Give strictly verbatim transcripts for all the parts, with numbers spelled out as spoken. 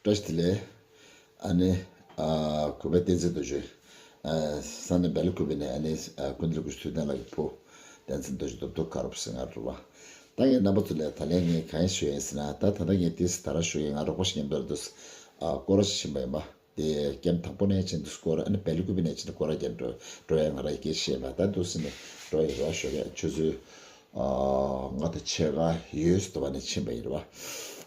བཀྲ་ཤིས་བདེ་ལེགས། ཨ་ནི། ཨ། གུས་པ་བསྟན་འཛིན་རྡོ་རྗེ། ཨ། ས་གནས་སྦེལ་ཀོབ་ནས་ཨ་ནི། ཨ། ཀུན་གླེང་སྐུ་ཞབས་ཐུབ་བསྟན་ལགས་ཀྱི་བུ། བསྟན་འཛིན་རྡོ་རྗེ་རྡོ་རྡོ་དཀར་པོ་ཟེར་ང་རུ་བ། ད་ངས་རྣམ་པ་ཚོ་ལ་ད་ལན་ངས་གང་ཞུ་ཡིན་ཟེར་ན། ད་ད་ལྟ་ངས་ཏིས་ད་ར་ཞུ་ཡིན། ང་རོགས་པ་ཞིག་མཉམ་དུ་འདུག་ཨ། སྐོར་ར་ཞིག་ཕྱིན་པ་ཡིན་པ། དེ་ཀེམ་དང་པོ་ནས་ཕྱིན་འདུག་སྐོར་ར། ཨ་ནི་སྦེལ་ཀོབ་ནས་ཕྱིན་འདུག་སྐོར་ར་རྒྱབ་འགྲོ་འགྲོ་ཡ་ང་ར་ཡི་སྐད་ཤེས་པ། ད་འདུག་ཟེར་ནས་འགྲོ་ཡི་ར་ཞོགས་ཀས་ཆུ་ཚོད། ཨ། ལྔ་དང་ཕྱེད་ཀ་ཡོལ་དུ་བ་ནས་ཕྱིན་པ་ཡིན་རེད་བ།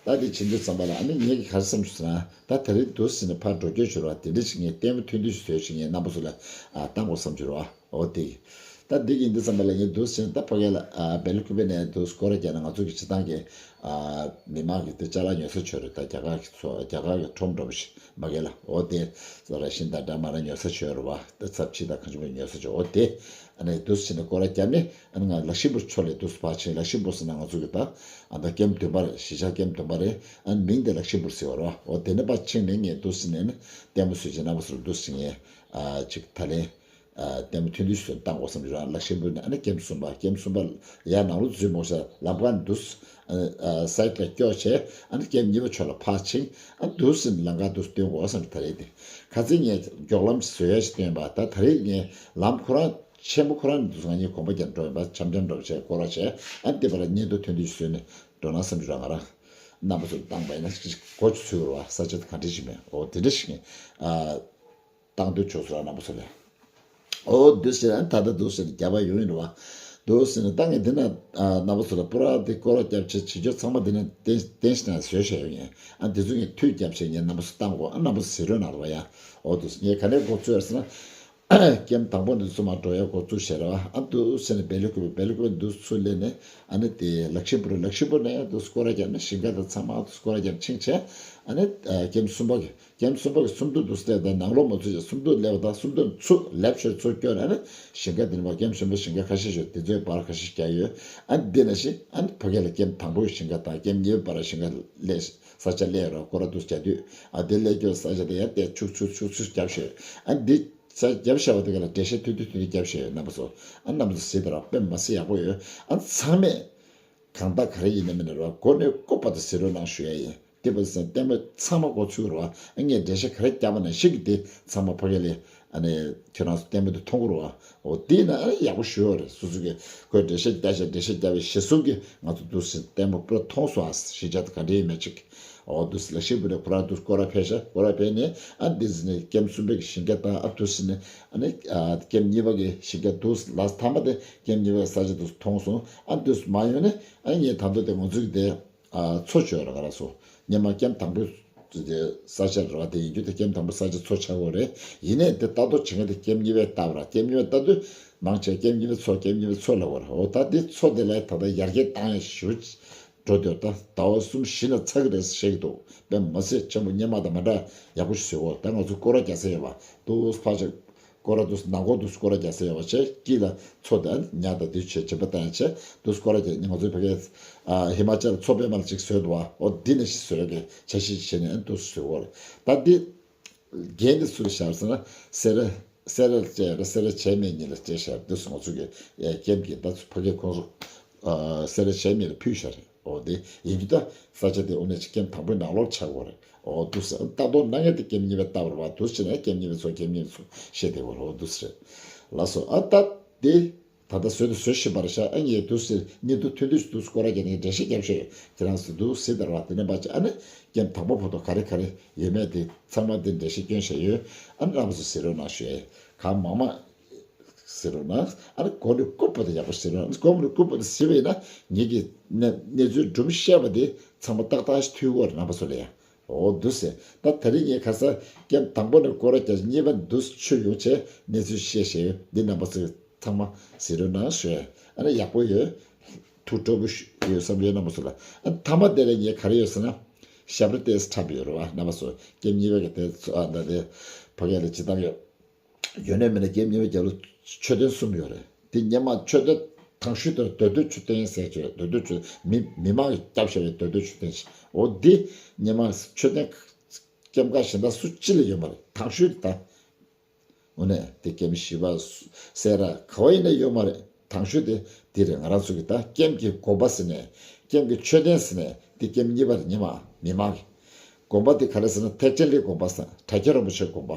ད་དེ་ཕྱིན་དུས་ཙམ་པ་ལ་ཨ་ནི་ངེད་ཀྱི་ག་རེ་བསམ་བྱུང་ཟེར་ན། ད་དེ་རིང་འདུག་ཟེར་ནས་ཕར་འགྲོ་སྐྱོད་བྱོས་ར་བ། དེ་འདྲ་ཞིག་ངས་ལྟད་མོ་ཐུང་ཐུང་ཞིག་བཟོས་ཤིག་ངས་རྣམ་པ་ཚོ་ལ། ཨ། བཏང་དགོས་བསམ་བྱུང་རེད་བ། འོ་དེ། ད་འདི་གི་འདི་ཙམ་པ་ལ་ངས་འདུག་ཟེར་ན། ད་ཕ་གི་ལ། ཨ། སྦེལ་ཀོབ་ནས་འདུག་སྐོར་ར་རྒྱག་ན་ང་ཚོ་གི་སྤྱི་བཏང་གི། ཨ། མི་མང་གི་དེ་ཅ་ལག་ཉོ་ས་བྱོས་རེད། ད་རྒྱ་གར་གི་ཚོ་རྒྱ་གར་གི་ཁྲོམ་འདྲ་པོ་ཞིག་མ་གི་ལ། འོ་དེ་ར་ཤིང་དང་འདྲ་མ་ར་ཉོ་ས་བྱོས་རེད་བ། ད་ཚབས་ཆེ་དང་གང་བྱུང་ཉོ་ས་བྱོས། འོ་དེ། ཨ་ནི་འདུག་ཟེར་ནས་སྐོར་ར་བརྒྱབ་ནས། ཨ་ནི་ང་ལག་ཤི་པུར་ཕྱོགས་ལ་འདུག་ཕར་ཕྱིན། ལག་ཤི་པུར་ཟེར་ན་ང་ཚོ་གི་ད། ཨ། ད་ཀེམ་བདུན་པ་རེད། གཞིས་ཆགས་ཀེམ་བདུན་པ་རེད། ཨ་ནི་མིང་དེ་ལག་ཤི་པུར་ཟེར་བ་རེད་བ། འོ་དེ་ནས་ཕར་ཕྱིན་ནས་ངས་འདུག་ཟེར་ནས་ནི་ལྟད་མོ་བཟོས་བྱས་རྣམ་པ་ཚོར་འདུག་ཟེར་ངས། ཨ། ཅིག་ད་ལན། ཨ། ལྟད་མོ་ཐུང་ཐུང་ཞིག་བཏང་དགོས་བསམ་བྱུང་། ལག་ཤི་པུར་ནས་ཨ་ནི་ཀེམ་གསུམ་པ། ཀེམ་གསུམ་པ་ཡར་ནང་ལོགས་འཛུལ་མོ་ཤ་ལམ་ཁ་འདུག་ཨ། ཨ། སའི་ཌི་ལ་སྐྱོར་བྱས། ཨ་ནི་ཀེམ་གཉིས་པ་ཕྱོགས་ལ་ཕར་ཕྱིན། ཨ། འདུག་ཟེར་ནས་ལམ་ཁ་འདུག་སྟོན་དགོས་བསམ་བྱུང་། ད་རེས་དེ་ཁ་སང་ངས་མགྱོགས་ལམ་བཟོ་ཡ་ཞིག་བཏོན་པ། ད་ད་རེས་ངས་ལམ་ཁོ་རང་ཆེན་པོ་ཁོ་རང་ནས་འདུག་ང་གཉིས་གོམ་པ་རྒྱབ་འགྲོ་ཡིན་པ། འཆམ་འཆམ་འགྲོ་བྱས་སྐོར་ར་བྱས། ཨ། འདི་པར་བརྙན་ཐུང་ཐུང་ཐུང་བཟོས་ནས་འགྲོ་ན་བསམ་བྱུང་ར། ང་རང་རྣམ་པ་ཚོར་བཏང་པ་ཡིན་ན་ཅིག་གོ་ཚུལ་ར་བ། ས་ཆ་དེ་ག་འདྲ་ཞིག་མེད། འོ་དེ་འདྲ་ཞིག་ངས། ཨ། བཏང་འདོད་བྱུང་སོང་ར་རྣམ་པ་ཚོ་ལ། འོ་འདུག་ཟེར། ཨ། ད་ལྟ་འདུག་ཟེར་རྒྱབ་པ་ཡོང་ཡིན་ར་བ། འདུག་ཟེར་ནས་ད་ངས་འདི་ན། ཨ། རྣམ་པ་ཚོ་ལ་སྐོར་ར་དེ་སྐོར་ར་རྒྱབ་བྱས་བྱེད་སྤྱོད་ཚང་མ་འདི་ན་བསྟན་བསྟན་ཞིག་ན་བཟོས་བཞག་ཡོད་ངས། ཨ། འདི་ཚོ་ངས་མཐུད་རྒྱབ་བྱས་ངས་རྣམ་པ་ཚོ་བཏང་དགོས། ཨ། རྣམ་པ་ཚོ་གཟིགས་རོགས་གནང་ར་བ་ཡ། འོ་འདུག་ཟེར། ངས་ག་ནས་འགོ་བཙུགས་ཡོད་ཟེར་ན། ཀེམ་དང་པོ་འདི་ཚོ་མར་འགྲོ་ཡ་འགོ་བཙུགས་བྱས་ར་བ། ཨ། འདུག་ཟེར་ནས་སྦེལ་ཀོབ། སྦེལ་ཀོབ་འདུག་ཚུར་སླེབས་ནས། ཨ་ནི་དེ་ལག་ཤི་པུར། ལག་ཤི་པུར་ནས་འདུག་སྐོར་ར་རྒྱབ་ནས་ཞིང་ཁ་དང་ཚང་མ་འདུག་སྐོར་ར་རྒྱབ་ཕྱིན་བྱས། ཨ་ནི། ཨ། ཀེམ་གསུམ་པ་གི། ཀེམ་གསུམ་པ་གི་སུམ་མདོ་འདུག་སྟེ། ད་ནང་ལོགས་མ་ཚུད་ཅིག་སུམ་མདོ་སླེབས་པ་དང་། སུམ་མདོ་ཚུར་ལེབ་ཤོར་ཚུར་སྐྱོར། ཨ་ནི་ཞིང་ཁ་འདི་ནས་མར་ཀེམ་གསུམ་པ་ཞིང་ཁ་ཁ་ཤས་ཤིག་དེ་ཚོའི་བར་ཁ་ཤས་རྒྱག་ཡོད། ཨ། འདི་ནས་ཤི། ཨ་ནི་ཕ་གི་ལ་ཀེམ་དང་པོའི་ཞིང་ཁ་དང་ཀེམ་གཉིས་པའི་བར་ཞིང་ཁ་ལས་ས་ཆ་ལས་རོགས་སྐོར་ར་འདུག་རྒྱག་དུས། ཨ། དེ་ལས་སྐྱོ་ས་ཆ་དེ་ཡང་དེ་ཆུ་ཆུ་ཆུ་ཆུ་རྒྱབ་ཤོད། ཨ། འདི་ས་རྒྱབ་ཤ་བ་དེ་ག་ལ་འགྲེལ་བཤད་ཐུང་ཐུང་ཐུང་ཐུང་རྒྱབ་ཤོད་རྣམ་པ་ཚོ། ཨ། རྣམ་པ་ཚོ་གཟིགས་དང་ར། དཔེ་མ་སྲིད་ཡག་པོ་ཡོད། ཨ། ཚང་མས། གང་ལྟར་ག་རེ་ཡིན་ན་མིན་ན་ར་མགོ་ནས་རྐུབ་བར་དུ་གཟིགས་རོགས་གནང་ཞུ་ཡ་ཡིན། དེ་བས་ཙང་ལྟད་མོ་ཚང་མ་འགོ་ཚུགས་ར་བ། ཨ། ངས་འགྲེལ་བཤད་ག་རེ་བརྒྱབ་པ་ནང་བཞིན་གྱི་དེ་ཚང་མ་ཕ་གི་ལ། ཨ་ནི་ཁྱེད་རང་ཚོ་ལྟད་མོ་དེ་མཐོང་གི་ར་བ། འོ་དེ་ན་ཨ་ནི་ཡག་པོ་ཞུ་ཡོད་རེད། སོ་སོ་གི་ཁོས་འགྲེལ་བཤད་བརྒྱབ་བྱས། འགྲེལ་བཤད་བརྒྱབ་པའི་གཞི་བཟུང་གིས་ང་ཚོ་འདུག་སེ་ལྟད་མོ་པུ་ར་མཐོང་སོང་ཨ། གཞིས་ཆགས་དེ་ག་འདྲ་ཡིན་མིན་ཅིག་འོ་འདུག་སེ་ལ་ཤེས་པུ་རེ་ཁོ་རང་འདུག་སྐོར་ར་ཕེབས་ཤག་སྐོར་ར་ཕེབས་ནས། ཨ། འདི་ཟིན་ནས་ཀེམ་གསུམ་པའི་གི་ཞིང་ཁ་དང་། ཨ། འདུག་སེ་ནས། ཨ་ནི། ཨ། ཀེམ་གཉིས་པ་གི་ཞིང་ཁ་འདུག་སེ་ལ་མཐའ་མ་དེ་ཀེམ་གཉིས་པའི་ས་ཆ་འདུག་སེ་མཐོང་སོང་། ཨ། འདུག་སེ་མ་ཡོང་ནས། ཨ། ངས་ད་དུང་དེ་ང་ཚོ་གི་དེ། ཨ། མཚོ་བྱོས་ར་ག་ར་སོ། སྔོན་མ་ཀེམ་དང་པོའི་ས་ཆ་ར་བ་དེ་ཡིན་རྒྱུ་དེ། ཀེམ་དང་པོའི་ས་ཆ་མཚོ་ཆགས་ཡོད་རེད། ཡིན་ནའི་དེ་ལྟ་རྟོག་བྱེད་མཁན་དེ་ཀེམ་གཉིས་པས་ལྟ་བ་ར། ཀེམ་གཉིས་པས་ལྟ་དུས་མང་ཆེ་ཀེམ་གཉིས་པའི་མཚོ། ཀེམ་གཉིས་པའི་མཚོ་ལབ་པ་ར། འོ་ད་དེ་མཚོ་དེ་ལ་ད་ལྟ་ཡར་རྒྱས་བཏང་ཡ་ཞུ། འགྲོ་དུས་ད་ཟླ་བ་གསུམ་བཞི་ན་ཚར་གི་རེད་ཟེར་བཤད་ཀྱི་འདུག་དཔེ་མ་སྲིད་ཆེན་པོ་སྔོན་མ་དང་མ་འདྲ་ཡག་པོ་ཞིག་བཟོས་ཡོད། ད་ང་ཚོ་སྐོར་ར་རྒྱག་ས་ཡོད་པ་འདུག་ཕར་ཕྱོགས་སྐོར་ར་འདུག་ནང་སྐོར་འདུག་སྐོར་ར་རྒྱག་ས་ཡོད་པ་བྱས། དཀྱིལ་ལ་མཚོ་དང་ཉ་དང་དེ་བྱས་བྱེད་པ་བཏང་བྱས་འདུག་སྐོར་ར་རྒྱག་ང་ཚོའི་ཕ་གིའི། ཨ། ཧི་མ་ཅལ་མཚོ་པད་མ་ལ་ཅིག་བཟོས་འདུག་པ། འོ་འདི་ནས་ཤིག་བཟོས་ཀྱི་འཆར་གཞི་བྱས་ནས་འདུག་བཟོས་ཡོད་རེད། ད་འདི། འགན་དེ་སུ་ལ་བཞག་ཟེར་ན། སེ་ར། སེ་ར་བྱས་ར། སེ་ར་བྱས་མེད་གཉིས་ལ་བྱས་བཞག་འདུག་ང་ཚོ་གི། ཨེ། ཀེམ་གྱི་ད་ཕ་གིའི་ཁོངས་སུ། ཨ། སེ་ར་བྱས་མེད་ལ་ཕུལ་བཞག་རེད། འོ་དེ་ཡིན་རྒྱུ་ད་ས་ཆ་དེ་དངོས་གནས་ཅིག་ཀེམ་དང་པོའི་ནང་ལོགས་ཆགས་ཡོད་རེད། འོ་འདུག་སེ་ལྟ་རྟོག་གནང་མཁན་དེ་ཀེམ་གཉིས་པས་ལྟ་བ་རེད་པ། འདུག་སེ་བྱས་ན་ཀེམ་གཉིས་པའི་མཚོ། ཀེམ་གཉིས་པའི་མཚོ་བཤད་བསྡད་ཡོད་རེད། འོ་འདུག་སེ་རེད། ལགས་སོ། ཨ། ད་དེ། ད་ལྟ་བཟོས་དང་བཟོ་བཞིན་པ་རེད་ཤག་ཨ། ངས་འདུག་སེ་བརྙན་ཐུང་ཐུང་ཐུང་ཞིག་འདུག་སེ་སྐོར་ར་རྒྱག་ནས་འགྲེལ་བཤད་རྒྱབ་ཤེས། ཁྱེད་རང་ཚོ་འདུག་སེ་ལྟ་ར་བ། དེ་ནས་ཕར་ཕྱིན། ཨ་ནི་ཀེམ་དང་པོ་བར་དུ་ག་རེ་ག་རེ་ཡོད་མེད་དེ་ཚང་མ་དེ་འགྲེལ་བཤད་སྐྱོན་བཞག་ཡོད། ཨ་ནི་རྣམ་པ་ཚོ་གཟིགས་རོགས་གནང་ཞུ་ཡས། གང་མང་མང་གཟིགས་རོགས་གནང་། ཨ་ནི་མགོ་ནས་རྐུབ་བར་དུ་ཡག་པོ་གཟིགས་རོགས་གནང་། མགོ་ནས་རྐུབ་བར་དུ་གཟིགས་པ་ཡིན་ན་ངེད་ཀྱིས་གནས་གནས་ཚུལ་སྒྲུང་བཤད་པ་དེ་ཚང་མ་ཏག་ཏག་ཞིག་ཐོས་ཀྱི་ཡོད་རེད། རྣམ་པ་ཚོ་ལ་ཡ། འོ་འདུག་སེ། ད་དེ་རིང་ངས་ཁ་སང་ཀེམ་དང་པོ་ནས་སྐོར་ར་རྒྱག་གཉིས་པ་འདུག་སེ་ཆུ་ཡོང་བྱས་གནས་ཚུལ་བཤད་བཤད་ཡོད། འདི་རྣམ་པ་ཚོས་ཚང་མ་གཟིགས་རོགས་གནང་ཞུ། ཨ་ནི་ཡག་པོ་ཡོད། ཐུགས་སྤྲོ་པོ་ཞུ་ཡོད་བསམ་ཡོད་རྣམ་པ་ཚོ་ལ། ཨ། མཐའ་མ་དེ་ལ་ངས་ག་རེ་ཡོད་ཟེར་ན། ཞབས་བྲོ་ཏོག་ཙམ་འཁྲབ་ཡོད་རེད་པ། རྣམ་པ་ཚོ་ཀེམ་གཉིས་པའི་གི་དེ་ཚོ། ཨ། ད་དེ་ཕ་གི་ལ་ཅི་བཏང་ཡོད། ཡོད་ནའི་མེད་ནའི་ཀེམ་གཉིས་པའི་རྒྱབ་ལ་མཆོད་རྟེན་གསུམ་ཡོད་རེད། དེ་སྔོན་མ་མཆོད་རྟེན་དང་ཤོས་དེ་རྡོ་རྡོའི་མཆོད་རྟེན་ཟེར་གྱི་རྡོ་རྡོའི་མཆོད། མི་མི་མང་གིས་བརྒྱབ་བཞག་པའི་རྡོ་རྡོའི་མཆོད་རྟེན་ཞིག་འོ་འདི་སྔོན་མ་མཆོད་རྟེན་ཀེམ་ཁག་གཞན་དག་སུ་གཅིག་ལ་ཡོད་མ་རེད། དང་ཤོས་དེ་ད། འོ་ནས་དེ་ཀེམ་བཞི་པ་སུ་སེ་ར་ག་བ་ཡིན་ན་ཡོད་མ་རེད། དང་ཤོས་དེ་དེ་རེད། ང་རང་ཚོ་གི་ད་ཀེམ་གྱི་དགོན་པ་ཟེར་ནས། ཀེམ་གྱི་མཆོད་རྟེན་ཟེར་ནས། དེ་ཀེམ་གཉིས་པ་རེད། སྔོན་མ་མི་མང་གི། དགོན་པ་དེ་ག་རེ་ཟེར་ན་ཐེག་ཆེན་གླིང་དགོན་པ་ཟེར། གྲྭ་རྒྱ་རིན་པོ་ཆེའི་དགོན་པ།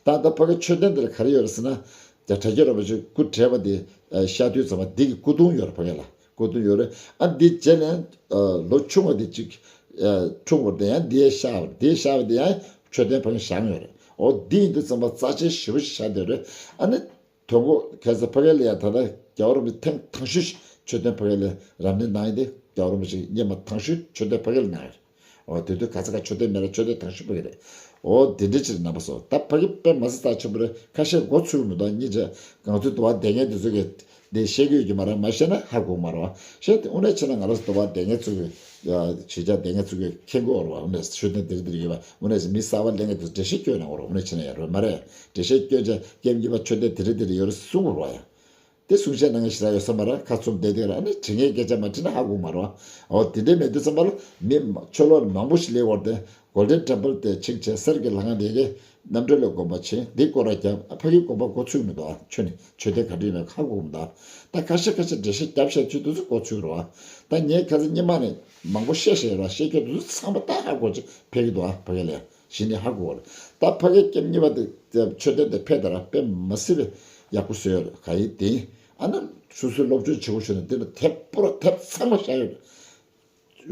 ད་ལྟ་ཕ་གི་མཆོད་རྟེན་དེ་ལ་ག་རེ་ཡོད་རེད་ཟེར་ན། ད་གྲྭ་རྒྱ་རིན་པོ་ཆེ་སྐུ་བགྲེས་པ་དེ་ཨ་གཤགས་དུས་ཙམ་པ་དེ་གི་སྐུ་གདུང་ཡོད་རེད་ཕ་གི་ལ། སྐུ་གདུང་ཡོད་རེད། ཨ་འདི་རྗེས་ནས་ཨ་ལོ་ཆུང་བ་དེ་གཅིག་ཨ་འཁྲུངས་པ་དེ་ཡང་འདི་ཡང་གཤགས་པ་རེད། འདི་གཤགས་པ་དེ་ཡང་མཆོད་རྟེན་ཕ་གི་བཞེངས་ཡོད་རེད། འོ་འདི་ཡིན་དུས་ཙམ་པ་རྩ་ཆེན་ཞེ་པོ་ཞིག་བཞག་བསྡད་རེད། ཨ་ནི། དོན་གོ་ཁ་སང་ཕ་གི་ལ་ཡ་ད་ལྟ་རྒྱལ་བ་རིན་པོ་ཆེ་ཐེངས་དང་ཤོས་ཤིག་མཆོད་རྟེན་ཕ་གི་ལ་རབ་གནས་གནང་ཡིན་ཏེ། རྒྱལ་བ་རིན་པོ་ཆེ་སྔོན་མ་དང་ཤོས་མཆོད་རྟེན་ཕ་གི་ལ་གནང་ཡོད། འོ་དེ་དུས་ག་ས་ག་མཆོད་རྟེན་མེད་ལ་མཆོད་རྟེན་དང་ཤོས་ཕ་གི་རེད། འོ་དེ་འདྲ་ཅིག་རེད་རྣམ་པ་ཚོ། ད་ཕ་གི་དཔེ་མ་སྲིད་རྩ་ཆེན་པོ་རེད། ཁ་ཤས་མགོ་ཚོས་མི་འདུག་སྙིང་རྗེ། ང་ཚོའི་འདུལ་བ་སྡེ་ལྔའི་དེ་ཚོ་གི་འདི་བཤད་ཀྱི་ཡོད་ཀྱི་མ་རེད། མ་བཤད་ན་ཧ་གོ་མ་རེད་བ། བཤད་དེ་དངོས་གནས་བྱས་ན་ང་རང་ཚོ་འདུལ་བ་སྡེ་ལྔའི་ཚོ་གི་ཡ་ཆོས་རྒྱལ་སྡེ་ལྔའི་ཚོ་གི་མཁྱེན་གྱི་ཡོད་རེད་བ། དངོས་གནས་མཆོད་རྟེན་དེ་རིགས་དེ་རིགས་ཡོད་པ་དངོས་གནས་མི་གསར་བ་ལེན་མཁན་དེ་འགྲེལ་བཤད་སྐྱོན་གནང་བ་རེད། དངོས་གནས་བྱས་ན་ཡ་རེད་མ་རེད། འགྲེལ་བཤད་སྐྱོན་བྱས་ཀེམ་གཉིས་པ་མཆོད་རྟེན་དེ་རིགས་དེ་རིགས་ཡོད་རེད་གསུང་བ་རེད་བ་ཡ། དེ་གསུང་བཤད་གནང་མཁན་ཞེ་དྲག་ཡོད་ས་མ་རེད། ཁ་ཚུམས་བསྡད་དེ་ར་ཨ་ནི་དྲི་ངན་སྐད་ཆ་མ་དྲིས་ན་ཧ་གོ་མ་རེད་བ། འོ་དེ་འདྲའི་མེད་དུས་ཙམ་པ་ལ་མི་མ་ཕྱི་ལོགས་ནས་མང་པོ་ཞིག་སླེབས་བར་དེ་གོལ་ཌེན་ཊེམ་པལ་དེ་ཕྱིན་བྱས་གསེར་གྱི་ལྷ་ཁང་དེ་གའི་རྣམ་གྲོལ་ལ་དགོན་པ་ཕྱིན་འདི་སྐོར་ར་རྒྱབ། ཨ་ཕ་གི་དགོན་པ་འགོ་ཚུགས་མི་འདུག་ཨ་ཆོས་ནི་མཆོད་རྟེན་ག་འདྲ་ཡིན་ན་ཧ་གོ་མི་འདུག་ད་ཁ་ཤས་ཁ་ཤས་འགྲེལ་བཤད་རྒྱབ་བཤད་ཚུལ་དེ་ཚོ་འགོ་ཚུགས་རེད་བ། ད་ངས་ཁ་སང་སྔོན་མ་ནས་མང་པོ་བཤད་བཤད་ར་བཤད་རྒྱུ་དེ་ཚོ་ཚང་མ་ད་ཧ་གོ་ཅིག་ཕེབས་ཀྱི་འདུག་ཨ་ཕ་གི་ལ་གཞི་ནས་ཧ་གོ་བ་རེད། ད་ཕ་གི་ཀེམ་གཉིས་པ་དེ་མཆོད་རྟེན་དེ་ཕེབས་ད་ར་དཔེ་མ་སྲིད་པའི་ཡག་པོ་བཟོས་ཡོད་རེད། ག་ཡིན་དེ་ཨ་ན་སོ་སོའི་སློབ་སྦྱོང་བྱེད་དགོས་བྱུང་ན་དེ་ལ་དེབ་པོ་ར་དེབ་ཚང་མ་བཞག་ཡོད་རེད།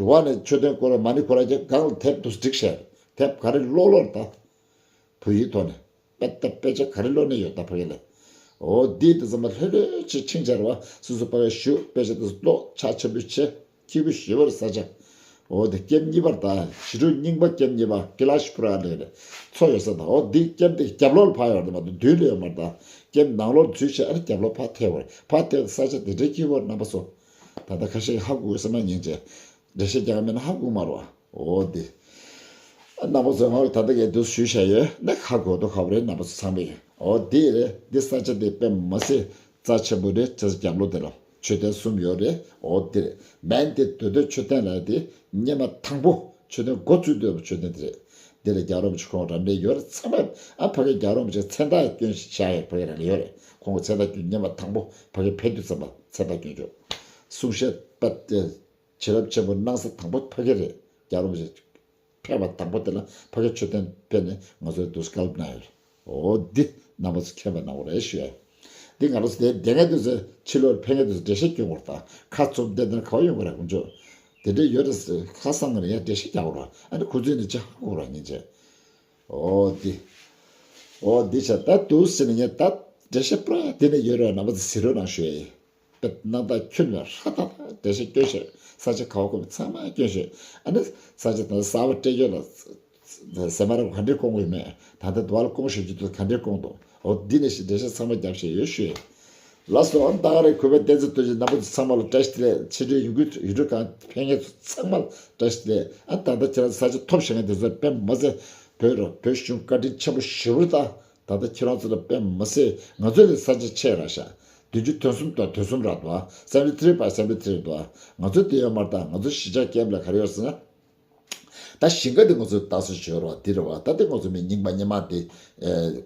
འོག་ནས་མཆོད་རྟེན་སྐོར་ལ་མ་ཎི་སྐོར་ལ་རྒྱབ། སྒང་ལ་དེབ་དེ་བསྒྲིགས་བཞག་ཡོད་རེད། དེབ་ག་རེ་ཀློག་ཀློག་རེད་ད། བོད་ཡིག་ཐོག་ནས་དཔེ་དེབ་དཔེ་ཆ་ག་རེ་ཀློག་ནས་ཡོད་ད་ཕ་གི་ལ། འོ་འདི་དེ་ཚང་མ་ལྷོད་ལྷོད་ཅིག་ཕྱིན་བྱས་རེད་བ། སོ་སོ་ཕ་གི་བཞུགས་དཔེ་ཆ་དེ་ཚོ་ཀློག་ཕྱག་འཆམ་པོ་བྱས། སྐྱིད་པོ་ཞེ་པོ་རེད་ས་ཆ། འོ་དེ་ཀེམ་གཉིས་པར་ད་ཞི་ཁྲོ་རྙིང་པ་ཀེམ་གཉིས་པ་ཀི་ལ་ཤི་པུ་ར་ལས་རེད། མཚོ་ཡོད་ས་ད། འོ་འདི་ཀེམ་དེ་རྒྱབ་ལོགས་ལ་ཕར་ཡོད་རེད་མ་གཏོགས་མདུན་ལ་ཡོད་མ་རེད་ད། ཀེམ་ནང་ལོགས་འཛུལ་བྱས་ཨ་ནི་རྒྱབ་ལོགས་ཕར་ཐེབས་པ་རེད། ཕར་ཐེབས་ས་ཆ་དེ་འདྲའི་སྐྱིད་པོ་རེད་རྣམ་པ་ཚོ། ད་ལྟ་ཁ་ཤས་ཧ་གོ་ས་མ་ཉན་བྱས། འགྲེལ་བཤད་རྒྱག་གི་མེད་ན་ཧ་གོ་མ་རེད་བ། འོ་དེ། རྣམ་པ་ཚོ་ང་ད་ལྟ་གས་འདུག་ཞུས་བཞག་ཡོད་ན་ཧ་གོ་འདུག་ཧ་གོ་རེད་རྣམ་པ་ཚོ་ཚང་མས། འོ་དེ་རེད། འདི་ས་ཆ་དེ་དཔེ་མ་སྲིད་རྩ་ཆེན་པོ་རེད། ཅེས་རྒྱབ་ལོགས་དེ་ལ་མཆོད་རྟེན་གསུམ་ཡོད་རེད། འོ་དེ་རེད། མན་དེ་དོ་དོ་མཆོད་རྟེན་ལ་དེ་སྔོན་མ་དང་པོ་མཆོད་རྟེན་འགོ་བཙུགས་དུས་མཆོད་རྟེན་དེ་རེད། འདི་ལ་རྒྱལ་བ་རིན་པོ་ཆེ་ཁོང་རབ་གནས་ཡོད་རེད། ཚང་མས་ཨ་ཕ་གི་རྒྱལ་བ་རིན་པོ་ཆེ་མཚན་རྟགས་སྐྱོན་བཞག་ཡོད་ཕ་གི་རང་ལ་ཡོད་རེད། ཁོང་གི་མཚན་རྟགས་སྐྱོན་སྔོན་མ་དང་པོ་ཕ་གི་ཕེབས་དུས་ཙམ་པ་མཚན་རྟགས་སྐྱོན་བྱུང་། གསུང་བཤད་པ་དེ། བྱིན་རླབས་ཆེན་པོ་གནང་ས་དང་པོ་ཕ་གི་རེད། རྒྱལ་བ་རིན་པོ་ཆེ་ཕེབས་པ་དང་པོ་དེ་ལ་ཕ་གི་མཆོད་རྟེན་ཕེབས་ནས་ང་ཚོའི་དུས་སྐབས་ན་ཡོད། འོ་འདི་རྣམ་པ་ཚོ་མཁྱེན་པ་གནང་བ་རེད་ཞུ་ཡ། འདི་ང་རང་ཚོ་དེ་བསྡད་མཁན་དུས་ཚོད་ཕྱི་ལོགས་ཕེབས་མཁན་དུས་ཚོད་འགྲེལ་བཤད་སྐྱོན་དགོས་དང་ཁ་བཙུམ་བསྡད་ན་ག་བ་ཡོང་གི་རེད་ཁོང་ཚོ། དེ་འདྲ་ཡོད་རེད་ཟེར་ཁ་སང་ངར་ཡང་འགྲེལ་བཤད་རྒྱག་དགོས་ར་ཨ་ནི་ཁོ་ཚོས་ནི་ཅི་ཧ་གོ་ར་ཉིན་བྱས། འོ་འདི། འོ་འདི་བྱས་ད་འདུག་ཟེར་ནས་ངས་ད་འགྲེལ་བཤད་པུ་ར་དེ་ནས་ཡོད་ར་རྣམ་པ་ཚོ་གཟིགས་རོགས་གནང་ཞུ་ཡ་ཡིན། དཔེ་སྣང་དག་ཁྱོན་ནས་ཧྲ་ཏག་ཏག་འགྲེལ་བཤད་སྐྱོན་བཤད་ས་ཆ་ག་བ་གོ་བ་ཚང་མ་སྐྱོན་བཤད་ཨ་ནི་ས་ཆ་དང་གསར་པ་སྤྲད་ཡོད་ལ། ཟེར་མ་རབས་ག་འདྲས་སྐོང་གི་ཡོད་མེད་ད་ལྟ་དུ་བ་ལ་སྐོང་ཞིབ་ཀྱི་དུས་ག་འདྲས་སྐོང་འདུག་འོ་འདི་ནས་ཞིག་འགྲེལ་བཤད་ཚང་མ་རྒྱབ་བཤད་ཡོད་ཞུ་ཡ། ལགས་སོ་ཨ་ནི་ད་ག་རེ་གུས་པ་བསྟན་འཛིན་རྡོ་རྗེ་རྣམ་པ་ཚོ་ཚང་མ་ལ་བཀྲ་ཤིས་བདེ་ལེགས། ཕྱི་དྲོའི་ཡོང་གི་ཡུལ་གྲུ་གང་ཕེབས་མཁན་ཚོ་ཚང་མ་ལ་བཀྲ་ཤིས་བདེ་ལེགས། ཨ་ད་ལྟ་ཁྱེད་རང་ཚོ་ས་ཆ་ཐོབ་བཞག་མཁན་དེ་ཚོ་དཔེ་མ་ཚད་བོད་ར་བོད་གཞུང་བཀའ་དྲིན་ཆེན་པོ་ཞེ་པོ་རེད་ད། ད་ལྟ་ཁྱེད་རང་ཚོ་ལ་དཔེ་མ་ཚད་ང་ཚོ་ལས་ས་ཆ་ཆེ་ར་ཤག་བདུན་ཅུ་དོན་གསུམ་དང་དོན་གསུམ་ར་འདུག་ཨ་སེམས་ལ་ཐི་རི་པ་སེམས་ལ་ཐི་རི་འདུག་ཨ། ང་ཚོ་དེ་ཡོད་མ་རེད་ད། ང་ཚོ་གཞིས་ཆགས་ཀེམ་ལ་ག་རེ་ཡོད་ཟེར་ན། ད་ཞིང་ཁ་དེ་ང་ཚོས་བཏགས་སྲོལ་བྱོས་རོགས་འདི་རེད་བ། ད་དེ་ང་ཚོ་མི་རྙིང་པ་སྔོན་མ་དེ་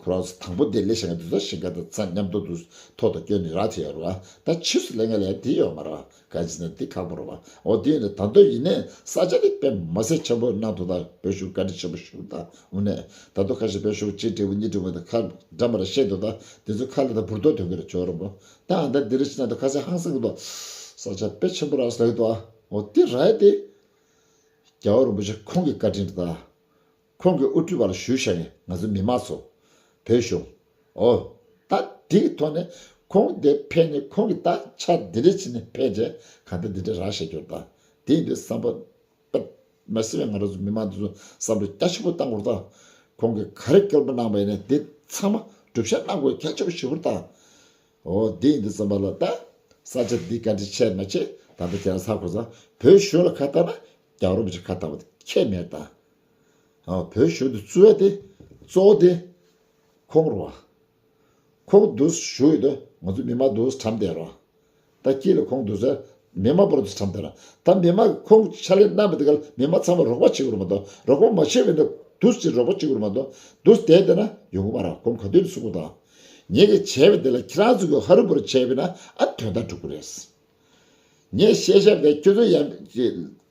ཁོ་རང་ཚོ་དང་པོ་དེ་ལས་བྱེད་མཁན་དེ་ཚོ་ཞིང་ཁ་དང་ཚང་མཉམ་དུ་དུ་ཐོག་ཏུ་བསྐྱོན་ནས་རག་ཐེ་ཡོད་རེད་བ། ད་ཕྱིས་སུ་ལས་ངན་ལས་དེ་ཡོད་མ་རེད་བ། ག་ཅི་ན་དེ་ཁག་པོ་རེད་བ། འོ་དེ་ཡིན་ན་ད་དུང་ཡིན་ནའི་ས་ཆ་དེ་དཔེ་མ་སྲིད་ཆེན་པོ་གནང་འདུག་ད་བོད་གཞུང་བཀའ་དྲིན་ཆེན་པོ་ཞུ་ད་འོ་ནས་ད་དུང་ཁ་ཤས་བོད་གཞུང་གཅིག་འབྲས་བུ་གཉིས་འབྲས་བུ་དང་ཁ་འདྲ་མ་རེ་བཤད་འདུག་ད་དེ་ཚོ་ཁ་ལ་ད་འབུར་ཏོག་ཐོན་གི་རེད་ཇོ་རོ་མོ། ད་ཨ་ད་འདི་རེ་ཕྱིན་ན་ད་ཁ་ཤས་ཧང་སང་གི་འདུག་ས་ཆ་དཔེ་ཆེན་པོ་རག་སོང་གི་འདུག་འོ་དེ་རེད་དེ། རྒྱལ་བ་རིན་པོ་ཆེ་ཁོང་གི་བཀའ་དྲིན་རེད་ད། ཁོང་གི་དབུ་ཁྲིད་པ་ལ་ཞུ་བཞག་ནས་ང་ཚོ་མི་མང་ཚོ། བོད་གཞུང་། ཨོ། ད་དེ་གི་ཐོག་ནས་ཁོང་དེ་ཕེབས་ནས་ཁོང་གི་ད་ཆ་འདི་འདྲ་བྱས་ནས་ཕེབས་རྗེས་གང་ལྟར་འདི་འདྲ་རག་བཞག་རྒྱུ་རེད་ད། དེ་ཡིན་དུས་བསམ་པ། དཔེ་མ་སྲིད་པའི་ང་རང་ཚོ་མི་མང་འདི་ཚོ་བསམ་བློ་རྒྱ་ཆེན་པོ་བཏང་དགོས་རེད་ད། ཁོང་གིས་ག་རེ་སྐྱོན་པ་གནང་པ་ཡིན་ནའི་དེ་ཚང་མ་སྒྲུབ་བཤད་གནང་དགོས་གལ་ཆེན་པོ་ཞིག་རེད་ད། འོ་དེ་ཡིན་དུས་ཙམ་པ་ལ་ད། ས་ཆ་འདི་བཀའ་དྲིན་ཆེ་མ་ཆེ་ད་ལྟ་ཁྱེད་རང་ཚ་གོ་ས་བོད་གཞུང་ལ་ཁ་བཏགས་ན་རྒྱལ་བ་རིན་པོ་ཆེ་ཁ་བཏགས་པ་དེ་ཁྱད་མེད་ད། འོ་བོད་གཞུང་འདི་བཙུགས་ཡ་དེ་གཙོ་བོ་དེ་ཁོང་རེད་བ། ཁོང་འདུག་བཞུགས་ཡོད་དུས་ང་ཚོ་མི་མང་འདུག་གྲམ་བསྡད་རོགས། ད་དཀྱིལ་ལ་ཁོང་འདུག་ས་མི་མང་པོ་འདུག་གྲམ་བསྡད་རོགས། ད་མི་མང་ཁོང་ཕྱག་ལས་གནང་བའི་དུས་སྐབས་ལ་མི་མང་ཚང་མ་རོགས་པ་བྱེད་དགོས་རེད་མ་གཏོགས་རོགས་པ་མ་བྱས་པ་ཡིན་ན་འདུག་ཅིག་རོགས་པ་བྱེད་དགོས་རེད་མ་གཏོགས་འདུག་བསྡད་བསྡད་ན་ཡོང་གི་མ་རེད། ཁོང་ག་དུས་ནས་གསུང་གི་འདུག་ངེད་ཀྱིས་བྱས་པ་དེ་ལ་ཁྱེད་རང་ཚོ་གིས་ཧ་རུ་བུ་རུ་བྱས་པ་ཡིན་ན་ཨ་དོན་དག་འགྲུབ་ཀྱི་རེད། ངས་བཤད་བཤད་པའི་ཁྱོད་ཚོ་ཡང་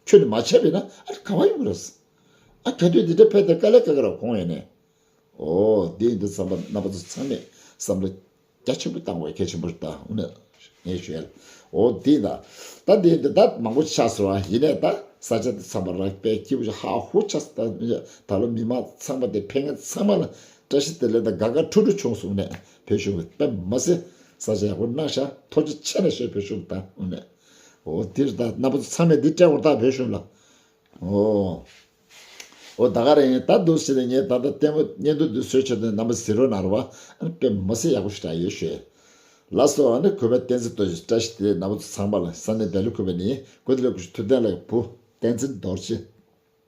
ཁྱོད་ནི་མ་བྱས་པ་ཡིན་ན་ཨ་ག་བ་ཡོང་གི་རེད། ཨ་ག་དུས་འདི་འདྲ་ཕེབས་ཏེ་དཀའ་ལས་ཁག་གི་ར་ཁོང་ཡིན་ནས། ཨོ་དེ་ཡིན་དུས་བསམ་པ་རྣམ་པ་ཚོ་ཚང་མས་བསམ་བློ་རྒྱ་ཆེན་པོ་བཏང་བའི་གལ་ཆེན་པོ་རེད་ད། འོ་ན་ངས་ཞུ་ཡ་ལ། ཨོ་དེ་ཡིན་ད། ད་དེ་ཡིན་ད་ད་མང་པོ་ཆགས་སོང་བ་ཡིན་ནས། ད་ས་ཆ་དེ་ཚང་མ་རང་དཔེ་སྐྱིད་པོ་ཞིག་ཧ་ཧུ་ཆགས་སོང་། ད་ད་ལོ་མི་མང་ཚང་མ་དེ་ཕེབས་མཁན་ཚང་མ་ལ་བཀྲ་ཤིས་བདེ་ལེགས་དང་དགའ་དགའ་སྤྲོ་སྤྲོ་བྱུང་སོང་ནས། བོད་གཞུང་གི་དཔེ་མ་སྲིད་ས་ཆ་ཡག་པོ་གནང་ཤག་ཐུགས་རྗེ་ཆེ་ནས་ཞུ། བོད་གཞུང་དང་འོ་ནས། ཨོ་དེ་རེད་ད། རྣམ་པ་ཚོ་ཚང་མས་འདི་སྤྲད་འོར་ད་བོད་གཞུང་ལ། ཨོ། ཨོ་ད་ག་རེ་ཡིན་ད་འདུག་ཟེར་ནས། ངས་ད་ལྟ་ལྟད་མོ་བརྙན་ཐུང་འདི་བཟོས་ཆོག་དེ་རྣམ་པ་གཟིགས་རོགས་གནང་རོགས། ཨ་ནི་དཔེ་མ་སྲིད་ཡག་པོ་ཞིག་རག་ཡོད་ཞུས། ལགས་སོ། ཨ་ནི་གུས་པ་བསྟན་འཛིན་རྡོ་རྗེ་བཀྲ་ཤིས་བདེ་ལེགས། རྣམ་པ་ཚོ་ཚང་མ་ལ་ས་གནས་བལ་ཡུལ་ཁུལ་པ་ནས་གུས་བདེ་ལེགས་ཀྱི་ཐུབ་བསྟན་ལགས་བུ་བསྟན་འཛིན་རྡོ་རྗེ།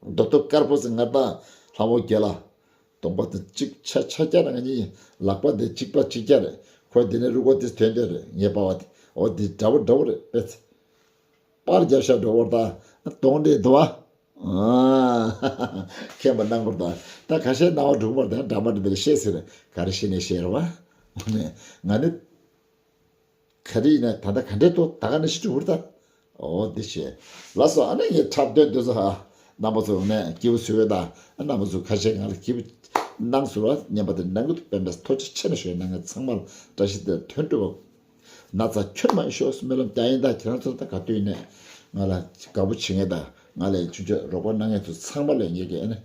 རྡོ་ཐོག་དཀར་པོ་ཟེར་ང་དང་ལྷ་མོ་རྒྱལ་ལ། གདོང་པ་དེ་གཅིག་ཆ་ཆ་རྐྱང་རང་གཉིས་ལག་པ་དེ་གཅིག་པ་གཅིག་རྐྱང་རེད། ཁོ་དེ་ནས་རུ་སྒོ་དེ་ཐོན་དོན་རེད། ངའི་པ་བ་དེ་འོ་དེ་འདྲ་བོ་འདྲ་བོ་རེད་པས། པར་རྒྱབ་ཤག་འགྲོ་བར་ད་གདོང་འདྲེ་འདུག་བ། ཨ། མཁྱེན་པ་གནང་དགོས་ད། ད་ཁ་ཤས་སྣང་བ་འགྲོ་གི་མ་རེད། ད་འདྲ་མ་འདྲ་འདི་ལ་བཤད་ཟེར། ག་རེ་བཤད་ནས་བཤད་རེད་བ། ང་ནི་ག་རེ་ཡིན་ན་ད་ལྟ་ག་འདྲས་འདུག་ད་ག་ནས་ཤི་འགྲོ་བར་ད། ཨོ་འདི་བཤད། ལགས་སོ། ཨ་ནི་ངས་འཁྲབ་སྟོན་འདི་ཚོ་ཧ་རྣམ་པ་ཚོ་ནས་སྐྱིད་པོ་བཟོས་ཡོད་ད། ཨ་རྣམ་པ་ཚོ་ཁ་ཤས་ང་ལ་སྐྱིད་པོ་གནང་ཟེར་བ་ཉན་པ་དེ་གནང་གི་འདུག་དཔེ་མེད་ཐུགས་རྗེ་ཆེ་ནས་ཞུ། ནང་ངས་ཚང་མར་བཀྲ་ཤིས་བདེ་ལེགས་ཐོན་འགྲོ་བ། ན་ཚ་ཁྱོན་མ་ཤོག་སྨོན་ལམ་རྒྱག་ཡིན། ད་ཁྱེད་རང་ཚོ་ད་ག་དུས་ནས་ང་ལ་དགའ་པོ་བྱེད་མཁན་དང་ང་ལ་ཆུང་ཆུང་རོགས་པ་གནང་མཁན་ཚོ་ཚང་མ་ལ་ངེད་ཀྱིས་ཨ་ནི་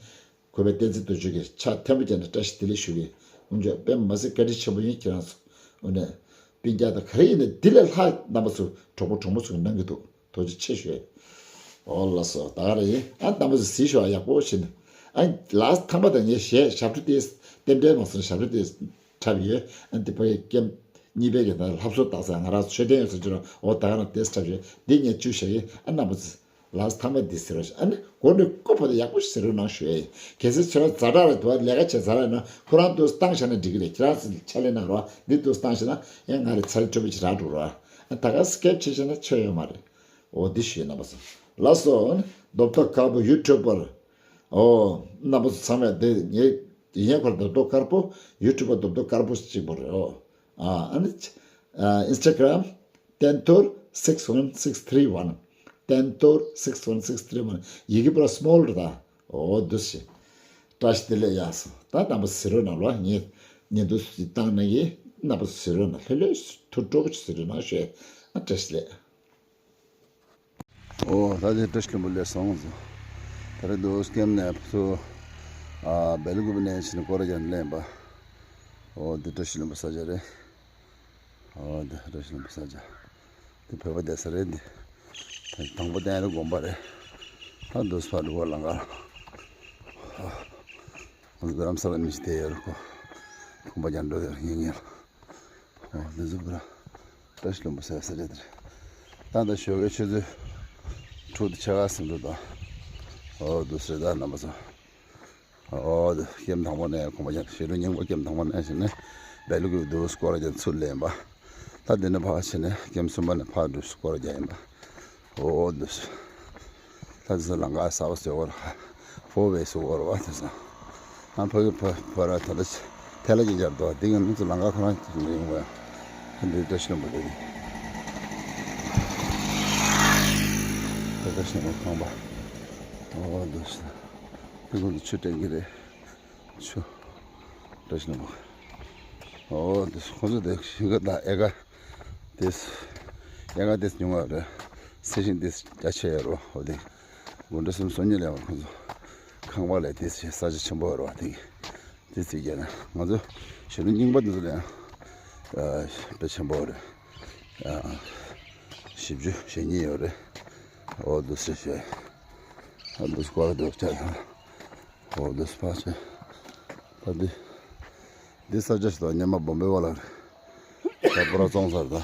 གུས་པ་བསྟན་འཛིན་རྡོ་རྗེ་གིས་ཕྱག་ཐལ་མོ་སྦྱར་ནས་བཀྲ་ཤིས་བདེ་ལེགས་ཞུ་གི། འོན་ཀྱང་དཔེ་མ་སྲིད་བཀའ་དྲིན་ཆེན་པོ་ཡིན་ཁྱེད་རང་ཚོ། འོ་ནས་སྤུན་ཀྱག་དང་ག་རེ་ཡིན་ན་འདི་ལས་ལྷག་རྣམ་པ་ཚོ་གྲོགས་པོ་གྲོགས་མོ་ཚོ་གིས་གནང་གི་འདུག་ཐུགས་རྗེ་ཆེ་ཞུ། ཨོ་ལགས་སོ། ད་ག་རེ་ཡིན། ཨ་རྣམ་པ་ཚོ་གཟིགས་ཤོག་ཡག་པོ་བྱས་ནས། ཨ་ལགས་ཐ་མ་དང་ངས་གཞས་ཞབས་བྲོ་དེ་རྟེན་འབྲེལ་མ་སོང་། ཞབས་བྲོ་དེ་འཁྲབ་ཡོད། ཨ་འདི་ཕ་གི་ཀེམ་གཉིས་པའི་གི་ད་ལྷ་བཟོ་སྟག་ཚང་ང་རང་ཚོ་མཆོད་རྟེན་ཡོད་ས་ཅི་རང་འོ་ད་ག་རང་དེ་འཁྲབ་ཡོད། འདི་ངས་བཅུ་བཞག་གི། ཨ་རྣམ་པ་ཚོ་ལགས་ཐ་མ་འདི་ཟེར་རོགས་ཞེས། ཨ་ནི་མགོ་ནས་ཀོ་བར་དུ་ཡག་པོ་ཞིག་ཟེར་རོགས་གནང་ཞུ་ཡ་ཡིན། གལ་སྲིད་ཁྱོད་རང་ཛ་དྲག་རེད་འདུག་ལས་ཀ་བྱེད་ཛ་དྲག་ན་ཁོ་རང་དུ་བཏང་བཞག་ན་འགྲིག་གི་རེད། ཁྱེད་རང་ཚོ་ཕྱག་ལས་གནང་རོགས། འདི་དུ་བཏང་བཞག་ན་ཡང་ང་རེ་ཚ་ལེ་སྤྲོ་པོ་ཅིག་རག་འགྲོ་རོགས། ཨ་ད་ག་སི་ཀེབ་བྱེད་བཞག་ན་ཆོ་ཡོད་མ་རེད། འོ་འདི་ཞུས་རྣམ་པ་ཚོ། ལགས་སོ། རྡོབ་ཐོ་དཀར་པོ་ཡུ་ཊུབ་པར། ཨོ། རྣམ་པ་ཚོ་ཚང་མས་དེ་ངའི་ཡིན་ཡང་ཁོ་རྡོབ་ཐོ་དཀར་པོ་ཡུ་ཊུབ་པར་རྡོབ་ཐོ་དཀར་པོ་གཅིག་པོ་རེད། ཨོ། ཨ་ཨ་ནི། ཨ་ཨིན་སི་ཊ་གྷ་རམ། བསྟན་རྡོར་six one six three one། བསྟན་རྡོར་six one six three one། ཡི་གེ་པུ་ར་སི་མོལ་རེད་ད། ཨོ་འདུག་སེ། བཀྲ་ཤིས་བདེ་ལེགས། ཡག་སོང་། ད་རྣམ་པ་གཟིགས་རོགས་གནང་ལོ། ངས་བརྙན་ཐུང་བཏང་ན་ཡིན། རྣམ་པ་གཟིགས་རོགས་གནང་། ལྷོད་ལྷོད་ཐུགས་སྤྲོ་པོ་གཟིགས་རོགས་གནང་ཞུ། ཨ་བཀྲ་ཤིས་བདེ་ལེགས། ཨོ་ད་དེ་བཀྲ་ཤིས་ལྷུན་པོ་སླེབས་སོང་ཟེར། ད་རེས་འདུག་ཀེམ་ནས་ཚུར་ཨ་སྦེལ་ཀོབ་ནས་ཕྱིན་ནས་སྐོར་ར་རྒྱག་ནས་སླེབས་པ། ཨོ་འདི་བཀྲ་ཤིས་ལྷུན་པོ་ས་ཆ་རེད། ཨོ་འདི་བཀྲ་ཤིས་ལྷུན་པོ་ས་ཆ། འདི་བོད་པ་བསྡད་ས་རེད་འདི། ད་དང་པོ་བསྟན་རེ་དགོན་པ་རེད། ད་འདུག་སེ་ཕར་འགྲོ་བ་ལམ་ཁ། ང་ཚོ་རྡ་རམ་ས་ལ་མི་ཞིག་བསྡད་ཡོད་རེད་ཁོ། ཁང་པ་རྒྱག་འགྲོ་དེར་ངེས་ངེས་ལ། ཨོ་འདི་ཚོ་བུ་ར། བཀྲ་ཤིས་ལྷུན་པོ་ཟེར་ས་ཆ་དེ་རེད། ད་ལྟ་ཞོགས་ཀའི་ཆུ་ཚོད་དྲུག་དང་ཕྱེད་ཀ་ཟིན་འགྲོ་དང་། ཨོ་འདུག་སེ་ད་རྣམ་པ་ཚོ། ཨོ་འདི་ཀེམ་དང་པོ་ནས་ཁང་པ་རྒྱག་ཞེ་སྒྲུབ་རྙིང་པ་ཀེམ་དང་པོ་ནས་ཕྱིན་ནས་སྦེལ་ཀོབ་འདུག་སེ་སྐོར་ར་རྒྱག་ཚུར་སླེབས་ཡིན་པ། ད་འདི་ནས་ཕར་ཕྱིན་ནས་ཀེམ་གསུམ་པ་ནས་ཕར་འགྲོ་སེ་སྐོར་ར་རྒྱག་ཡིན་པ། ཨོ་འདུག་སེ། ད་འདི་ཚོ་ལམ་ཁ་གསར་པ་བཟོས་པ་རེད། ཕོར་ཝེ་བཟོས་པ་རེད་བ་དེང་སང་། ཨ་ཕ་གི་ཕ་ཕ་ར་ད་ལྟ་ཐལ་ལ་གྱི་རྒྱབ་ཏུ་འདི་ག་ནི་ཚོ་ལམ་ཁ་ཁོ་རང་གི་ཡིན་པ། འདི་བཀྲ་ཤིས་ལྷུན་པོ་འདི་རེད། བཀྲ་ཤིས་ལྷུན་པོ་ཁང་པ། ཨོ་འདུག་སེ། འདི་ཀུན་ཏུ་ཆུ་སྤྲད་ཀྱི་རེད། ཆུ། བཀྲ་ཤིས་ལྷུན་པོ། ཨོ་འདི་ཁོ་ཚོ་དེ་ཤིང་ཁ་དང་ཨེ་ཁ། དེ། ཨེ་ཁ་དེ་ཉུང་བ་རེད། སེ་ཤིང་དེ་རྒྱ་ཆེ་ཡོད་རེད། ཨོ་དེ། དགུན་གྲོ་གསུམ་སོ་གཉིས་ལས་བར་ཁོ་ཚོ། ཁང་པ་ལས་དེ་ས་ཆ་ཆེན་པོ་ཡོད་རེད་བ་དེ། དེ་རྩིས་རྒྱག་ན་ང་ཚོ་གཞོན་ནུ་རྙིང་པ་འདི་ཚོ་ལས་ཡང་། ཨ་དཔེ་ཆེན་པོ་རེད། ཨ་བཞི་བཅུ་ཞེ་གཉིས་ཡོད་རེད། ཨོ་འདུག་སེ་བྱས། ཨ་འདུག་སེ་སྐོར་ར་འདུག་བྱས་དང་། ཨོ་འདུག་སེ་ཕར་བྱས། ད་འདི། འདི་ས་ཆ་ཞིག་དང་སྙེ་མ་སྦོམ་པའི་བ་ལ་རེད། ད་པུ་ར་བཙོང་ཚར་ད།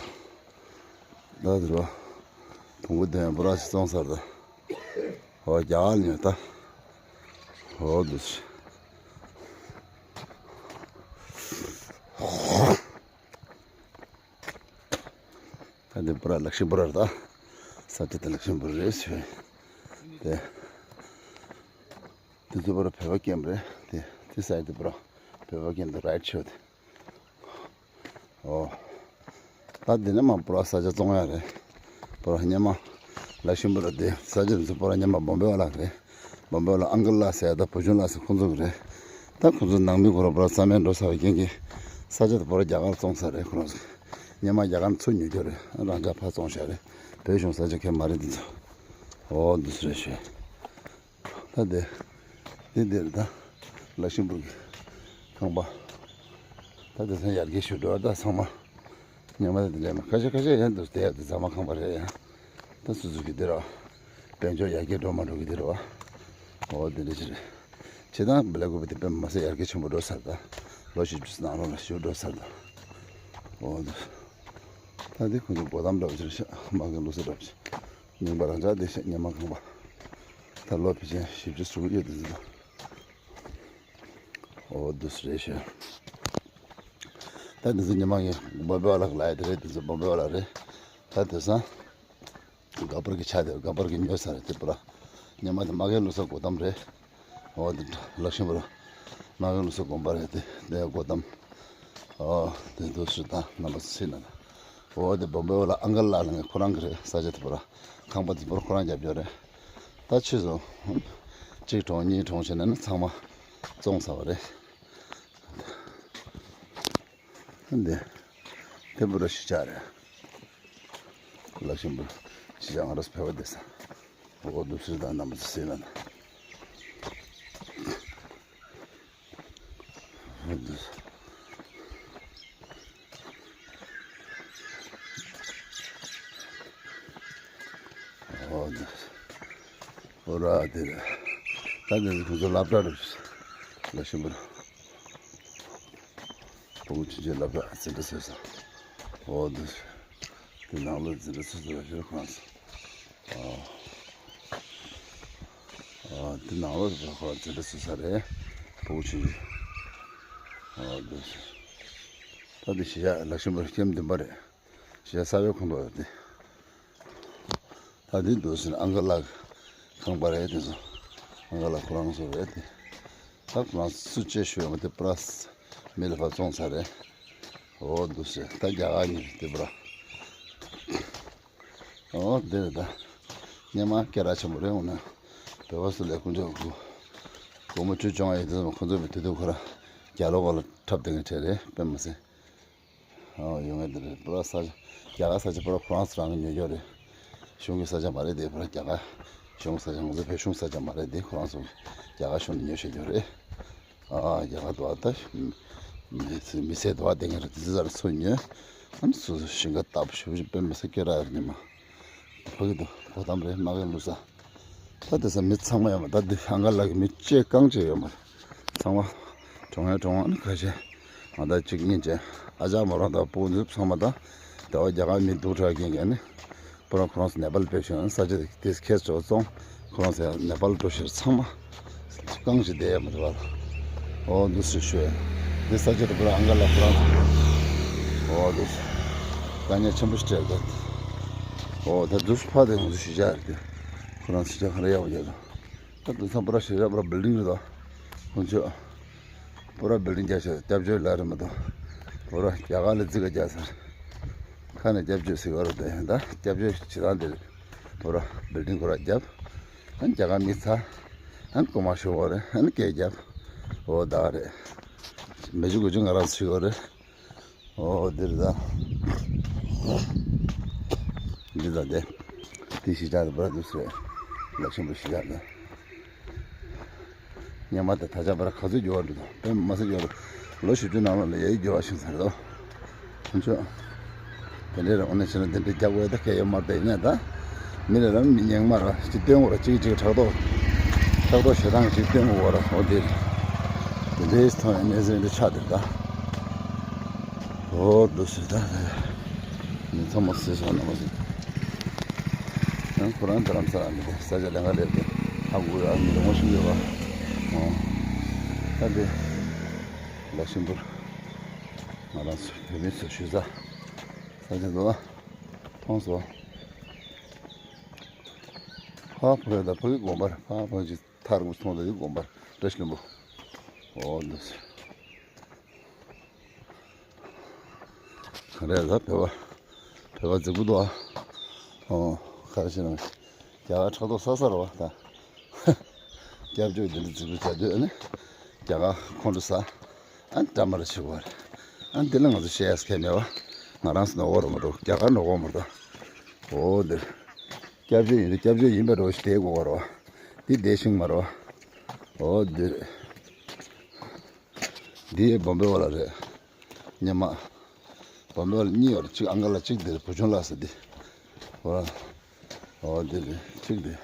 ད་འདི་ར། བོང་གུ་དོན་པུ་ར་ཞིག་བཙོང་ཚར་ད། ཨོ་རྒྱ་གར་ཉོས་ད། ཨོ་འདུག་སེ། ད་འདི་པུ་ར་ལག་ཤི་པུ་ར་རེད་ད། ས་ཆ་དེ་ལག་ཤི་པུ་ར་རེད་ཟེར། དེ། དེ་ཚོ་པུ་ར་བོད་པ་ཀེམ་རེད་དེ། དེ་སའི་དེ་པུ་ར་བོད་པ་ཀེམ་དེ་རའིཊ་ཆེ་བ་དེ། ཨོ། ད་འདི་ནས་མར་པུ་ར་ས་ཆ་བཙོང་ཡ་རེད། པུ་ར་སྙེ་མ། ལག་ཤི་པུ་ར་དེ་ས་ཆ་དེ་ཚོ་པུ་ར་སྙེ་མ་སྦོམ་པའི་བ་ལ་རེད། བོམ་བེ་ལ་ཨང་ཀལ་ལགས་ཟེར་ཡ་ད་བུ་ཆུང་ལགས་ཟེར་ཁོང་ཚོ་གི་རེད། ད་ཁོང་ཚོ་ནང་མི་ཁོ་རང་པོ་ར་རྩ་མེད་འགྲོ་ཚར་བའི་རྐྱེན་གྱིས་ས་ཆ་དེ་པོ་ར་རྒྱ་གར་བཙོང་ཚར་རེད། ཁོ་རང་ཚོ་སྔོན་མ་རྒྱ་གར་ཚུར་ཉོས་རྒྱུ་རེད། རང་ཅག་ཕར་བཙོང་བཞག་རེད། བོད་གཞུང་ས་ཆ་ཁྱད་མ་རེད་འདི་ཚོ། འོ་འདི་ཚོ་རེད་ཤོད། ད་དེ་དེ་འདིར་ད་ལག་ཤིང་ཕུག་གི་ཁང་པ། ད་དེ་ཚང་ཡར་རྒྱས་ཞུ་འགྲོ་ད་ཚང་མ། ཉི་མ་དེ་འདྲ་མ་ཁ་ཤས་ཁ་ཤས་ཡང་འདུག་དེ་ཡ་དེ་ཟ་མ་ཁང་པ་རེད་ཡ། ད་སུ་སུ་གི་དེ་ར། དཔལ་འབྱོར་ཡར་རྒྱས་འགྲོ་མ་འགྲོ་གི་དེ་ར་བ། འོ་དེ་འདྲ་ཅི་རེད། ཆེ་ཐང་བི་ལ་ཀུ་པི་དེ་དཔེ་མ་སྲིད་ཡར་རྒྱས་ཆེན་པོ་འགྲོ་ཚར་ད། ལོ་བཞི་བཅུ་ནང་ལོགས་ལ་ཞུ་འགྲོ་ཚར་ད། འོ་དེ། ད་དེ་ཁོང་ཚོ་སྒོ་དམ་འདྲ་བ་ཅི་རེད་ཤག་མ་གི་ལུགས་སྲོལ་འདྲ་བ་ཅི། རྙིང་པ་རང་ཅག་དེ་ཤག་ཉི་མ་ཁང་པ། ད་ལོ་ཕལ་ཆེར་བཞི་བཅུ་ཟུར་ཡོད་དེ་ཚོ། འོ་འདུག་སེ་རེད་ཤག་ད་འདི་ཚོ་ཉི་མ་ངས་བོམ་བེ་བ་ལ་ལབ་ཡ་དེ་རེད། འདི་ཚོ་བོམ་བེ་བ་ལ་རེད། ད་དེང་སང་ག་པར་གྱི་ཆ་དེ་ག་པར་གྱི་ཉོས་ས་རེད་དེ་པུ་ར། ཉི་མ་དེ་མ་གའི་ལུགས་སྲོལ་སྒོ་དམ་རེད། འོ་དེ་ལག་ཤིང་པུ་ར། མ་གའི་ལུགས་སྲོལ་དགོན་པ་རེད་དེ་དེ་སྒོ་དམ། འོ་དེ་འདུག་སེ་ད་རྣམ་པ་ཚོ་ཚོའི་ནང་ལ། འོ་དེ་བོམ་བེ་བ་ལ་ཨང་ཀལ་ལགས་ལ་ངས་ཁོ་རང་གི་རེད། ས་ཆ་དེ་པུ་ར། ཁང་པ་དེ་པུ་ར་ཁོ་རང་རྒྱབ་ཡོད་རེད། ད་ཕྱིས་སུ་གཅིག་གྲོངས་གཉིས་གྲོངས་བྱས་ནས་ནི་ཚང་མ་བཙོང་ཚར་བ་རེད། འདི་དེ་པུ་ར་གཞིས་ཆགས་རེད། ལག་ཤིང་པུ་ར་གཞིས་ཆགས། ང་རང་ཚོ་བོད་པ་བསྡད་ས། འོ་འདུག་སེ་ད་རྣམ་པ་ཚོ་གཟིགས་ན་ད། འོ་འདུག་སེ། འོ་འདུག་སེ། འོ་ར་དེ་རེད། ད་འདི་ཁོ་ཚོ་སློབ་གྲྭ་རེད། ལག་ཤིང་པུ་ར། བུ་ཆུང་ཆུང་སློབ་གྲྭ་འཛིན་གྲྭ་ཚོགས་ས། འོ་འདི། འདི་ནང་ལོགས་འཛིན་གྲྭ་ཚོགས་ས་རེད་ཤག་ཁོང་ཚོ། འོ་འདི་ནང་ལོགས་ཁོང་འཛིན་གྲྭ་ཚོགས་ས་རེད། བུ་ཆུང་ཆུང་། འོ་འདི། ད་འདི་གཞིས་ཆགས་ལག་ཤིང་པུ་ར་ཀེམ་བདུན་པ་རེད། གཞིས་ཆགས་གསར་པའི་ཁོངས་གཏོགས་རེད་དེ། ད་འདི་འདུག་ཟེར་ན་ཨང་ཀལ་ལགས་ཁང་པ་རེད་དེ་ཚོ། ཨང་ཀལ་ལགས་ཁོ་རང་ཚོ་རེད་དེ། ད་ཁོ་རང་སུ་གཅེས་ཞུ་ཡོང་དེ་པུ་ར་མི་ལ་ཕར་བཙོང་ཚར་རེད། འོ་འདུག་ཟེར། ད་རྒྱ་གར་གཉིས་དེ་པུ་ར། འོ་དེ་རེད་ད། སྔོན་མ་སྐད་གྲགས་ཆེན་པོ་རེད། འོ་ན་བོད་པ་ཚོ་ལས་དཀོན་མཆོག་གི་སྒོ་མོ་ཆུ་སྦྱོང་ཡས་དེ་ཚོ་ཁོ་ཚོ་བའི་དུས་དུས་ཁོ་ར་རྒྱ་ལོ་ག་ལ་འཁྲབ་བསྡད་མཁན་གྲས་རེད། དཔེ་མ་སྲིད། ཨོ་ཡོང་ངེས་འདི་རེད། པུ་ར་ས་ཆ་རྒྱ་གར་ས་ཆ་པུ་ར་ཁོ་རང་ཚོ་རང་གི་ཉོས་ཡོད་རེད། གཞུང་གི་ས་ཆ་མ་རེད་དེ། པུ་ར་རྒྱ་གར་གཞུང་གི་ས་ཆ། ང་ཚོ་བོད་གཞུང་ས་ཆ་མ་རེད་དེ། ཁོ་རང་ཚོ་རྒྱ་གར་གཞུང་ནས་ཉོས་བཞག་ཡོད་རེད། ཨ་རྒྱ་གར་དུ་ཨ་ད་མི་ཚེ་དུ་ཨ་དེ་ངས་རེད་དེ་ཚོ་ཚུར་ཉོས། ཨ་ནི་སོ་སོ་ཞིང་ཁ་བཏབ་ཞུ་ཞུ་དཔེ་མི་སྲིད་སྐད་གྲགས་ཡོད་རེད་ཉི་མ། ཕ་གི་འདུག་སྒོ་དམ་རེད། མ་གི་ལུག་ས། ད་དེ་ས་མི་ཚང་མ་ཡོད་མ། ད་འདི་ཧང་ག་ལ་གི་མི་གཅིག་རྐང་གཅིག་ཡོད་མ་རེད། ཚང་མ་གྲོངས་ཡ་གྲོངས་ཨ་ནི་ཁ་ཤས་ང་ད་གཅིག་གཉིས་བྱས། ཨ་ཅག་མོ་རང་དང་སྤུ་གུ་ཚང་མ་ད་དེ་བ་རྒྱ་གར་མི་སྡུག་དྲགས་རྐྱེན་གྱིས་ཨ་ནི་པུ་ར་ཁོ་རང་ཚོ་ནེ་པཱལ་ཕེབས་བྱུང་། ས་ཆ་དེ་དེ་ཁྱེད་ཚོ་བཙོང་། ཁོ་རང་ཚོ་ནེ་པཱལ་འགྲོ་ཕྱིར་ཚང་མ་རྐང་གཅིག་བསྡད་ཡ་མ་རེད་པ། འོ་འདུག་སེ་ཞུ་ཡ། འདི་ས་ཆ་དེ་པུ་ར་ཨང་ག་ལ་ཁོ་རང་ཚོ། འོ་འདུག་སེ་དཀའ་ངལ་ཆེན་པོ་ཞིག་འཕྲད་ཀྱི་འདུག་འོ་ད་འདུག་སེ་ཕ་དེ་ང་ཚོ་གཞིས་ཆགས་རེད་དེ། ཁོ་རང་གཞིས་ཆགས་ག་རེ་ཡག་པོ་རྒྱག་དང་། ད་དེང་སང་པུ་ར་གཞིས་ཆགས་པུ་ར་བིལ་ཌིང་རེད་དོ། ཁོང་ཚོས་པུ་ར་བིལ་ཌིང་རྒྱག་ཤག་སྐྱབས་བཅོལ་ལ་རེད་མ་གཏོགས། པུ་ར་རྒྱ་གར་ལ་རྩིས་ཀ་རྒྱག་ས་རེད། ཁ་ནས་སྐྱབས་བཅོལ་ཟེར་བ་རེད་དེ། ད་སྐྱབས་བཅོལ་བྱེད་སྟངས་དེ་རེད། པུ་ར་བིལ་ཌིང་ཁོ་ར་རྒྱབ། ཨ་ནི་རྒྱ་གར་མི་ཚ། ཨ་ནི་རྐུ་མ་ཤོར་བ་རེད། ཨ་ནི་སྐད་རྒྱབ། འོ་ད་རེད། མི་ཆུ་དགུ་ཆུ་ང་རང་ཚོ་ཤོར་བ་རེད། ཨོ་འདིར་ད། འདི་ད་དེ། དེ་གཞིས་ཆགས་དེ་པུ་ར་འདུག་སེ་རེད། ལག་ཤིང་པུ་ར་གཞིས་ཆགས་དེ། སྔོན་མ་དེ་ད་ཆ་པུ་ར་ག་ཚོད་འགྱུར་བ་འདུག་དང་། དཔེ་མ་སྲིད་འགྱུར་བ། ལོ་བཞི་བཅུ་ནང་ལོགས་ལ་ཡ་ཡི་འགྱུར་བ་ཕྱིན་ཚར་རེད་དོ། ཁོང་ཚོས། དེ་འདྲའི་རང་ནས་བྱས་ན་དེ་འདྲའི་རྒྱབ་དགོས་ད་གལ་ཡོད་མ་རེད་ད། ཡིན་ན་ད། མི་ལ་ལ་མི་ཉེག་མ་ར་ཅིག་སྟོན་དགོས་ར། ཅིག་ཅིག་ཕྲག་དོག་ཕྲག་དོག་ཞེ་སྡང་ཅིག་སྟོན་དགོས་ར། འོ་དེ། དེ་འདྲའི་ཐོག་ནས་གནས་ཚུལ་འདི་ཆགས་འདུག་ད། འོ་འདུག་སེ་ད། མི་ཚང་མ་ཟེར་སོང་ན་མ་ཟེར། ཡང་ཁོ་རང་རྡ་རམ་ས་ལ་མི་དེ་ས་ཆ་ལེན་ག་ལེར་དེ་ཧ་གོ་ཡ་མི་ངོ་ཤེས་ཡོད་པ། འོ། ད་དེ། ལག་ཤིང་པུ་ར། ང་རང་ཚོ་བོད་མི་ཚོ་བཞུགས་ས། ས་ཆ་འདུག་ཨ། མཐོང་སོང་། ཕ་ཕ་ཡ་ད་ཕ་གི་དགོན་པར་ཕ་ཕ་གི་ཐར་གུ་སོང་ད་ཡི་དགོན་པར་བཀྲ་ཤིས་ལྷུན་པོ། འོ་འདུག་སེ། ག་རེ་ད་བོད་པ། བོད་པ་རྫིག་པོ་འདུག་ཨ། ཨོ། ག་རེ་བྱས་ན། རྒྱ་གར་ཕྲག་དོག་ས་ས་རེད་བ་ད། སྐྱབས་བཅོལ་འདི་འདྲ་རྫིག་པོ་བྱ་དུས་ཨ་ནི། རྒྱ་གར་ཁོང་ཁྲོ་ཟ། ཨ་ནི་འདྲ་མ་རེད་བྱེད་དགོས་རེད། ཨ་ནི་འདི་ལ་ང་ཚོ་བཤད་ཡས་ཁས་མེད་པ། ང་རང་ཚོ་ནོར་གོ་རོ་མ་འགྲོ། རྒྱ་གར་ནོར་གོ་མ་འགྲོ། འོ་འདིར། སྐྱབས་བཅོལ་ཡིན་དུས་སྐྱབས་བཅོལ་ཡིན་པ་འགྲོ་ཞིག་བསྡད་དགོས་གོ་རོ། འདི་བསྡད་ཤིང་མ་རོ། འོ་འདིར། འདི་བོམ་བེ་བ་ལ་རེད། ཉི་མ། བོམ་བེ་བ་ལ་གཉིས་ཡོད་རེད། གཅིག་ཨང་ཀ་ལ་གཅིག་འདིར་བུ་ཆུང་ལགས་ཟེར་འདི། འོ། འོ་འདི་རེད་གཅིག་འདི།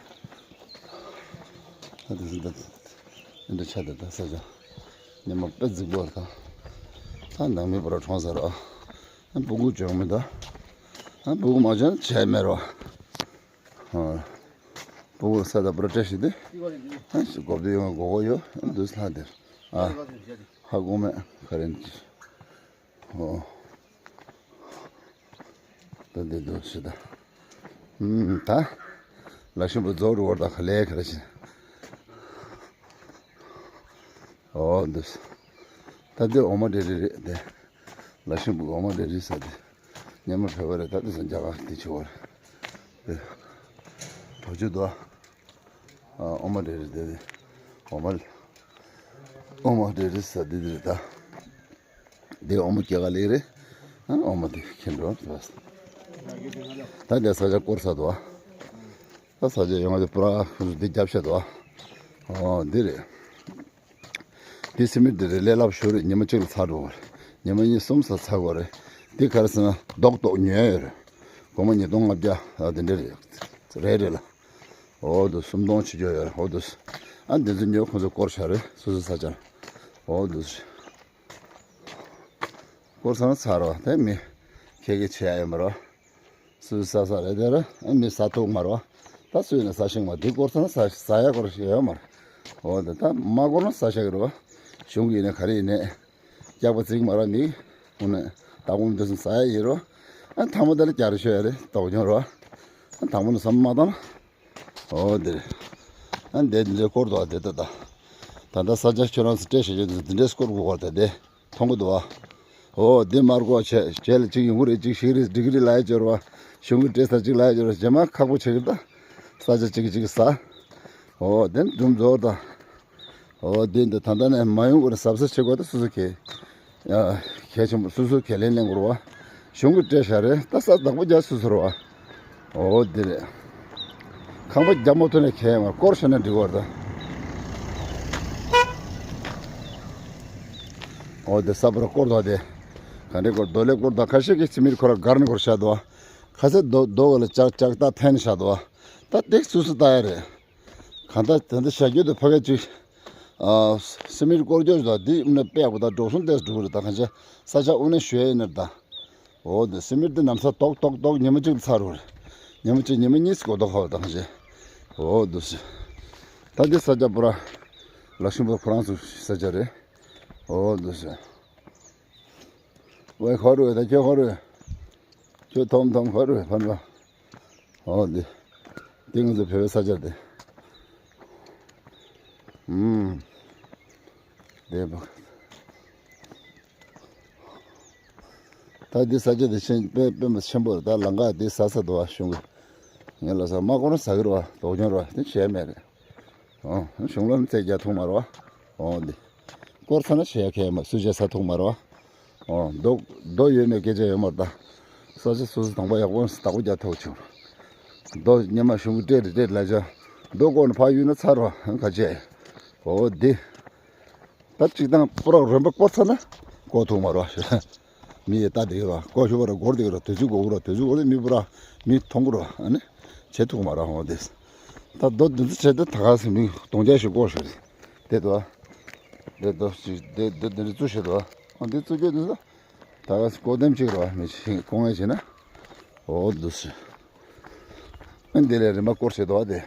ཨ་འདི་ཟིན་ད། འདི་འདྲ་ཆ་དེ་ད་ས་ཆ། ཉི་མ་དཔེ་རྫིག་པོ་རེད་ད། ད་ནང་མི་པོ་ར་གྲོངས་ས་ར། ཨ་སྤུ་གུ་བྱུང་མི་ད། ཨ་སྤུ་གུ་མ་བྱུང་བྱས་མེད་ར། ཨ། སྤུ་གུ་ས་ད་པུ་ར་བཀྲ་ཤིས་ཏེ། ཨ་ཞིག་གོ་བདེ་ཡོང་གོ་གོ་ཡོད། ཨ་འདུག་ལྷ་དེར། ཨ། ཧ་གོ་མེད་ག་རེ་འདི། ཨོ། ད་འདི་འདུག་ཞིག་ད། ཨུམ་ད། ལ་ཤིང་པོ་རྫོགས་རུ་བར་ད་ག་ལས་ག་རེ་བྱེད། ཨོ་འདུག་ད་འདི་འོ་མ་རེ་རེ་རེད་དེ། ལ་ཤིང་པོ་འོ་མ་རེ་རེ་ཟ་དེ། ཉི་མ་བོད་པ་རེད། ད་དེ་ཚོ་རྒྱ་གར་དེ་ཆུ་བར། དེ། བ་ཆུ་དོ། ཨ་འོ་མ་རེ་རེ་དེ་དེ། འོ་མ། འོ་མ་རེ་རེ་ཟ་དེ་དེ་རེད་ད། དེ་འོ་མ་སྐྱེ་ག་ལེགས་རེད། ཨ་འོ་མ་དེ་ཁྱེར་འགྲོ་ཟ། ད་དེ་ས་ཆ་སྐོར་ས་དོ། ད་ས་ཆ་ཡོང་བ་དེ་པུ་ར་ཁུ་སུ་དེ་རྒྱབ་ཤ་དོ། ཨོ་འདི་རེད། འདི་སི་མིར་འདི་རེད། ལས་སླ་པོ་ཞིག་རེད། ཉི་མ་གཅིག་ལ་ཚར་འགྲོ་བ་རེད། ཉི་མ་གཉིས་གསུམ་ཙམ་ཚར་དགོས་རེད། འདི་ག་རེ་ཟེར་ན་རྡོག་རྡོག་ཉོས་ཡོད་རེད། སྒོར་མོ་ཉིས་སྟོང་ལྔ་བརྒྱ་ཨ་དེ་འདྲ་རེད། རེད་རེད་ལ། འོ་དུ་སུམ་སྟོང་ཆུ་རྒྱུ་ཡོད་རེད། འོ་དུ། ཨ་འདི་ཚོ་ཉོས། ཁོང་ཚོ་སྐོར་བཞག་རེད། སོ་སོའི་ས་ཆར། འོ་དུ། སྐོར་སོང་ཚར་རོ། དེ་མི་ཁྱེད་ཀྱི་བྱེད་ཡ་ཡོད་མ་རོ། སུས་ཟ་ས་རེད་དེ་ར། ཨ་མི་ཟ་ཐུབ་མ་རེད་བ། ད་སུས་ནས་ཟ་ཤེས་མ། འདི་སྐོར་ཚང་ཟ་ཟ་ཡ་སྐོར་ཞིག་ཡོད་མ་རེད། འོ་དེ་ད་མ་སྐོར་ན་ཟ་ཤེས་ཀྱི་རེད་བ། གཞུང་གི་ཡིན་ནས་ག་རེ་ཡིན་ནས། སྐྱག་པ་བརྩིགས་མ་རེད་མི། འོ་ནས་ད་དགོང་འདི་ཚོ་ཟ་ཡ་ཡིན་རོ། ཨ་ཐ་མ་དེ་ལ་རྒྱག་རེ་ཤོད་ཡ་རེད། དོགས་ཀྱང་རོ། ཨ་དང་པོ་ནས་བསམ་མ་བཏང་ན། འོ་དེ་རེད། ཨ་འདི་འདི་སྐོར་དུ་བ་དེ་ད་ད། ད་ལྟ་ས་ཆ་ཁྱོད་རང་ཚོ་སྤྲད་བྱེད་རྒྱུ་འདི་འདི་འདྲའི་སྐོར་དགོས་པ་ད་དེ། མཐོང་གི་འདུག་ཨ། འོ་འདི་མར་གོ་བྱས་བྱས་ལ་གཅིག་ཡོང་གི་རེད། གཅིག་ཤིག་རེད། འགྲིག་གི་རེད་ལ་ཡ་སྦྱོར་བ། གཞུང་གི་སྤྲད་ས་གཅིག་ལ་ཡ་སྦྱོར་བ། རྗེས་མ་ཁག་པོ་བྱེད་ཀྱི་ད། ས་ཆ་གཅིག་གཅིག་ཟ། འོ་དེ་འདུམ་རྫོགས་ད། འོ་དེ་འདི་ད་ལྟ་ནས་མ་ཡོང་གི་རེད། གཟབ་གཟབ་བྱེད་དགོས་ད་སོ་སོ་གས། ཡ། གལ་ཆེན་པོ་སོ་སོ་གས་ལན་ལེན་དགོས་རེད་བ། གཞུང་གི་སྤྲད་བཞག་རེད། ད་ས་བདག་པོ་རྒྱག་སོ་སོ་རེད་བ། འོ་དེ་རེད། ཁང་པ་རྒྱ་མོ་ཐོན་ནས་ཁྱེད་མར་སྐོར་ཤོར་ན་འགྲིག་བར་ད། འོ་དེ་ས་བར་སྐོར་དོ་དེ། ག་འདྲའི་སྐོར་རྡོ་ལས་སྐོར་དང་ཁ་ཤས་ཀྱིས་སི་མིར་ཁོ་ར་སྒར་ནས་སྐོར་བཞག་འདུག་ཁ་ཚ་རྡོ་རྡོ་བ་ལ་ལྕགས་ལྕགས་རྟགས་འཐེན་བཞག་འདུག་ད་དེ་སུ་སུ་ལྟ་ཡ་རེད། གང་ལྟར་དེ་འདྲ་བྱ་རྒྱུ་དེ་ཕ་གི་ཅིག་ཨ། སི་མིར་སྐོར་རྒྱུ་ཞིག་དང་འདི་དབུ་ནས་དཔེ་ཡག་པོ་དང་འགྲོ་སོང་ཏོག་ཙམ་འགྲོ་གི་རེད། ད་གང་ཆ་ས་ཆ་དབུ་ནས་ཞོལ་ཡིན་ནར་ད། འོ་དེ་སི་མིར་དེ་ནམ་ས་ཏོག་ཏོག་ཏོག་ཉི་མ་གཅིག་ལ་ཚར་རུ་རེད། ཉི་མ་གཅིག་ཉི་མ་གཉིས་སུ་གོ་ཏོག་ཧོ་ད་གང་ཆ། འོ་དུ་སི། ད་འདི་ས་ཆ་པུ་ར། ལག་ཤིང་པུ་ར་ཁོ་རང་ཚོ་ས་ཆ་རེད། འོ་དུ་སི། ཝེ་ཁོ་རུ་ད་ཁྱོད་ཁོ་རུ། ཁྱོད་ཐོམ་ཐོམ་ཁོ་རུ་ཕན་པ། འོ་འདི། འདི་ང་ཚོ་བོད་པའི་ས་ཆ་འདི། ཨུམ། འདི་བ། ད་འདི་ས་ཆ་འདི་ཆེན་དཔེ་དཔེ་མ་ཆེན་པོ་རེད། ད་ལམ་ཁ་འདི་ཟ་ས་འདུག་བ་གཞུང་གི། ངས་ལ་ས་མ་གོ་ན་ཟ་གི་རེད་བ། དོགས་ཀྱང་རེད་བ། དེ་བྱས་མེད་རེད། ཨོ། གཞུང་ལམ་རྩེ་རྒྱག་ཐུབ་མ་རེད་བ། ཨོ་འདི། སྐོར་ས་ན་བྱེད་ཡ་ཁས་མ་སུ་བྱས་ས་ཐུག་མ་རེད་བ། ཨོ་རྡོ་རྡོ་ཡོད་མེད་སྐད་ཆ་ཡོད་མ་རེད་ད། ས་ཆ་སོ་སོ་དང་པོ་ཡག་པོ་བདག་པོ་རྒྱག་ཐུབ་བྱུང་། རྡོ་ཉི་མ་གཞུང་གི་སྤྲད་རེད་སྤྲད་ལ་ཆ། རྡོ་བཀོག་ནས་ཕར་གཡུག་ན་ཚར་བ་ག་བྱས། ཨོ་འདི། ད་གཅིག་དང་པུ་ར་རིམ་པ་བསྐོར་ཚར་ན་བསྐོར་ཐུབ་མ་རེད་བ། མི་ཡི་ལྟ་བསྡད་ཀྱི་རེད་བ། བསྐོར་ཤོག་པ་ར་སྒོར་བསྡད་ཀྱི་རེད་བ། དུས་ཚོད་འགོར་གྱི་རེད་བ། དུས་ཚོད་འགོར་ཚེ་མི་པུ་ར་མི་མཐོང་གི་རེད་བ། ཨ་ནི་བྱེད་ཐུབ་མ་རེད་ཧོ་དེ། ད་རྡོ་འདི་ཚོ་བྱས་ཏེ་ད་ག་སེ་མི་སྟོང་རྒྱ་ཞིག་བསྐོར་ཤོག་རེད་དེ་དོ། དེ་དོ་ཞིག་དེ་དེ་དེ་འདྲ་བཙུགས་ཤོག་དོ། ཨ་འདི་བཙུགས་རྒྱུ་འདི་ཚོ་ད་ག་སེ་བསྐོར་དེམ་ཅིག་རེད་བ། མི་ཞིག་སྐོང་ཡ་བྱས་ན། འོ་འདུག་སེ། ཨ་འདི་ལས་རིམ་པ་བསྐོར་བྱེད་དོ་དེ།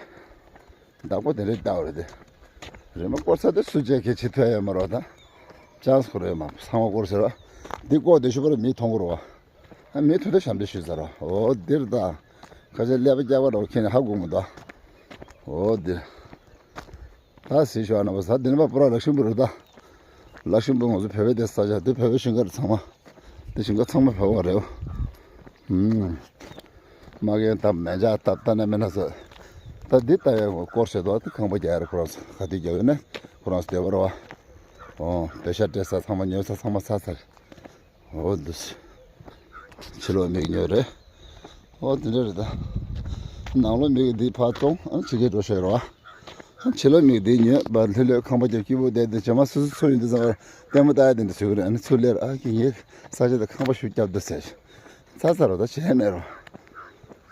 བདག་པོ་དེ་འདྲའི་ལྟ་བ་རེད་དེ། རིམ་པ་བསྐོར་ས་དེ་སུ་བྱས་ཁྱེད་ཆེ་ཐོས་ཡོད་མ་རེད་ད། ཅང་སུ་རེད་མ་ཚང་མ་བསྐོར་ཟེར་བ། འདི་བསྐོར་དེ་ཤུ་པར་མི་མཐོང་གི་རེད་བ། ཨ་མི་ཐུག་དེ་ཞབས་འདྲེན་ཞུས་ཟེར་བ། འོ་འདིར་ད། ཁ་ཆེ་ཀླད་པ་སྐྱ་བ་རོགས་ཁྱེད་ནས་ཧ་གོ་མི་འདུག་འོ་འདིར། ད་སི་ཤོ་ཨ་ན་བ་ས་འདི་ནི་པ་པུ་ར་ལག་ཤིང་པུ་རེད་ད། ལག་ཤིང་པུ་ང་ཚོ་བོད་པའི་དེ་ས་ཆ་དེ་བོད་པའི་ཞིང་ཁ་རེད་ཚང་མ། དེ་ཞིང་ཁ་ཚང་མ་བོད་པ་རེད། ཨུམ། མ་གན་ད་མེ་ཇ་ད་ད་ན་མེ་ན་ས། ད་འདི་ལྟ་བའི་སྐོར་བཤད་དོ། ད་ཁང་པ་རྒྱག་ཡ་རེད། ཁོ་རང་ཚོ་ག་དུས་རྒྱག་ཡོད་ན་ཁོ་རང་ཚོ་བསྡད་པ་རེད་བ། ཨོ་པེ་ཤ་སྤྲད་ས་ཚང་མ་ཉོ་ས་ཚང་མ་ཚར་ཚར། ཨོ་འདི་ཕྱི་ལོགས་མིག་ཉོས་རེད། ཨོ་དེ་འདྲ་རེད་ད། ནང་ལོགས་མིག་འདི་ཕར་བཙོང་ཨ་ཕྱི་རྒྱལ་འགྲོ་ཤེས་རེད་བ། ཕྱི་ལོགས་མིག་འདི་ཉོས་པ་ལྷོད་ལྷོད་ཁང་པ་རྒྱག་སྐྱིད་པོ་བསྡད་དེ་བྱེ་མ་སོ་སོ་ཚོ་ཡིན་དུས་ཙང་ལྟད་མོ་ལྟ་ཡ་དེ་འདྲ་བྱེད་ཀྱི་རེད། ཨ་ནི་ཚུར་སླེབས་ཨ་ཀི་ངའི་ས་ཆ་དེ་ཁང་པ་ཞིག་བརྒྱབ་འདུག་ཟེར། ཚར་ཚར་རོ་ད་བྱས་མེད་རོ།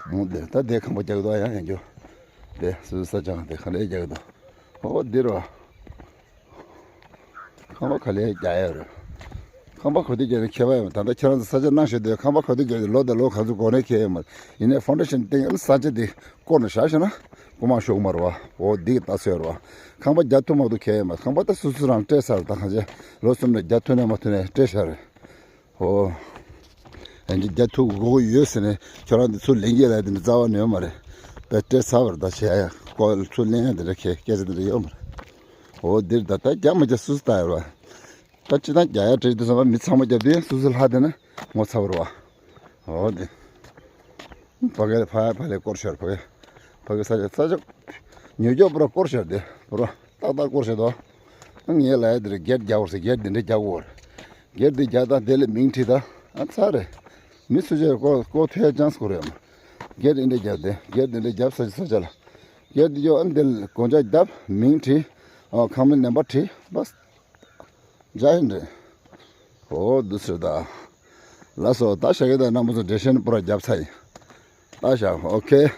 ཨོ་དེ་ད་དེ་ཁང་པ་རྒྱག་འདུག་ཨ་ཡང་ཡང་རྒྱུ། དེ་སོ་སོ་ས་ཆ་དེ་ག་ལེར་རྒྱག་འདུག་ཨོ་འདི་རོ། ཁང་པ་ག་ལེར་རྒྱག་ཡ་རེད། ཁང་པ་ག་དུས་རྒྱག་ན་ཁྱད་པར་ཡོད་མ། ད་ལྟ་ཁྱེད་རང་ཚོ་ས་ཆ་སྣང་ཤོར་དུས་ཁང་པ་ག་དུས་རྒྱག་ན་ལོ་དང་ལོ་ག་ཚོད་འགོར་ནའི་ཁྱད་ཡོད་མ་རེད། ཡིན་ནའི་ཕའུན་ཌེ་ཤན་བཏིང་ས་ཆ་དེ་བསྐོར་ནས་བཞག་ཤེ་ན་རྐུ་མ་ཤོར་གི་མ་རེད་བ། འོ་འདི་གི་ལྟ་ཚུལ་རེད་བ། ཁང་པ་རྒྱག་ཐུབ་མ་ཐུབ་ཁྱད་ཡོད་མ་རེད། ཁང་པ་ད་སོ་སོ་རང་སྤྲད་ཚར། ད་གང་བྱས་ལོ་གསུམ་ནས་རྒྱག་ཐུབ་ནའི་མ་ཐུབ་ནའི་སྤྲད་བཞག་རེད། ཨོ། ཡང་ཅིག་རྒྱག་ཐུབ་དགོས་ཀྱི་ཡོད་ཟེར་ནས་ཁྱོད་རང་འདི་ཚུར་ལེན་གྱི་ལབ་དེ་འདྲ་རྩ་བ་ནས་ཡོད་མ་རེད། དཔེ་སྤྲད་ཚར་བ་རེད། ད་བྱས་ཡ་ཀོ་ཚུར་ལེན་ཡ་དེ་འདྲ་ཁྱད་སྐད་ཆ་དེ་འདྲ་ཡོད་མ་རེད། ཨོ་འདིར་ད་ལྟ་རྒྱག་མ་རྒྱག་སུ་སུ་ལྟ་ཡོད་རེད་བ། ད་སྤྱིར་བཏང་རྒྱག་ཡ་བྲེལ་དུས་ཙམ་པ་མི་ཚང་མ་རྒྱབ་དུས་སུ་སུ་ལྷག་བསྡད་ན་ངོ་ཚ་བ་རེད་བ། ཨོ་འདི། ཕ་གི་ཕ་ཕ་ལས་སྐོར་ཤོར་ཕ་གི། ཕ་གི་ས་ཆ་ས་ཆ་ཉོ་རྒྱུ་པུ་ར་སྐོར་ཤོར་དེ་པུ་ར་ཏག་ཏག་སྐོར་ཤོར་དོ། ངས་ལ་ཡ་དེར་སྒེར་རྒྱག་བར་ཟེར་སྒེར་དེ་འདྲ་རྒྱག་དགོས་རེད། སྒེར་དེ་རྒྱག་དང་དེ་ལ་མིང་བྲིས་དང་ཨ་ཚར་རེད། མི་སུ་ཆེ་ཀོ་ཀོ་ཐོས་ཡ་ཅང་སྐོར་ཡོད་མ། སྒེར་དེ་འདྲ་རྒྱབ་དེ་སྒེར་དེ་འདྲ་རྒྱབ་ས་ཆ་ས་ཆ་ལ། སྒེར་དེ་ཡོ་ཨ་འདི་ལ་གོང་ཅག་རྒྱབ་མིང་བྲིས། ཨ་ཁང་མིག་ནམ་པར་བྲིས་བས། འཇའ་ཧིན་རེད། ཨོ་འདི་ཚོ་ད། ལགས་སོ་ད་ཞག་གི་ད་རྣམ་པ་ཚོ་འགྲེལ་བཤད་ནི་པུ་ར་རྒྱབ་ཚར་ཡིན། ད་ཞག་ཨོ་ཁེ།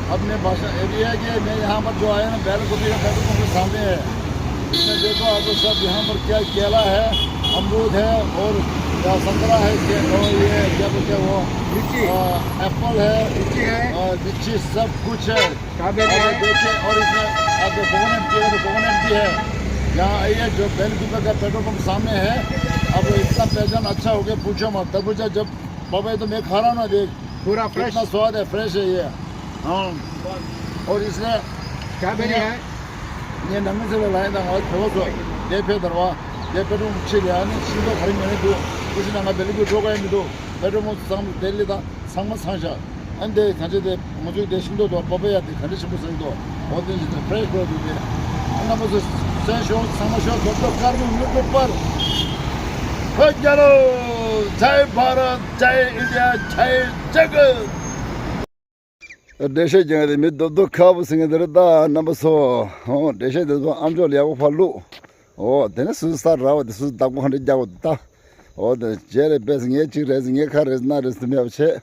अपने भाषा, ये है कि मैं यहाँ पर जो आया ना, बैल को भी पेट्रोल पंप के सामने है। इसमें देखो आप लोग, सब यहाँ पर क्या केला है, अमरूद है और क्या संतरा है, क्या, और ये क्या बोलते हैं वो, लीची। अ, एप्पल है, लीची है। अ, लीची, सब कुछ है। स्ट्रॉबेरी आप है। देखिए, और इसमें आप कोकोनट की है, तो कोकोनट भी है। यहाँ आइए, जो बैल कुपे का पेट्रोल पंप सामने है। अब इतना पहचान अच्छा हो गया, पूछो मत। तरबूजा जब बाबा, ये तो मैं खा रहा हूँ ना, देख। पूरा कितना फ्रेश। स्वाद है, फ्रेश है ये। हाँ। और इसने क्या बेरी है? ये नंगे से लाए था, और थोड़ा सा। ये पे दरवा, ये पे तो अच्छे ले आने, सीधा घर में नहीं दो। कुछ ना, मैं बिल्कुल जो गए में दो। पेट्रोल पंप सामने दे लेता, संग संग। ཨ་འདི་གང་ཅི་དེ་མོ་ཚོས་དེ་ཤིང་ཏོག་དང་པ་པ་ཡ་དེ་ག་འདྲ་ཞིམ་པོ་ཟེར་འདུག་འོ་དེ་ཞིག་དང་ཕྲེ་ཤི་འགྲོ་འདུག་དེ། ཨ་རྣམ་པ་ཚོ་གསན་ཤོག་ཚང་མ་ཤོག་རྡོག་རྡོག་དཀར་མོ་མི་འདུག་པར། ཧོ་རྒྱལ་ལོ། ཇའི་བྷ་རད། ཇའི་ཨིན་ཌི་ཡ། ཇའི་ཇ་གི། འགྲེལ་བཤད་རྒྱག་མཁན་དེ་མི་རྡོག་རྡོག་ཁ་པོ་ཟེར་མཁན་དེ་རེད་ད་རྣམ་པ་ཚོ། ཨོ་འགྲེལ་བཤད་དེ་ཚོ་ཨམ་ཅོག་ལ་ཡག་པོ་ཕར་བླུགས། ཨོ་དེ་ནས་སུ་ས་ར་བ་དེ་སུ་བདག་པོ་ག་འདྲ་རྒྱག་དགོས་འདུག་ད། ཨོ་དེ་རྗེས་ལ་བས་ངས་གཅིག་རེད་ངས་ཁ་རེད་སྣ་རེད་ཟེར་མེད་པ་བྱས།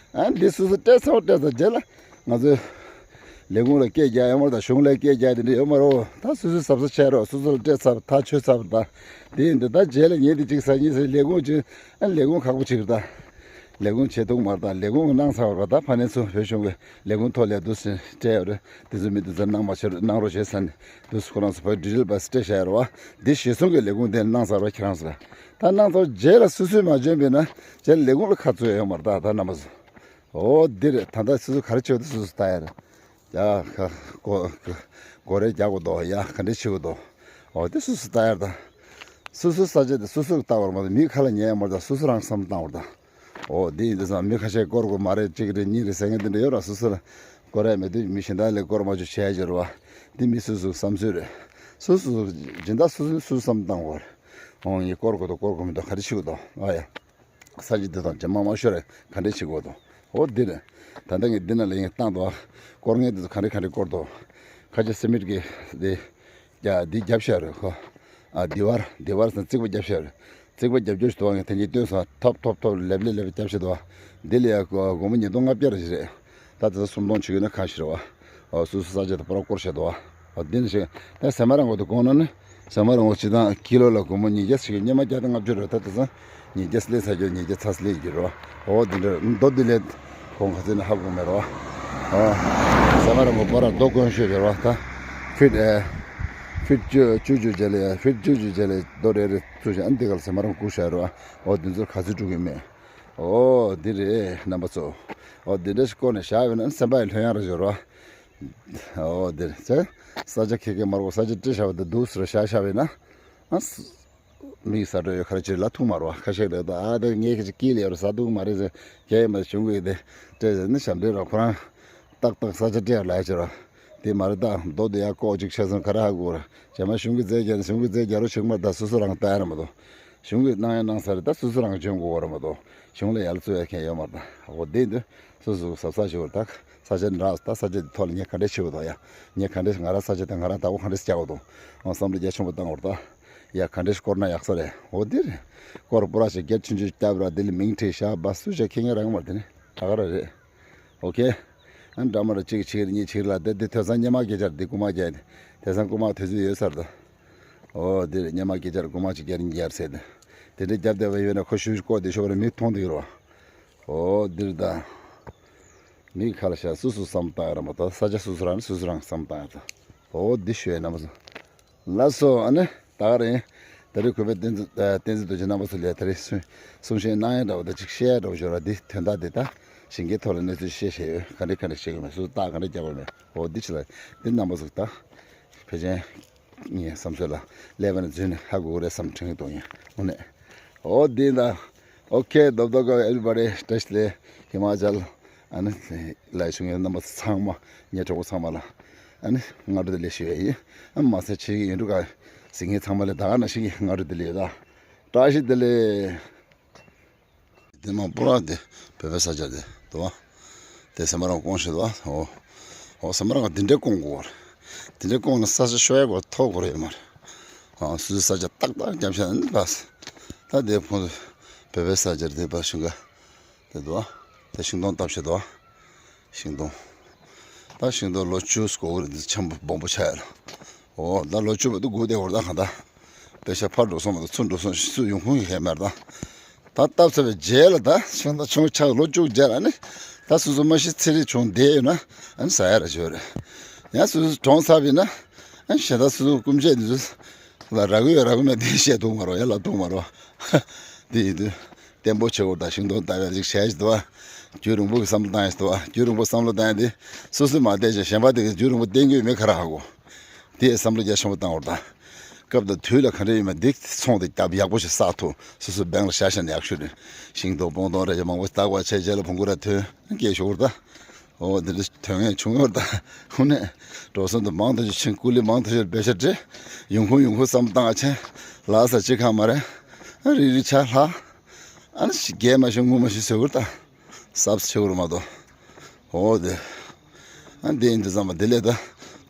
ཨ་འདི་སུ་སུ་སྤྲད་ཚར་བ་སྤྲད་ཚར་རྗེས་ལ་ང་ཚོས་ལས་ཁུངས་ལ་སྐད་རྒྱག་ཡོད་མ་རེད། ད་གཞུང་ལ་སྐད་རྒྱག་དེ་འདྲ་ཡོད་མ་རེད། ད་སུ་སུ་གཟབ་གཟབ་བྱས་རོགས། སུ་སུ་ལ་སྤྲད་ཚར་ཐག་ཆོད་ཚར་ད། དེ་ཡིན་དུས་ད་རྗེས་ལ་ངས་འདི་གཅིག་ཟ་གཉིས་ཟ་ལས་ཁུངས་ཅིག་ཨ་ལས་ཁུངས་ཁག་པོ་ཅིག་རེད་ད། ལས་ཁུངས་བྱེད་ཐུབ་མ་རེད་ད། ལས་ཁུངས་གནང་ཚར་བ་རེད་ད། ཕ་ནས་ཚུར་བོད་གཞུང་གི་ལས་ཁུངས་ཐོག་ལས་དུ་སྤྲད་ཡོད་རེད། དེ་ཚོ་མི་དེ་ཚོ་གནང་མ་ཤེས་གནང་རོགས་བྱེད་ཟེར་ནས་དུ་ཁོ་རང་ཚོ་བོད་ཌི་ཊེལ་པ་སྤྲད་བཞག་ཡོད་རེད་བ། འདི་གཞི་བཟུང་གི་ལས་ཁུངས་དེ་གནང་ཚར་བ་ཁྱེད་རང་ཚོ་ལ། ད་གནང་ཚར་རྗེས་ལ་སུ་སུས་མ་འཇོན་པས་ན་རྗེས་ལ་ལས་ཁུངས་ལ་ཁ་ཚུད་ཡོད་མ་རེད་ད། ད་རྣམ་པ་ཚོ། ཨོ་འདི་རེད། ད་ལྟ་སུ་སུ་ག་རེ་བྱེད་དུ་སུ་སུ་ལྟ་ཡ་རེད། ཡ་ཁ་གོ་གོ་རེ་རྒྱག་དགོས་འདུག་ཡ་ག་འདྲ་བྱེད་དགོས་འདུག་ཨོ་དེ་སུ་སུ་ལྟ་ཡ་རེད་ད། སུ་སུ་ས་ཆ་དེ་སུ་སུ་ལྟ་བར་མ་གཏོགས་མིའི་ཁ་ལ་ཉན་ཡ་མ་རེད་ད། སུ་སུ་རང་བསམ་བློ་བཏང་བར་ད། ཨོ་དེ་ཡིན་དུས་ཙང་མི་ཁ་ཤས་སྐོར་དགོས་མ་རེད། གཅིག་རེད་གཉིས་རེད་ཟེར་མཁན་དེ་འདྲ་ཡོད་ར། སོ་སོ་ལ་སྐོར་ཡ་མེད་དུས་མི་གཞན་དག་ལ་སྐོར་མ་བཅུག་བྱས་ཡ་ཅིག་རེད་བ། འདི་མི་སོ་སོའི་བསམ་ཚུལ་རེད། སོ་སོ་སྦྱིན་བདག་སོ་སོས་སུ་བསམ་བཏང་དགོས་རེད། ཨོ་ངས་སྐོར་དགོས་དང་སྐོར་དགོས་མི་འདུག་ག་རེ་བྱེད་དགོས་དང་ཨ་ཡ། ས་ཆ་འདི་དང་ཇེ་མང་མང་ཤོར་རེད། ག་འདྲས་བྱེད་དགོས་དང་ཨོ་འདི་རེད། ད་ལྟ་ངས་འདི་ནང་ལ་ཡིན་བཏང་དང་སྐོར་མཁན་འདི་ཚོ་ག་འདྲས་ག་འདྲས་སྐོར་དང་ཁ་ཆེ་སེ་མིད་ཀྱི་འདི། ཡ་འདི་རྒྱབ་ཤ་རེད་ཁོ། ཨ་དི་ཝར་དི་ཝར་ཟེར་རྩིག་པ་རྒྱབ་ཤ་རེད། རྩིག་པ་རྒྱབ་རྒྱུ་ཞིག་འདུག་ངས་དེ་གཉིས་སྟོན་སོང་། ཐོབ་ཐོབ་ཐོབ་ལེབ་ལེབ་ལེབ་རྒྱབ་ཤ་འདུག་འདི་ལ་ཡ་སྒོར་མོ་ཉིས་སྟོང་ལྔ་བརྒྱ་རེ་ཞིག་རེད། ད་དེ་ཚོ་སུམ་སྟོང་བྱེད་ཀྱི་ན་ཁ་ཤི་རེད་བ། ཨོ་སུ་སུ་ས་ཆ་དེ་པར་སྐོར་བྱས་འདུག་བ། ཨོ་འདི་ནི་ཞིག་ད་ཟ་མ་རང་གོ་དེ་གོང་ན་ནི་ཟ་མ་རང་གོ་སྤྱི་དང་ཀི་ལོ་ལ་སྒོར་མོ་ཉིས་བརྒྱ་ཞིག་སྙེ་མ་བརྒྱ་དང་ལྔ་བཅུ་རེད། ད་དེ་ཚོ་ཉིས་བརྒྱ་སླེབས་ཚར་རྒྱུ་ཉིས་བརྒྱ་ཚ་སླེབས་ཀྱི་རེད་བ། ཨོ་འདི་འདྲ་མདོ་འདི་ལས་གོང་ག་ཚོད་ནི་ཧ་གོ་མེད་རེད་བ། ཨོ་ཟ་མ་རང་གོ་པར་རྡོ་དཀོན་ཤོས་རེད་བ། ད་ཕིཊ་ཨེ་ཕིཊ་བཅུ་བཅུ་བཅུ་བྱས་ལས་ཕིཊ་བཅུ་བཅུ་བྱས་ལས་རྡོ་རེ་རེ་བཙུགས་ཤག་ཨ་འདི་ག་ལ་ཟ་མ་རང་གོ་ཤ་རེད་བ། ཨོ་འདི་ཚོ་ག་ཚོད་འགྲོ་གི་མེད། ཨོ་འདི་རེད་རྣམ་པ་ཚོ། ཨོ་འདི་འདྲ་ཞིག་བསྐོར་ནས་བཞག་ཡོད་ན་སེམས་པ་ཡི་ལྷོད་ཡངས་རེ་བྱོས་རོགས། ཨོ་འདི་རེད་ཚེ། ས་ཆ་ཁེ་ཁེ་མར་གོ་ས་ཆ་བཀྲི་བཞག་པ་དེ་འདུག་ཟེར་བཞག་བཞག་པ་ཡིན་ན། ཨ་མིག་ཟ་འགྲོ་ཡོད་ཁ་རེ་ཅིག་ལ་ཐུག་མ་རོགས་ཁ་ཤས་རེད་ད། ཨ་ད་ངས་ཁ་ཅིག་སྐྱིད་ལ་ཡོད་རེད་ཟ་འདུག་མ་རེད་ཟེར་རྒྱ་ཡིན་མ་བྱུང་གི་དེ་སྤྲད་ཟེར་ནི་ཞབས་འདྲེན་རོགས་ཁོ་རང་ཏག་ཏག་ས་ཆ་སྤྲད་ལ་ཡ་ཅིག་རོགས། དེ་མ་རེད་ད་རྡོ་དེ་ཡ་ལྐོག་ཅིག་ཆ་སོང་ཁ་ར་ཧ་གོ་ར་རྗེས་མ་གཞུང་གི་རྫས་རྒྱག་ནི་གཞུང་གི་རྫས་རྒྱག་རོགས་ཆིག་མ་ད་སོ་སོ་རང་ལྟ་ཡ་ར་མ་གཏོགས། གཞུང་གིས་གནང་ཡ་གནང་ས་རེད་ད་སོ་སོ་རང་འཇོན་དགོས་བ་རེད་མ་གཏོགས། གཞུང་ལ་ཡར་བཙུགས་ཡ་མཁན་ཡོད་མ་རེད་ད། འོ་དེ་འདི་སོ་སོ་གཟབ་གཟབ་བྱེད་དགོས་རེད་ད། ས་ཆ་འདྲ་ད་ས་ཆ་འདི་ཐོག་ལ་ངས་ག་འདྲས་བྱེད་དགོས་དོ་ཡ། ངས་ག་འདྲས་ང་རང་ས་ཆ་དེ་ང་རང་བདག་པོ་ག་འདྲས་རྒྱག་དགོས་དོ། འོ་བསམ་བློ་རྒྱ་ཆེན་པོ་བཏང་དགོས་རེད་ད། ཡ་ག་འདྲས་བསྐོར་ན་ཡག་ས་རེད། འོ་དེ་རེད། བསྐོར་པོ་ར་ཞིག་སྒེར་ཆུང་ཆུང་བརྒྱབ་ར་དེ་ལ་མིང་བྲིས་བཞག་པ་སུ་ཆ་ཁེ་ངེ་རང་མ་རེད་དེ་ནི་ད་ག་ར་རེད། ཨོ་ཁེ། ཨ་འདྲ་མ་ར་གཅིག་ཕྱིར་གཉིས་ཕྱིར་ལ་དེ་དེ་དེང་སང་སྙེ་མ་སྐད་ཆར་དེ་རྐུ་མ་རྒྱག་དེ་དེང་སང་རྐུ་མ་དུས་ཚོད་ཡོད་ས་རེད་ད། ཨོ་དེ་རེད་སྙེ་མ་སྐད་ཆར་རྐུ་མ་གཅིག་རྒྱག་རིན་རྒྱག་ཟེར་དེ། དེ་འདྲའི་རྒྱབ་བསྡད་པ་ཡོད་ན་ཁོ་ཤུལ་ཤུལ་ལྐོག་དེ་ཤོར་བ་རེད་མིག་མཐོང་དུ་ཡོད་རེད་བ། ཨོ་འདིར་ད། མིག་ཁ་ལ་ཤར་སུ་སུ་བསམ་བཏང་ཡ་ར་མ་གཏོགས་ས་ཆ་སུ་སུ་རང་ནི་སུ་སུ་རང་བསམ་བཏང་ཡ་ད། ཨོ་འདི་ཞུ་ཡ་ན་མ་སོང་། ལགས་སོ། ཨ་ནི་ད་ག་རེད། ད་རེས་གུས་པའི་བསྟན་འཛིན་བསྟན་འཛིན་རྡོ་རྗེ་རྣམ་པ་ཚོ་ལ་ད་རེས་གསུང་གསུང་བཤད་གནང་ཡ་འདྲ་བོ་ད་ཅིག་བཤད་ཡ་འདྲ་བོ་ཞོར་ལ་འདི་དོན་དག་འདི་ད་ཞིང་ཁའི་ཐོག་ལ་གནས་ཚུལ་བཤད་བཤད་ཡོད་ག་འདྲ་ག་འདྲ་བཤད་དགོས་མེད་སུ་རྟགས་ག་འདྲ་རྒྱག་དགོས་མེད་འོ་འདི་ཕྱི་ལ་འདི་རྣམ་པ་ཚོ་ད་ཕལ་ཆེར་ངའི་བསམ་ཚོད་ལ་ཀླད་པ་ནས་འཛུལ་ནས་ཧ་གོ་གི་རེད་བསམ་དྲན་གྱི་འདུག་ཡིན་དངོས་གནས་འོ་འདི་ད་ཨོ་ཁེ་རྡོབ་རྡོབ་ག་everybody བཀྲ་ཤིས་བདེ་ལེགས་ཧི་མ་ཅལ། ཨ་ནི་ལའི་བྱུང་ཡོད་རྣམ་པ་ཚང་མ་ངའི་གྲོགས་པོ་ཚང་མ་ལ་ཨ་ནི་སྔ་དྲོ་བདེ་ལེགས་ཞུ་ཡ་ཡིན། ཨ་མ་ཟད་ཆེ་གི་ཡིན་འགྲོ་ག་གཟིགས་མཁན་ཚང་མ་ལ་ད་ག་ནང་བཞིན་གྱི་སྔ་དྲོ་བདེ་ལེགས་ཡོད་ད། བཀྲ་ཤིས་བདེ་ལེགས། དེ་མ་པོ་ར་དེ་བོད་པའི་ས་ཆ་དེ་དུ་བ། དེ་སེ་མ་རང་ཀོང་ཞིག་དུ་བ་ཨོ། ཨོ་སེ་མ་རང་དེ་འདྲའི་ཀོང་གོ་བ་རེད། དེ་འདྲའི་ཀོང་ན་ས་ཆ་ཤོ་ཡ་གོ་ཐོག་གོ་རེད་མ་རེད། ཨ་སུ་སུ་ས་ཆ་ཏག་ཏག་རྒྱབ་ཤ་ནི་བ། ད་དེ་ཕོ་བོད་པའི་ས་ཆ་དེ་བ་ཞུ་ག་དེ་དུ་དེ་ཤིང་སྡོང་བཏབ་བྱེད་དོ། ཤིང་སྡོང་། ད་ཤིང་སྡོང་ལོ་བཅུ་སྐོར་གྱི་འདི་ཆེན་པོ་སྦོམ་པོ་ཆགས་ཡ་ལ། འོ་ད་ལོ་བཅུ་བ་འདི་སྒུག་བསྡད་འོར་ད་གང་ད། པེ་ཤ་ཕར་འགྲོ་སོང་མ་གཏོགས་ཚུར་འགྲོ་སོང་ཞིག་སུ་ཡོང་ཁུངས་ཡོད་མེད་ད། ད་བཏབ་ཚར་བའི་རྗེས་ལ་ད་ཤིང་སྡོང་ཆུང་ཆགས་ལོ་བཅུ་རྗེས་ལ་ནི། ད་སོ་སོ་མ་ཤི་ཚེ་རིང་བྱུང་བསྡད་ཡོད་ན་ཨ་ནི་ཟ་ཡ་ར་ཆོད་རེད། ཡང་སོ་སོ་གྲོངས་ཚར་བ་ཡིན་ན་ཨ་ནི་ཞེ་ད་སོ་སོ་སྐུ་མཆེད་འདི་ཚོ་ལ་རག་གི་ཡོད་རག་གི་མེད་དེ་བཤད་ཐུབ་མ་རོགས་ཡ་ལ་ཐུབ་མ་རོགས། དེ་ཡིན་དུས། བརྟན་པོ་བྱེད་དགོས་དང་ཤིང་སྡོང་བཏབ་ཡ་ཅིག་བྱས་ཤིག་འདུག་བ། རྒྱུན་རིང་པོ་གི་བསམ་བློ་བཏང་ཡ་ཞིག་འདུག་བ། རྒྱུན་རིང་པོ་བསམ་བློ་བཏང་ཡ་དེ་སོ་སོས་མ་བསྟན་ཅིང་གཞན་པ་དེ་གིས་རྒྱུན་རིང་པོ་བསྟན་རྒྱུ་ཡོད་མེད་ཁ་ར་ཧ་གོ། དེ་ཡི་བསམ་བློ་རྒྱ་ཆེན་པོ་བཏང་དགོས་དང་། སྐབས་དང་དུས་ལ་ག་འདྲ་ཡིན་མ་འདི་ཚོང་དེ་རྒྱབ་ཡག་པོ་ཞིག་བསགས་ཐུབ་སོ་སོའི་སྦེང་ལ་བཞག་བཞག་ན་ཡག་ཤོས་རེད། ཤིང་སྡོང་སྤང་ལྗོངས་རེ་ཞིག་མང་པོ་བཏབ་པ་བྱས་རྗེས་ལ་བོང་གུ་ར་ཐོན་སྐད་ཤོར་ད། འོ་འདི་འདྲ་དོན་ངན་བྱུང་ཡོད་ད། དངོས་གནས་འགྲོ་སོང་དུ་མང་དུ་ཕྱིན་ཀུ་ལི་མང་དུ་ཕྱིན་པེ་ཤ་སྤྲད། ཡོང་ཁུངས་ཡོང་ཁུངས་བསམ་བཏང་ཆེན་ལ་ས་གཅིག་ཁ་མ་རེད། རིག་རིག་ཆ་ལྷག་ཨ་ནི་ཞིག་རྒྱས་མ་ཤོང་ངུ་མ་ཤོང་ཟེར་བར་ད། སབ་ཆེ་བར་མ་གཏོགས། འོ་དེ། ཨ་འདི་ཡིན་དུས་ཙམ་པ་དེ་ལས་ད།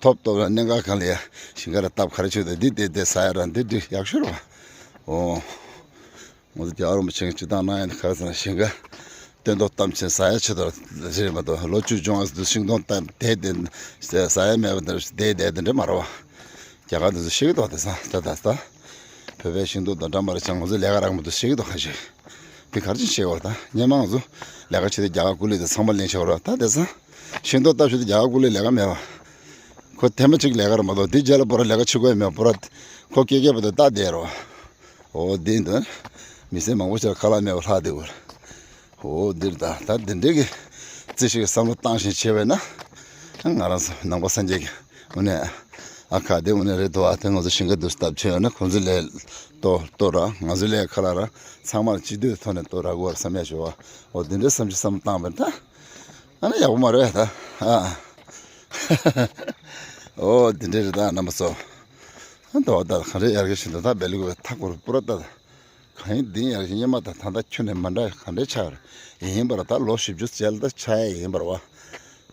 ཐོབ་ཐོབ་ལ་གནད་འགག་གང་ལ་ཡ། ཞིང་ཁ་ར་སྟབས་ག་རེ་ཆུ་དེ་འདི་དེ་དེ་ཟ་ཡ་ར་འདི་འདི་ཡག་ཤོས་ར་བ། འོ། ང་ཚོ་རྒྱལ་བ་རིན་པོ་ཆེ་གི་སྤྱི་བཏང་གནང་ཡ་ནི་ག་རེ་ཟེར་ན་ཞིང་ཁ་སྟོན་ཐོག་གཏམ་ཆེན་ཟ་ཡ་ཆེད་དུ་རེད་མ་གཏོགས་ལོ་བཅུ་སྦྱོང་ཡ་འདི་ཤིང་སྡོང་བཏབ་དེ་དེ་ཟ་ཡ་མེད་པ་འདི་དེ་དེ་དེ་འདྲ་མ་རེད་བ། རྒྱ་གར་འདི་ཚོ་ཤེས་ཀྱི་འདུག་དེང་སང་ད་ད་ད། བོད་པའི་ཤིང་སྡོང་དང་འདྲ་མ་རེད་ཅང་ང་ཚོ་ལས་ཀ་རག་མི་འདུག་ཤེས་ཀྱི་འདུག་ཁ་ཤས། འདི་ག་རེ་བྱེད་བར་ད་སྔོན་མ་ང་ཚོ་ལས་ཀ་བྱེད་དུས་རྒྱ་གར་ཀུ་ལི་དེ་ཚང་མ་ལེན་བྱེད་བར་ད་དེང་སང་། ཤིང་སྡོང་བཏབ་ཤོག་དེ་རྒྱ་གར་ཀུ་ལི་ལས་ཀ་མེད་བ། ཁོ་ཐེངས་མ་གཅིག་ལས་ཀ་རེད་མ་གཏོགས་འདི་རྗེས་ལ་པོ་ར་ལས་ཀ་བྱེད་དགོས་མེད་པོ་ར། ཁོ་སྐྱེ་སྐྱེ་པོ་དེ་ལྟ་བསྡད་རོ། འོ་འདི་འདོན། མི་སེར་མང་པོ་ཞིག་ལ་ཁ་ལག་མེད་པ་ལྷག་བསྡད་དགོས། འོ་འདིར་ད་ད་འདི་འདྲའི་གི་རྩིས་ཤིག་བསམ་བློ་བཏང་བཞིན་བྱས་པས་ན། ང་རང་ཚོ་ནང་པ་སངས་རྒྱས་ཀྱི་དངོས་གནས་ཨ་ཁ་དེ་དངོས་གནས་རེད་དོ། ཨ་དེ་ང་ཚོ་ཞིང་ཁ་འདུག་སྟབས་ཆེ་ཡོད་ན་ཁོང་ཚོ་ལས་ལྟོ་ལྟོ་ར་ང་ཚོ་ལས་ཁ་ལག་ར་ཚང་མར་སྤྱི་འཐུས་ཐོག་ནས་ལྟོ་ར་དགོས་བསམ་ཡ་ཞུ་བ། འོ་འདི་འདྲའི་བསམ་ཚུལ་བསམ་བློ་བཏང་བས་ད། ཨ་ནི་ཡག་པོ་མ་རེད་ད། ཨ། འོ་འདི་འདྲ་རེད་ད་རྣམ་པ་ཚོ། ཨ་འདི་བ་ད་ག་རེ་ཡར་གི་ཞིག་འདུག་ད་བེ་ལི་གུ་བའི་ཐག་གོར་པུ་ར་ད། གང་ཡིན་འདི་ཡར་གི་སྙེ་མ་ད་ད་ད་ཁྱོད་ནས་མ་འདྲ་ག་འདྲའི་ཆགས་རེད། ཡིན་པར་ད་ལོ་བཞི་བཅུ་རྗེས་ལ་ད་ཆགས་ཡ་ཡིན་པར་བ།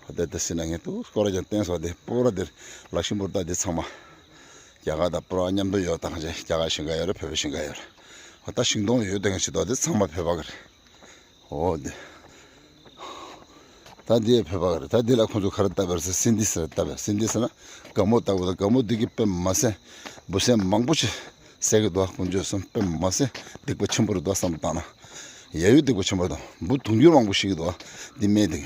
ཧོ་ད་ད་སྲིད་ན་ངས་ཏུ་སྐོར་ར་ཀྱང་བསྟན་སོགས་དེ་པུ་ར་དེར་ལག་ཤིང་པུར་ད་དེ་ཚང་མ། རྒྱ་གར་དང་པུ་ར་མཉམ་དུ་ཡོད་ད་གང་ཅི་རྒྱ་གར་ཞིང་ཁ་ཡོད་རེད་བོད་པའི་ཞིང་ཁ་ཡོད་རེད། ཧོ་ད་ཤིང་སྡོང་ཡོད་ད་གང་ཅི་དོ་དེ་ཚང་མ་བོད་པ་གི་རེད། འོ་དེ། ད་འདི་ཡང་བོད་པ་རེད། ད་འདི་ལ་ཁོང་ཚོ་ག་རེ་བཏབ་པ་རེད་ཟེར་སིན་དི་ཟེར་བཏབ་པ་རེད། སིན་དི་ཟེར་ན་སྒ་སྨུག་ལྟ་བུ་དང་སྒ་སྨུག་འདི་གི་དཔེ་མ་སྲིད་འབུ་སྲིན་མང་པོ་ཞིག་བསད་ཀྱི་འདུག་ཁོང་ཚོས་སོང་དཔེ་མ་སྲིད་སྡིག་པ་ཆེན་པོ་རེད་འདུག་བསམ་བཏང་ན། ཡ་ཡུལ་སྡིག་པ་ཆེན་པོ་རེད་འདུག་འབུ་དུང་ཕྱུར་མང་པོ་ཤི་གི་འདུག་འདི་སྨན་དེ།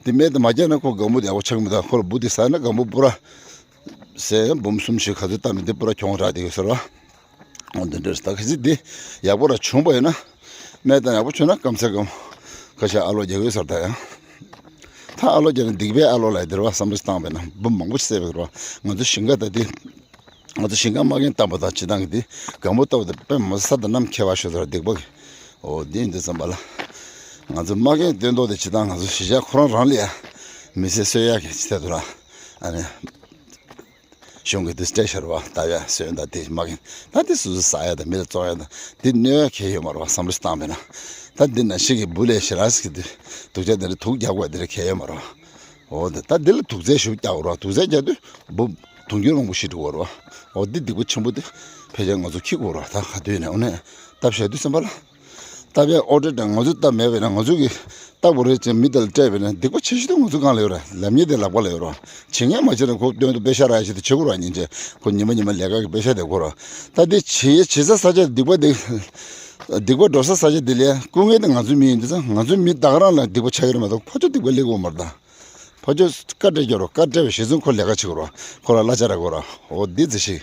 འདི་སྨན་དེ་མ་རྒྱག་ན་ཁོ་སྒ་སྨུག་དེ་ཡག་པོ་ཆགས་ཀྱི་མི་འདུག་ཁོ་ལ་འབུ་དེ་ཟ་ན་སྒ་སྨུག་པུ་ར། ཟས་འབུམ་གསུམ་ཞིག་ག་ཚོད་བཏབ་ནས་འདི་པུ་ར་གྱོང་རག་བསྡད་ཡོད་ཟེར་བ། འོ་འདི་འདྲ་ད་ག་ཚོད་འདི་ཡག་པོ་ར་བྱུང་པ་ཡིན་ན། སྨན་དང་ཡག་པོ་བྱུང་ན་སྐམ་ས་སྐམ། ཁ་ཤས་ཨ་ལོ་རྒྱག་གི་ཡོད་ས་རེད་ད་ཡང་། ད་ཨ་ལོ་རྒྱག་ན་སྡིག་པའི་ཨ་ལོ་ལ་འདིར་བ་བསམ་བློ་བཏང་བས་ན་འབུ་མང་པོ་ཞིག་བསད་པའི་རེད་བ། ང་ཚོ་ཞིང་ཁ་ད་དེ། ང་ཚོ་ཞིང་ཁ་མ་རྒན་བཏབ་པ་དང་སྤྱི་བཏང་གི་དེ་སྒང་པོ་བཏབ་པ་དེ་དཔེ་མ་ས་དང་གནམ་ཁྱད་པར་ཤོད་ཚར་སྡིག་པ་གི། འོ་དེ་ཡིན་དུས་ཙམ་པ་ལ། ང་ཚོ་མ་རྒན་སྟོན་ཐོག་དེ་སྤྱི་བཏང་ང་ཚོ་གཞིས་ཆགས་ཁོ་རང་རང་ལ་ཡ། མི་ཚེ་གསོ་ཡག་གི་ཆེད་དུ་ལ། ཨ་ནི། གཞུང་གི་དུས་སྤྲད་ཤར་བ་ལྟ་བ་སོན་དང་དེ་མ་གིན་ད་དེ་སུ་སུ་ཟ་ཡ་དང་མི་ལ་བཙོང་ཡ་དང་དེ་གནོད་ཡ་གལ་ཡོད་མ་རེད་བ། བསམ་བློ་ཞིག་བཏང་བས་ན། ད་འདི་ན་ཞིག་གི་འབུ་ལས་ཞེ་ར་ཟིག་གི་དུག་ཆ་དེ་འདྲ་དུག་རྒྱག་དགོས་དེ་འདྲ་གལ་ཡོད་མ་རེད་བ། འོ་དེ་ད་འདི་ལ་དུག་རྫས་ཞིག་རྒྱག་དགོས་རེད་བ། དུག་རྫས་རྒྱག་དུས་འབུ་དུང་ཕྱུར་མང་པོ་ཞིག་འགྲོ་གི་རེད་བ། འོ་འདི་སྡིག་པ་ཆེན་པོ་དེ་ཕལ་ཆེར་ང་ཚོ་འཁྱེར་དགོས་རེད་བ། ད་ག་དུས་ནས་འོ་ནས་སྟབས་བྱེད་དུས་ཙམ་པ་ལ། སྟབས་ཡག་ཨོ་ཏྲེ་དང་ང་ཚོས་སྟབས་མེད་པས་ན་ང་ཚོ་གིས་སྟབས་གོ་རེད་ཅེས་མི་དེ་ལ་སྤྲད་པས་ན་སྡིག་པ་ཆེ་ཤོས་དེ་ང་ཚོ་སྒང་ལ་ཡོད་ར། ལབ་མཁན་དེ་ལག་པ་ལ་ཡོད་ར། བྱེད་མཁན་མ་བྱེད་ན་ཁོ་སྟོན་དུ་པེ་ཤ་ར་ཡ་ཞིག་དེ་བྱེད་དགོས་ར། ཉིན་བྱེད་ཁོ་ཉི་མ་ཉི་མ་ལས་ཀ་གི་པེ་ཤ་དེ་དགོས་ར། ད་དེ་བྱེད་བྱེད་ས་ས་ཆ་སྡིག་པ་དེ་སྡིག་པ་འགྲོ་ས་ས་ཆ་དེ་ལས་སྐུ་ངལ་དེ་ང་ཚོའི་མི་ཡིན་དུས་ཙང་ང་ཚོའི་མི་ད་ག་རང་ལ་སྡིག་པ་ཆགས་ཀྱི་རེད་མ་གཏོགས་ཕར་ཕྱོགས་སྡིག་པ་སླེབས་ཀྱི་ཡོད་མ་རེད་ད། ཕར་ཕྱོགས་བཀའ་སྤྲད་ཀྱི་རོ། བཀའ་སྤྲད་པའི་གཞི་བཟུང་ཁོ་ལས་ཀ་བྱེད་དགོས་རོ། ཁོ་ལ་གླ་ཆ་རག་དགོས་རོ། འོ་འདི་ཙི་ཞིག་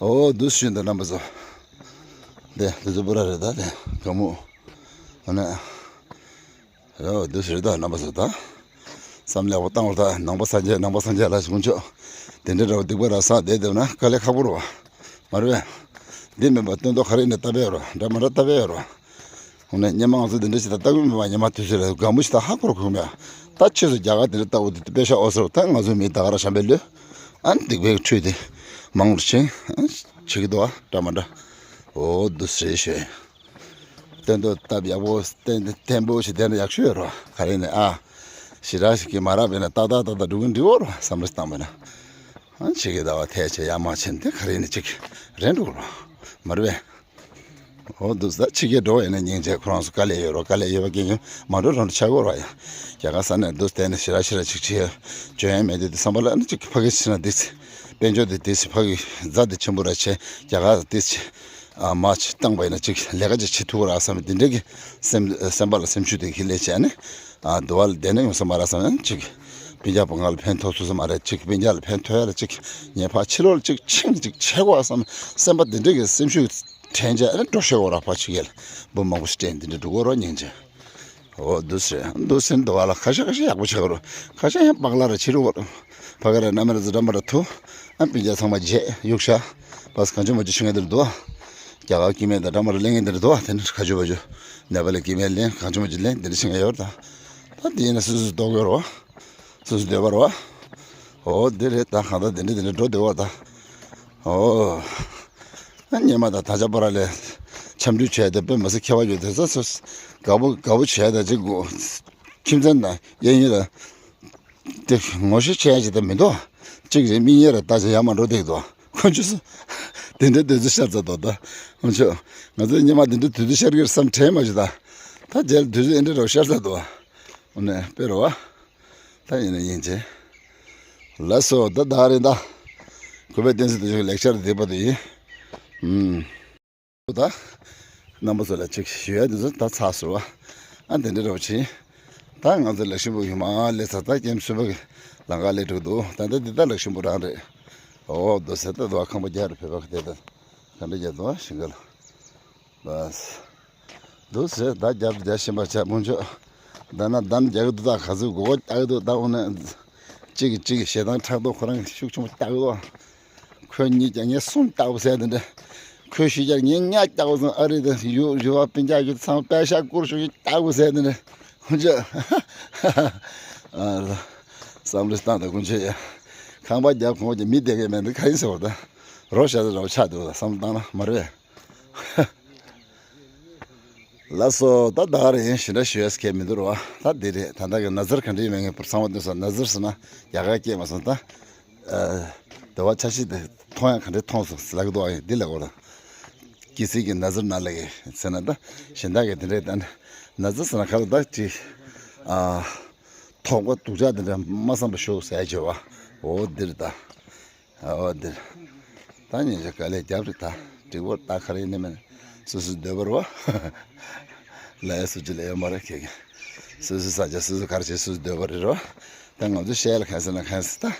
འོ་འདུག་ཞུས་འདུག་རྣམ་པ་ཚོ། འདི་འདི་ཚོ་པུ་ར་རེད་ད། དེ་ག་མོ། འོ་ན། འོ་འདུག་ཞུས་ད་རྣམ་པ་ཚོ་ད། བསམ་བློ་ཡག་པོ་བཏང་བར་ད་ནང་པ་སངས་རྒྱས་ནང་པ་སངས་རྒྱས་ལ་ཞུགས་ཆོག་དེ་འདྲའི་འདྲ་བོ་སྡིག་པ་ར་ས་བསྡད་བསྡད་ན་དཀའ་ལས་ཁག་པོ་རོ། མ་རེད་པས། འདི་མིན་པ་སྟོན་ཐོག་ག་རེ་ནས་བཏབ་པའི་རོ། འདྲ་མ་འདྲ་བཏབ་པའི་རོ། འོ་ན་སྔོན་མ་ང་ཚོ་འདི་འདྲ་ཞིག་ད་ལྟ་གི་མི་མ་སྔོན་མ་དུས་ཚོད་ལ་དགའ་མོ་ཞིག་ད་ཧ་གོ་ར་གོ་མེད། ད་ཕྱིས་སུ་རྒྱ་གར་འདི་འདྲ་ལྟ་བུ་འདི་དཔེ་ཤ་ཨོ་སོར་ད་ང་ཚོའི་མི་ད་ག་ར་ཤམ་པའི་ལོས། ཨ་ནི་སྡིག་པའི་ཁྲུས་དེ་མང་རུ་ཕྱིན། ཨ་བྱེད་ཀྱི་འདུག་ཨ་འདྲ་མ་འདྲ། འོ་འདུག་ཟེར་ཞོས། སྟོན་ཐོག་སྟབས་ཡག་པོ་བརྟན་བརྟན་པོ་ཞིག་བསྡད་ན་ཡག་ཤོས་ཡོད་རོ། ག་རེ་ནས་ཨ། ཞེ་དྲག་ཞིག་གིས་མ་རག་པས་ན་ཏག་ཏག་ཏག་ཏག་འགྲོ་གིན་འགྲིག་འོ་རོ། བསམ་བློ་བཏང་བས་ན། ཨ་ཕྱི་གི་ཟླ་བ་ཐལ་ཆེ་ཡ་མ་ཕྱིན་དེ་ག་རེ་ནས་ཅིག་རན་འགྲོ་རོ། མ་རེད་པས། འོ་འདུག་ཟེར་ཕྱི་རྒྱལ་འགྲོ་བ་ཡིན་ན་སྙིང་རྗེ། ཁོ་རང་ཚོ་དཀའ་ལས་ཡོད་རོགས། དཀའ་ལས་ཡོད་པ་སྐད་ཡིན་མ་འགྲོ་རང་འགྲོ་ཆགས་ཡོད་རོགས་ཡ། རྒྱ་གར་ས་ནས་འདུག་བསྡད་ནས་ཞེ་དྲག་ཞེ་དྲག་ཅིག་བྱེད་འཇོན་ཡ་མེད་དུས་དེ་བསམ་པ་ལ་ནི་ཅིག་ཕ་གི་ཕྱིན་ན་འདི་ཚེ་དཔལ་འབྱོར་དེ་འདི་ཚེ་ཕ་གི་རྫ་དེ་ཆེན་པོ་ར་ཆེ་རྒྱ་གར་དེ་ཚེ་ཨ་མ་ཅིག་བཏང་པ་ཡིན་ན་ཅིག་ལས་ཀ་ཅིག་བྱེད་ཐུབ་ར་བསམ་པ་འདི་འདྲ་གི་སེམས་སེམས་པ་ལ་སེམས་ཤུགས་དེ་གི་ལས་བྱས་ནས་ཨ་འདུ་བ་ལ་བསྡད་ན་ཡོང་ས་མ་ར་བསམ་ཡང་ཅིག་སྤུན་ཀྱག་བུ་ང་ལ་ཕན་ཐོགས་ཐུབ་ས་མ་རེད། ཅིག་སྤུན་ཀྱག་ལ་ཕན་ཐོགས་ཡ་ལ་ཅིག་ངས་ཕ་ཕྱི་ལོགས་ལ་ཅིག་ཕྱིན་ཅིག་བྱེད་དགོས་བསམ་སེམས་པ་འདི་འདྲ་གི་སེམས་ཤུགས། དྲན་རྒྱ་ཨ་ནི་འགྲོ་ཤོད་འོ་ར་ཕ་ཆུ་ཡལ། འབུ་མང་པོ་ཞིག་སྤྲད་འདི་འདྲ་འགྲོ་གོ་རོ་སྙིང་རྗེ། འོ་འདུག་སེ་འདུག་སེ་འདུག་བ་ལ་ཁ་ཤས་ཁ་ཤས་ཡག་པོ་ཆགས་རོ། ཁ་ཤས་ཡང་པག་ལ་ར་ཕྱི་རུ་བ། ཕ་ག་ར་ན་མ་ར་ཛི་འདྲ་མ་ར་ཐུ། ཨ་སྤུན་ཀྱག་ཚང་མ་རྗེས་གཡུག་ཤ། བས་གང་བྱུང་མ་བྱུང་ཤི་ངེས་འདིར་འདུག་བ། རྒྱ་གར་སྐྱེ་དམན་དང་འདྲ་མ་ར་གླེང་ངེས་འདིར་འདུག་བ། དེ་ནི་ཁ་ཆུ་བ་ཆུ། ནེ་པ་ལི་སྐྱེ་དམན་གླེང་གང་བྱུང་མ་བྱུང་གླེང་འདི་འདྲ་ཤི་ངེས་ཡོད་ར། ད་དེ་ཡིན་ན་སུ་སུ་ལྟོགས་ཡོད་རོ། སོ་སོ་འདོད་པ་རེད་བ། འོ་འདི་རེད་ད། གང་ལྟར་འདི་འདྲ་འདི་འདྲ་འགྲོ་འདོད་བ་ད། འོ། ཨ་སྔོན་མ་དང་ད་ཆ་པ་ར་ལས་འཆམ་འདྲུས་བྱས་ཏེ་དཔེ་མི་སྲིད་ཁྱད་པར་ཡོད་དེ་ཚོ་སོ་དགའ་པོ་དགའ་པོ་བྱས་ད་ཅིག་གོ། ཁྱིམ་མཚེས་དང་གཡས་གཡོན་ལ་དེ་ངོ་ཤེས་བྱས་ཡ་ཅིག་ད་མི་འདུག་གཅིག་རེད་མིག་གཡས་ར་ལྟ་ཅིག་ཡར་མར་འགྲོ་བསྡད་འདུག་ཁོ་ཚོས་དེ་འདྲའི་དུས་ཚོད་ཤར་ཚར་འདུག་ད་ཁོ་ཚོས་ང་ཚོས་སྔོན་མ་དེ་འདྲའི་དུས་ཚོད་ཤར་གྱི་རེད་བསམ་དྲན་མ་བྱུང་ད། ད་རྗེས་ལ་དུས་ཚོད་ཨེ་འདྲ་རོགས་ཤར་ཚར་འདུག་འོ་ནས་དཔེ་རེད་བ། ད་ཡིན་ན་ཡིན་ཅེ། ལགས་སོ་ད་ད་རེད་ད། གུས་པས་བསྟན་འཛིན་དུ་ཞུགས་ལེགས་སྦྱར་སྡིག་པ་དུ་ཡིན། ཨུམ། ད། རྣམ་པ་ཚོ་ལ་ཅིག་ཞུ་ཡ་འདི་ཚོ་ད་ཚར་སོང་བ། ཨ་འདི་འདྲ་རོགས་ཕྱིན། ད་ང་ཚོ་ལག་ཤིང་ཕུག་གི་མ་སླེབས་ཚར། ད་ཀེམ་གསུམ་པ་གི་ལམ་ཁ་སླེབས་འགྲོ་འདུག་ད་ལྟ་འདི་ད་ལག་ཤིང་ཕུག་རང་རེད། འོ་དོ་ཟེར་ད་དོ་ཁང་པ་རྒྱག་རེད་བོད་པ་གི་དེ་ད། ག་འདྲ་རྒྱག་འདུག་ཨ་ཞིང་ཁ་ལ། ལགས། འདུག་ཟེར་ད་རྒྱབ་རྒྱག་བཞིན་པ་བྱས་མོན་ཆོག་ད་ན་ད་ནི་རྒྱག་གི་འདུག་ད་ག་ཚོད་མགོ་སྐོར་རྒྱག་གི་འདུག་ད་འོ་ན། གཅིག་གིས་གཅིག་གིས་ཞེ་སྡང་ཕྲག་དོག་ཁོ་རང་གིས་ཤུགས་ཆེན་པོ་རྒྱག་གི་འདུག་ཁོས་གཉིས་ཀྱང་ངས་གསུམ་བཏགས་པ་ཟེར་དེ་འདྲ། ཁོས་བཞི་ཀྱང་ངས་ལྔ་བཏགས་པ་སོང་། ཨ་རི་དང་ཡུ་ཡུ་བ་སྤུན་ཀྱག་ཡུ་ཚང་པད་ཤག་བསྐུར་ཤོག་ཡུ་བཏགས་པ་ཟེར་དེ་འདྲ། ཁོང་ཚོས་བསམ་བློ་བཏང་དང་ཁོང་ཚོས་ཡ། ཁང་པ་རྒྱབ་ཁོང་ཚོས་མི་བསྡད་མཁན་མེད་འདི་ག་ཡིན་ཟེར་བ་དང་། རོགས་ཤ་ཚ་རོགས་ཆགས་འདུག་བསམ་བློ་བཏང་ན་མ་རེད། ལགས་སོ་ད་ད་ག་རེ་ཡིན་ཞེ་དྲག་ཞུ་ཡས་ཁྱད་མི་འདུག་རོ། ད་འདི་རེད། ད་ལྟ་གི་ན་ཚར་ག་འདྲ་ཡིན་མིན་ངས་ཚང་མ་སྟོན་སོང་། ན་ཚར་ཟེར་ན་རྒྱ་གར་སྐད་མ་སོང་ད། ཨ། དེ་བ་ཆ་ཤས་དེ་མཐོང་ཡང་ག་འདྲས་མཐོང་སོང་ལབ་ཀྱི་འདུག་ཨ་ཡིན་འདི་ལབ་དགོས་ར། གི་སི་གི་ན་ཚར་ན་ལབ་གི་ཟེར་ན་ད་གཞན་དག་གི་དེ་འདྲས་ད་ན་ཚར་ཟེར་ན་ག་ལ་ད་ཅི། ཨ། དོགས་པ་སྡུག་ཅག་དེ་འདྲ་མ་བསམ་པ་ཞོག་ཟེར་བྱས་བ། འོ་འདིར་ད། ཨ་འོ་འདིར། ད་ཉིན་ཞག་དཀའ་ལས་རྒྱབ་རེད་ད། འགྲིག་པོ་ད་ག་རེ་ཡིན་ནི་མིན། སོ་སོའི་འདོད་པ་རེད་བ། ལ་ཡ་སུ་ཅི་ལ་ཡོད་མ་རེད་ཁྱེད་ཀྱི། སོ་སོའི་ས་ཆ་སོ་སོའི་གར་བྱེད་སོ་སོའི་འདོད་པ་རེད་རོ། ད་ང་ཚོ་བཤད་ལ་གང་ཟེར་ན་གང་ཟེར་ད།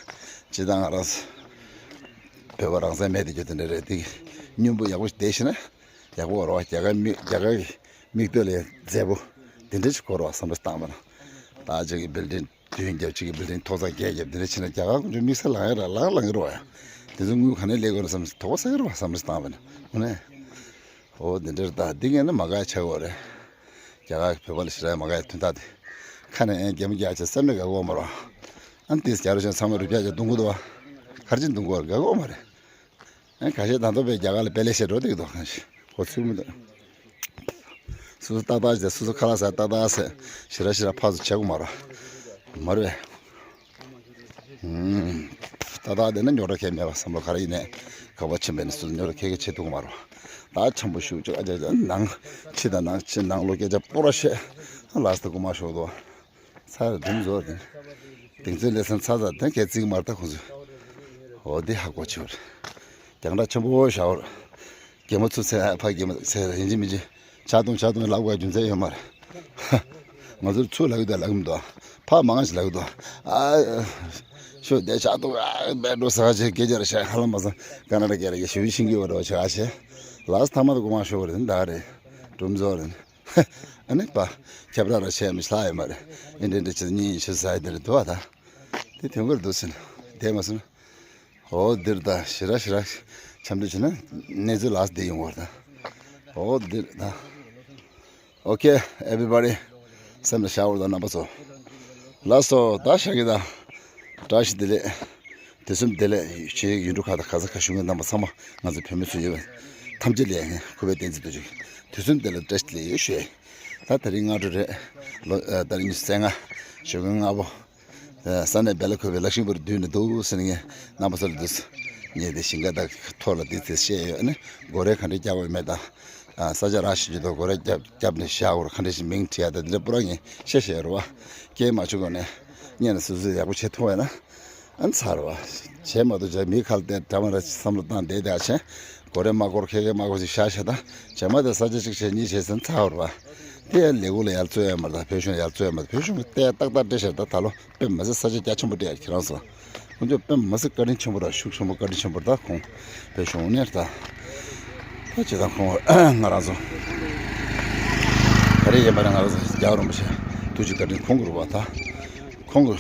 ཇི་ལྟར་ང་རང་ཚོ། བོད་པ་རང་བཙན་མེད་དེ་རྒྱུ་དེ་འདྲ་རེད་དེ། སྙིང་པོ་ཡག་པོ་བསྡད་ཤེ་ན། ཡག་པོ་རོ་བ་རྒྱ་གར་མི་རྒྱ་གར་གྱི། མིག་ལྟོས་ལས་མཛེས་པོ་དེ་འདྲ་ཞིག་སྐོར་བ་བསམ་བློ་བཏང་བ་ན། ད་ཅིག་གི་བིལ་ཌིང་བདུན་བརྒྱབ་ཅིག་གི་བིལ་ཌིང་ཐོག་ཚད་བརྒྱད་བརྒྱབ་དེ་འདྲ་ཕྱིན་ན་རྒྱ་གར་ཁོང་ཚོའི་དམིགས་བསལ་ལངས་ཡ་ར་ལངས་ལངས་ཀྱི་རེད་བ་ཡ། དེ་ཚོ་དངུལ་ག་ནས་ལེན་དགོས་ན་བསམ་དོགས་པ་ཟ་གི་རེད་བ་བསམ་བློ་བཏང་བ་ན། དངོས་གནས། འོ་འདི་འདྲར་ད་འདི་ངས་ནི་མ་དགའ་ཆགས་ཡོད་རེད། རྒྱ་གར་གྱི་བོད་པ་ལ་ཞེ་དྲག་མ་དགའ་ཡ་དོན་དག་དེ། ཁ་ནས་ཨེ་རྒྱ་མི་རྒྱ་ཆེ་སེམས་ནས་དགའ་གོ་མ་རོ། ཨ་ནི་དེས་རྒྱ་རུ་ཆེན་ཚང་མ་རུ་བརྒྱ་བརྒྱ་གཏོང་གི་འདུག་བ། ག་རེ་བྱས་གཏོང་གི་ཡོད་རེད་དགའ་གོ་མ་རེད། ཨེ་ཁ་ཤས་ད་དུང་པའི་རྒྱ་གར་ལ་དཔེ་ལེགས་བཤད་འགྲོ་བསྡད་ཀྱི་འདུག་གང་ཞིག་གོ་ཚུལ་མི་འདུག་སོ་སོ་ཏག་ཏག་བྱས་སོ་སོ་ཁ་ལག་ཟ་ཏག་ཏག་ཟས་ཞེ་དྲག་ཞེ་དྲག་ཕར་ཚུར་བྱེད་དགོས་མ་རེད། མ་རེད། ཧུམ། ཏག་ཏག་བསྡད་ན་རྙོག་དྲ་གང་ཡང་མེད་པ་བསམ་བློ་ག་རེ་ཡིན་ནའི་ག་པར་ཕྱིན་པ་ཡིན་ན་སུ་རྙོག་དྲ་གང་ཡང་བྱེད་ཐུབ་ཀྱི་མ་རེད། ད་འཆམ་པོ་ཞུ་ཅིག་ཨ་ཅག་ཅག་ནང་ཕྱི་དང་ནང་ཕྱི་ནང་ལོགས་སྐད་ཆ་སྤུ་ར་བཤད། ལགས་སོ་དགོངས་པ་ཞུ་དོ། ཚར་སྒྲུང་བཟོ་དེ་གདེང་ཚོད་ལས་སམ་ཚར་ཚར་དེ་གས་བརྩི་གི་མ་རེད་ད་ཁོང་ཚོས། འོ་འདི་ཧ་གོ་ཆེ་བ་རེད། རྒྱང་གྲགས་ཆེན་པོ་བཞག་བར། རྒན་མོ་ཚུར་ཚེ་ཧ་ཕ་རྒན་མོ་ཚེ་ཡིན་གཅིག་མིན་གཅིག་ཇ་འཐུང་ཇ་འཐུང་ལབ་དགོས་རྒྱུ་མཚན་ཡོད་མ་རེད། ང་ཚོར་ཚུར་ལབ་ཀྱི་འདུག་ལབ་ཀྱི་མི་འདུག་ཕར་མང་ང་ཞིག་ལབ་ཀྱི་འདུག་ཨ། ཤོ་དེ་ཇ་འཐུང་ཨ་མེད་འགྲོ་ཟ་ཆེ་སྐད་ཆ་རེ་བཤད་ཧ་ལམ་མ་སང་ཀ་ན་ཌ་སྐད་རེ་ཞུ་ཤིང་གི་བར་བ་ཆེ་ཨ་ཆེ། ལགས་ཐ་མ་དུ་གོ་མ་ཤོ་བར་དེ་འདྲ་རེད། སྒྲུང་བཟོ་རེད། ཨ་ནི་པ། ཁྱབ་ར་ར་བཤད་མི་ཤ་ཡོད་མ་རེད། ཨིན་འདྲེ་འདྲེ་ཆེ་གཉིས་ཤེས་ས་ཡི་དེ་རེད་འདུག་ཨ་ད། དེ་དོན་གར་འདུག་ཟིན། དེ་མ་སོང་། འོ་འདིར་ད་ཞེ་དྲག་ཞེ་དྲག་འཆམ་མཐུན་བྱས་ན་གནས་ཚུལ་ལགས་འདི་ཡོང་བར་ད། འོ་འདིར་ད། Okay, everybody. སེམས་ལ་བཞག་འོར་ད་རྣམ་པ་ཚོ། ལགས་སོ་ད་ཤག་གི་ད། བཀྲ་ཤིས་བདེ་ལེགས། དུས་གསུམ་བདེ་ལེགས་ཆེ་ཡུལ་གྲུ་ཁག་དང་ག་ས་ག་བཞུགས་མཁན་རྣམ་པ་ཚང་མ་ང་ཚོ་བོད་མི་སུ་ཡོད་པ་ཐམས་ཅད་ལ་ཡང་ཁུ་བའི་བསྟན་འཛིན་དུ་བཅུག་དུས་གསུམ་བདེ་ལེགས་བཀྲ་ཤིས་བདེ་ལེགས་ཡོད་ཞུ། ད་དེ་རིང་སྔ་དྲོ་རེད། ལོ་ད་རིང་ཉི་ཤུ་རྩ་ལྔ། ཞོགས་ཀ་སྔ་པོ། ས་གནས་སྦེ་ལ་ཁོ་པའི་ལག་ཤིང་པུར་བསྡུས་ནས་འདུག་ཟེར་ངས་རྣམ་པ་ཚོ་ལ་འདུག་ངས་དེ་ཞིང་ཁ་དང་ཐོག་ལ་དེ་ཚེ་བཤད་ཡོད་ནི་སྒོ་རའི་ག་འདྲས་རྒྱག་དགོས་མེད་དང་། ས་ཆ་རང་ཞིག་ཅིག་ཏུ་སྒོ་རའི་རྒྱབ་རྒྱབ་ནས་བཞག་དགོས་ག་འདྲས་ཞིག་མིང་བྲིས་ཡ་དང་དེ་འདྲ་པུ་ར་ངས་བཤད་བཤད་རོ་བ། སྐྱེས་མ་བྱུང་གོང་ནས་སྔོན་ལ་སོ་སོས་ཡག་པོ་བྱེད་ཐུབ་པ་ཡིན་ན་ཨ་ཚར་བ། བྱས་མ་གཏོགས་ཅག་མིའི་ཁ་ལ་བལྟས་འདྲ་མ་འདྲ་བསམ་བློ་བཏང་བསྡད་བསྡད་ཕྱིན། སྒོ་རའི་མ་སྐོར་ཁེ་ཁེ་མ་སྐོར་ཞིག་བཞག་བཞག་དང་བྱས་མ་དེ་ས་ཆ་གཅིག་བྱས་གཉིས་བྱས་ཟིན་ཚར་བ་རེད་བ། དེ་ཡང་ལས་ཁུངས་ལ་ཡར་བཙོས་ཡོད་མ་རེད་ད་བོད་གཞུང་ལ་ཡར་བཙོས་ཡོད་མ་རེད་བོད་གཞུང་གི་ལྟས་ཏག་ཏག་སྤྲད་ཤར་ད་ད་ལོ། དཔེ་མ་སྲིད་ས་ཆ་རྒྱ་ཆེན་པོ་སྤྲད་ཡ་ཁྱེད་རང་ཚོ། ཁོང་ཚོས་དཔེ་མ་སྲིད་བཀའ་དྲིན་ཆེན་པོ་ར་ཤུགས་ཆེན་པོ་བཀའ་དྲིན་ཆེན་པོ་ར་ད་ཁོང་བོད་གཞུང་ནས་ད། ད་ཅི་ད་ཁོང་ང་རང་ཚོ། ག་རེ་ཡིན་པ་ར་ང་རང་ཚོ་རྒྱལ་བ་རིན་པོ་ཆེ་ཐུགས་རྗེ་བཀའ་དྲིན་ཁོང་གི་རུ་བ་ད། ཁོང་གི་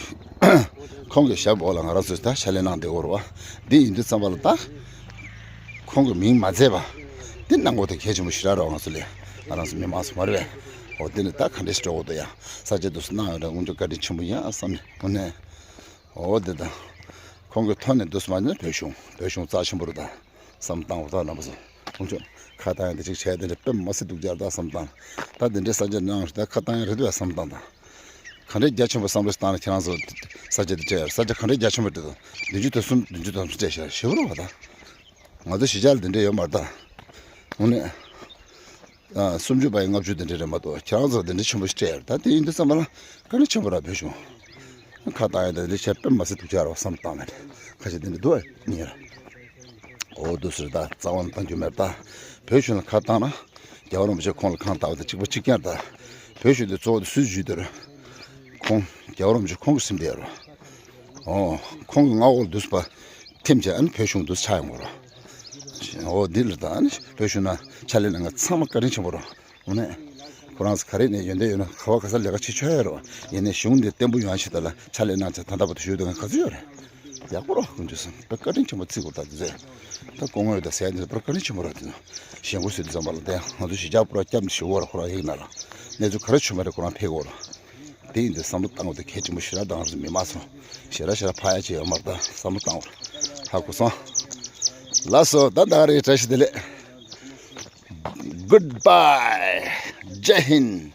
ཁོང་གི་ཞབས་འོག་ལ་ང་རང་ཚོས་ད་ཕྱག་ལས་གནང་བསྡད་ཡོད་རེད་བ། འདི་ཡིན་དུས་ཙམ་པ་ལ་ད། ཁོང་གི་མིང་མ་བརྗེད་པ། འདི་གནང་དགོས་དེ་གལ་ཆེན་པོ་ཞེ་དྲག་རེད་བ་ང་ཚོ་ལས། ང་རང་ཚོ་མི་མང་ཚོ་མ་རེད་བས། འོ་འདི་ནི་ད་ག་འདྲས་ཞིག་འགྲོ་དགོས་འདུག་ཡ། ས་ཆ་འདུག་སེ་གནང་ཡོད་རེད་དངོས་གྲུབ་བཀའ་དྲིན་ཆེན་པོ་ཡིན་ཨ་བསམ་ནས་དངོས་གནས། འོ་འདི་ད། ཁོང་གི་ཐོག་ནས་འདུག་སེ་མ་ཉན་བོད་གཞུང་བོད་གཞུང་རྩ་ཆེན་པོ་རེད་ད། བསམ་བཏང་བ་ད་རྣམ་པ་ཚོ། དཀོན་མཆོག་ཁ་བཏང་ཡང་འདི་གཅིག་བྱས་དེ་འདྲ་དཔེ་མ་སྲིད་སྡུག་ཅག་ད་བསམ་བཏང་། ད་འདི་འདྲའི་ས་ཆ་ནང་ད་ཁ་བཏང་ཡང་རེད་འདུག་བསམ་བཏང་ད། ག་འདྲའི་རྒྱ་ཆེན་པོ་བསམ་བློ་ཞིག་བཏང་ན་ཁྱེད་རང་ཚོ་ས་ཆ་འདི་སྤྲད་ཡ་ས་ཆ་ག་འདྲའི་རྒྱ་ཆེན་པོ་འདྲ་འདུག་བདུན་ཅུ་དོན་གསུམ་བདུན་ཅུ་དོན་གསུམ་སྤྲད་ཤག་ཞེ་པོ་རེད་བ་ད། ང་ཚོ་གཞིས་ཆགས་ལ་འདི་འདྲ་ཡོད་མ་རེད་ད། དངོས་གནས། ཨ། སུམ་ཅུ་པ་ཡི་ལྔ་བཅུ་དེ་འདྲ་རེད་མ་གཏོགས་ཁྱེད་རང་ཚོ་དེ་འདྲ་ཆེན་པོ་ཞིག་སྤྲད་ཡོད་རེད་ད་དེ་ཡིན་དུས་ཙམ་པ་ལ་བཀའ་དྲིན་ཆེན་པོ་ར་བོད་གཞུང་། ཁ་བཏང་ཡ་དེ་འདྲ་བྱས་དཔེ་མ་སྲིད་སྡུག་ཅག་ར་བ་བསམ་བཏང་མེད་ཁ་ཤས་དེ་འདྲ་འདུག་ཨ་ཉེ་ར། འོ་འདུག་ཟེར་ད་རྩ་བ་ནས་བཏང་རྒྱུ་མེད་ད། བོད་གཞུང་ལ་ཁ་བཏང་ན་རྒྱལ་བ་རིན་པོ་ཆེ་ཁོང་ལ་ཁང་བཏགས་པ་དེ་གཅིག་པ་གཅིག་རྐྱང་ད། བོད་གཞུང་དེ་གཙོ་བོ་དེ་སུས་བརྒྱུད་དེ་རེད། ཁོང་རྒྱལ་བ་རིན་པོ་ཆེ་ཁོང་གིས་ཟིན་པའི་རེད། འོ། ཁོང་གི་མངའ་འོག་ལ་འདུག་པ། ཐིམ་བྱས་ཨ་ནི་བོད་གཞུང་འདུག་ཆགས་ཡོང་གི་རེད། འོ་འདི་ལ་ད་ཨ་ནི་བོད་གཞུང་ན་ཕྱག་ལས་གནང་མཁན་ཚང་མ་བཀའ་དྲིན་ཆེན་པོ་རེད། དངོས་གནས། ཁོ་རང་ཚོ་ག་རེ་ནས་ཡོན་ཏན་ཡོད་ན་ག་བ་ག་ས་ལས་ཀ་བྱེད་ཆོག་ཡ་རེད་བ། ཡིན་ནའི་གཞུང་འདི་བརྟན་པོ་ཡོང་ཡ་ཆེད་དུ་ལ་ཕྱག་ལས་གནང་བྱས་ད་ལྟ་བར་དུ་ཞུ་དོན་ག་ཚོད་ཡོད་རེད། ཡག་པོ་རེད་དཀོན་མཆོག་གསུམ་དཔེ་བཀའ་དྲིན་ཆེན་པོ་བརྩི་དགོས་ད་དེ་ཚོས། ད་སྐུ་ངོ་ཡོད་ད་ཟེར་ཡ་འདི་ལ་དཔེ་བཀའ་དྲིན་ཆེན་པོ་རེད་དེ་ནོ། ཞེན་ཁོག་ཟེར་དུས་ཙམ་པ་ལ་དེ་ང་ཚོ་གཞིས་ཆགས་པུ་ར་སྐྱབས་འདི་ཞུ་བོ་ར་ཁོ་རང་ཡིག་ན་ལ། གནས་ཚུལ་ག་རེ་བྱུང་མ་རེད་ཁོ་རང་ཕེབས་དགོས་ར། དེ་ཡིན་དུས་བསམ་བློ་བཏང་དགོས་དེ་གལ་ཆེན་པོ་ཞེ་དྲག་དང་རེད་མི་མང་ཚོ། ཞེ་དྲག་ཞེ་དྲག་ཕ་ཡ་ཆེ་ཡོད་མ་རེད་ད་བསམ་བློ་བཏང་བར། ཧ་གོ་སོང་། ལགས་སོ་ད་ད་རེས་བཀྲ་ཤིས་བདེ་ལེགས། Goodbye. Jai Hind.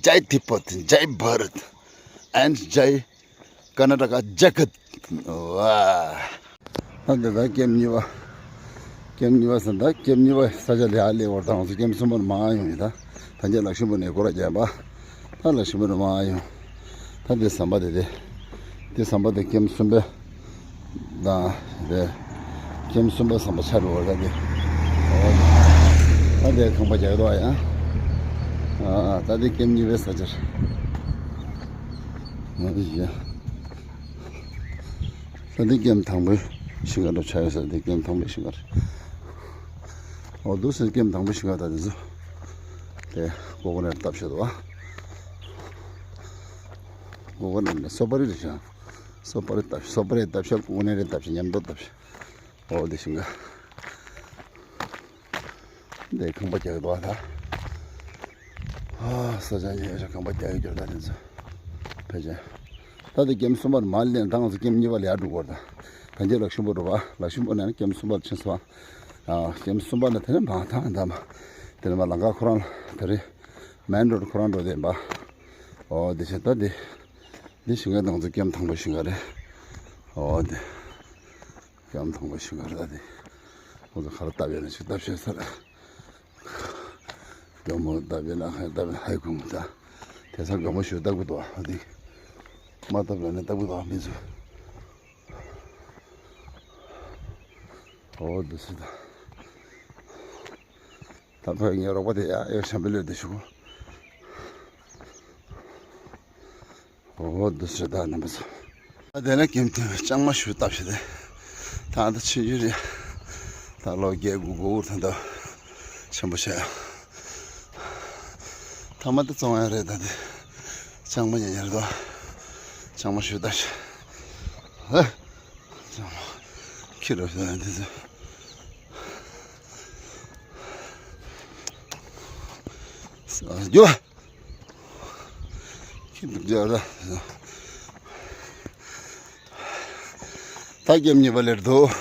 Jai Tibet. Jai Bharat. And Jai Karnataka Jagat. ཝ། ད་འདི་ད་ཀེམ་གཉིས་པ། ཀེམ་གཉིས་པ་ཟེར་ད་ཀེམ་གཉིས་པ་ས་ཆ་ལ་ཡར་སླེབས་བར་ད་ང་ཚོ་ཀེམ་གསུམ་པར་མར་ཡོང་ཡིན་ད། ད་རྒྱ་ལག་ཤིང་པོ་ནས་སྒོ་ར་རྒྱབ་པ། ད་ལག་ཤིང་པོ་ནས་མར་ཡོང་། ད་འདི་ཟམ་པ་དེ་དེ། འདི་ཟམ་པ་དེ་ཀེམ་གསུམ་པའི། དང་། དེ། ཀེམ་གསུམ་པ་ཟམ་པ་ཆགས་འགྲོ་བ་ད་དེ། ད་དེ་ཁང་པ་རྒྱག་འདུག་ཡ། ཨ། ད་དེ་ཀེམ་གཉིས་པའི་ས་ཆར། ང་དེ་ཡ། ད་འདི་ཀེམ་དང་པོའི་ཤིང་ཁ་འགྲོ་ཆ་ཡོད་ས་འདི་ཀེམ་དང་པོའི་ཤིང་ཁ་རེད། འོ་འདུག་སེ་ཀེམ་དང་པོའི་ཤིང་ཁ་ད་འདི་ཚོ། ཀོ་ཀོ་ནཊ་བཏབ་ཤག་འདུག་བ། ཀོ་ཀོ་ནཊ་ནི་སོ་པ་རི་རེད་ཤག་སོ་པ་རི་བཏབ་ཤག་སོ་པ་རི་བཏབ་ཤག་ཀོ་ཀོ་ནཊ་བཏབ་ཤག་མཉམ་དུ་བཏབ་ཤག་འོ་དེ་ཞིང་ཁ། འདི་ཁང་པ་རྒྱག་གི་འདུག་བ་ད། ཨ་ས་ཆ་ཉེ་ཤག་ཁང་པ་རྒྱག་གི་འགྱུར་ད་དེ་ཚོ། ཕལ་ཆེར། ད་དེ་ཀེམ་གསུམ་པར་མར་སླེབས་ད་ང་ཚོ་ཀེམ་གཉིས་པ་ལ་ཡར་འགྲོ་དགོས་རེད་ད། ཕན་ཆད་ལག་ཤུམ་པོ་འགྲོ་བ་ལག་ཤུམ་པོ་ནས་ཀེམ་གསུམ་པར་ཕྱིན་སོང་། ཨ་ཀེམ་གསུམ་པ་ལ་དེ་ནས་མར་ཐང་ད་མ། དེ་ནས་མར་ལམ་ཁ་ཁོ་རང་ལ་དེ་རེད། མེན་རོ་ཌི་ཁོ་རང་འགྲོ་བསྡད་པ། འོ་དེ་བྱས་ད་དེ། འདི་ཞིང་ཁ་དང་ཚོ་ཀེམ་དང་པོ་ཞིང་ཁ་རེད། འོ་དེ། ཀེམ་དང་པོ་ཞིང་ཁ་རེད་ད་དེ། ཁོ་ཚོ་ཁ་ལ་བཏབ་ཡོད་ན་ཞིག་བཏབ་ཤེས་ས་རེད། དགའ་མོ་བཏབ་ཡོད་ན་ཧ་བཏབ་ཡོད་ཧ་གོ་མི་ད། དེང་སང་དགའ་མོ་ཞུ་ལྟ་བུ་འདུག་ཨ་དེ། མ་བཏབ་ཡོད་ན་ལྟ་བུ་འདུག་ཨ་མི་ཚོ། འོ་འདུག་སེ་ད། ད་ཕ་ངའི་རོགས་པ་དེ་ཡ་ཨེ་ཤམ་བི་ལོ་དེ་ཞུ་གོ། འོ་འདུག་སེ་ད་རྣམ་པ་ཚོ། ད་དེ་ནས་ཀེམ་དེ་ལྕང་མ་ཞུ་བཏབ་ཤག་དེ། ད་ད་ཆུ་ཡུར་རེད། ད་ལོ་བརྒྱད་དགུ་དགུ་ད་ད་ཆེན་པོ་བྱས། ཐ་མ་དེ་བཙོང་ཡ་རེད་ད་དེ། ལྕང་མ་ཉེ་ཉེ་རེད་དོ། ལྕང་མ་ཞུ་བཏབ་ཤག་ཧ། ལྕང་མ་ཁྱི་རོ་ཞུ་ཡ་དེ་ཚོ། རྒྱུ། ཁྱི་འདུག་རྒྱུ་ར། ད་ཀེམ་གཉིས་པ་སླེབས་འདུག་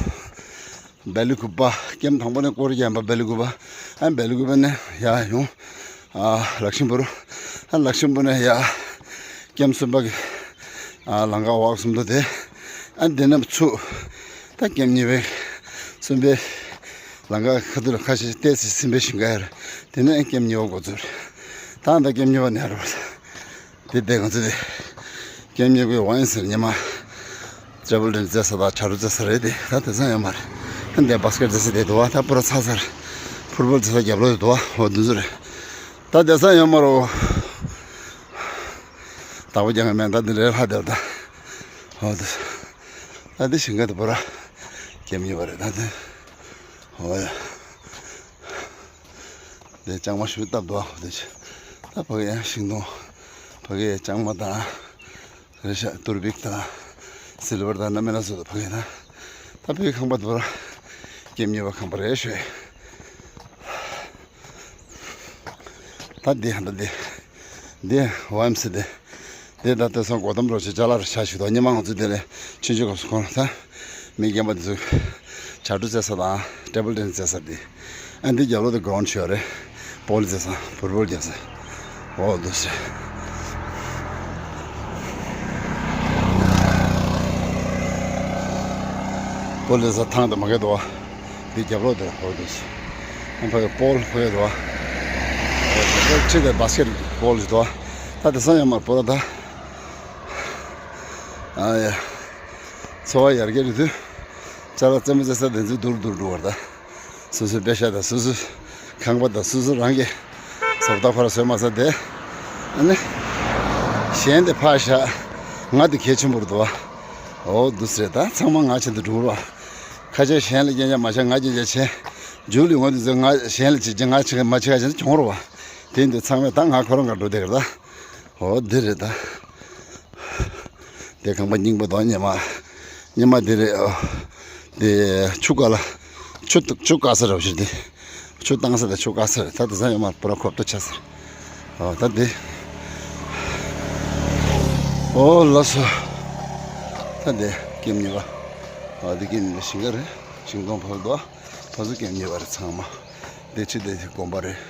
བེ་ལི་ཀུ་པ། ཀེམ་དང་པོ་ནས་ཀོ་རི་རྒྱན་པ་བེ་ལི་ཀུ་པ། ཨ་བེ་ལི་ཀུ་པ་ནས་ཡར་ཡོང་། ཨ་ལག་ཤིམ་པུར། ཨ་ལག་ཤིམ་པུར་ནས་ཡར། ཀེམ་གསུམ་པ་གི། ཨ་ལམ་ཁ་འོག་གསུམ་དུ་དེ། ཨ་འདི་ནས་ཚུར། ད་ཀེམ་གཉིས་པའི། གསུམ་པའི། ལམ་ཁ་ཁ་ཐུག་ལ་ཁ་ཤས་ཏོག་ཙམ་སིམ་པའི་ཞིང་ཁ་ཡར། དེ་ནས་ཀེམ་གཉིས་པ་འགོ་ཚུགས་རེད། ད་ད་ཀེམ་གཉིས་པ་ནས་རེད། དེ་དེ་གང་ཚེ་དེ། ཀེམ་གཉིས་པའི་ཝན་སེར་ཉི་མ། ཊེ་བལ་ཊེ་ནི་སི་རྩེ་ས་དང་བྱ་རུ་རྩེ་ས་རེད་དེ་ད་དེང་སང་ཡོད་མ་རེད། ཧན་དེ་བཱ་སི་ཀེ་ཊི་རྩེ་ས་དེ་འདུག་བ་ད་པུ་ར་ཚ་ཚར། ཕུཊ་བོལ་རྩེ་ས་རྒྱབ་ལོགས་དེ་འདུག་བ་འོ་དེ་ཚོ་རེད། ད་དེང་སང་ཡོད་མ་རེད། བདག་པོ་རྒྱག་མཁན་མེད་ད་འདི་འདྲའི་ལྷ་དེ་ད། འོ་དེ། ད་འདི་ཞིང་ཁ་དེ་པུ་ར། ཀེམ་གཉིས་པ་རེད་ད་དེ། འོ་ཡ། དེ་ལྕང་མ་ཞུ་བཏབ་འདུག་ཨ་དེ་ཆ། ད་ཕ་གི་ཡང་ཤིང་སྡོང་། ཕ་གི་ལྕང་མ་དང་། རེད་ཤག་ཏུར་བིག་དང་། སིལ་བར་དང་སྣ་མིན་སྣ་ཚོགས་དང་ཕ་གི་དང་། ད་ཕ་གི་ཁང་པ་དེ་པུ་ར། ཀེམ་གཉིས་པ་ཁང་པ་རེད་ཤོད། ད་འདི་ཧ་ད་འདི། འདི་ཝའི་ཨེམ་སི་འདི། འདི་ད་ལྟ་སང་གོ་དམ་རོ་ཆེ་ཅ་ལག་རེ་ཆ་ཞིག་དང་ཉི་མ་ང་ཚོ་འདི་ལས་ཆུང་ཆུང་སྐབས་སུ་ཁོང་ད། མི་རྒན་པ་འདི་ཚོ། བྱ་རུ་རྩེ་ས་དང་ཊེ་བལ་ཊེ་ནི་སི་རྩེ་ས་འདི། ཨ་འདི་རྒྱབ་ལོགས་དེ་གྷི་རའུན་ཌི་ཞིག་ཡོད་རེད། བོ་ལི་རྩེ་ས་ཕུཊ་བོལ་རྒྱག་ས། འོ་འདུག་སེ། བོ་ལི་རྩེ་ས་ཐང་དེ་མ་གས་འདུག་བ། འདི་རྒྱབ་ལོགས་དེ་འོ་འདུག་སེ། ཨ་ཕ་གི་པོལ་ཕ་གི་འདུག་བ། འོ་འདུག་སེ་ཁྲི་དེ་བཱ་སི་ཀེ་ཊི་པོལ་ཞིག་འདུག་བ། ད་དེང་སང་ཡོད་མ་རེད་པུ་ར་ད། ཨ་ཡ། འཚོ་བ་ཡར་རྒྱས་འགྲོ་དུས། ཅ་ལག་རྩེད་མོ་རྩེ་ས་དེ་ཚོ་སྡུག་རུ་སྡུག་རུ་འགྲོ་བ་རེད་ད། སོ་སོའི་པེ་ཤ་དང་སོ་སོའི་ཁང་པ་དང་སོ་སོ་རང་གི་བཟོ་ལྟ་ཁོ་ར་བཟོས་མ་ཚར་དེ། ཨ་ནི། གཞན་དེ་ཕར་བཞག་ང་དེ་གལ་ཆེན་པོ་རེད་འདུག་བ། འོ་འདུག་སེ་རེད་ད་ཚང་མ་ང་བྱེད་དུ་འགྲོ་བ། ཁ་ཤས་གཞན་ལ་སྐྱོན་ཆ་མ་བྱས་ང་སྐྱོན་ཆ་བྱས། མཇུག་ལ་ཡོང་དུས་ཚོད་ང་གཞན་ལ་བྱེད་ཀྱི་ང་བྱེད་ཀྱི་མ་བྱེད་ཀྱི་བྱེད་ན་གྱོང་རུ་བ། དེ་འདི་ཚང་མས་ད་ང་ཁོ་རང་ག་འགྲོ་བསྡད་ཀྱི་རེད་ད། འོ་འདི་རེད་ད། དེ་ཁང་པ་རྙིང་པ་དང་ཉི་མ། ཉི་མ་འདི་རེད་ཨོ། དེ་ཆུ་ཀ་ལ། ཆུ་ཆུ་ཀ་ས་རེད་ཞུ་དེ། ཆུ་བཏང་ས་དང་ཆུ་ཀ་ས་རེད་ད་དེང་སང་ཡོད་མ་རེད་པུ་ར་ཁོབ་ཏོ་ཆགས་ས་རེད། ཨོ་ད་དེ། ཨོ་ལགས་སོ། ད་དེ་ཀེམ་གཉིས་པ། ཨོ་དེ་ཀེམ་གཉིས་པ་ཞིང་ཁ་རེད། ཤིང་སྡོང་ཕ་གི་འདུག་ཨ། ཕ་ཚོ་ཀེམ་གཉིས་པ་རེད་ཚང་མ། དེ་ཕྱི་དེ་དགོན་པ་རེད།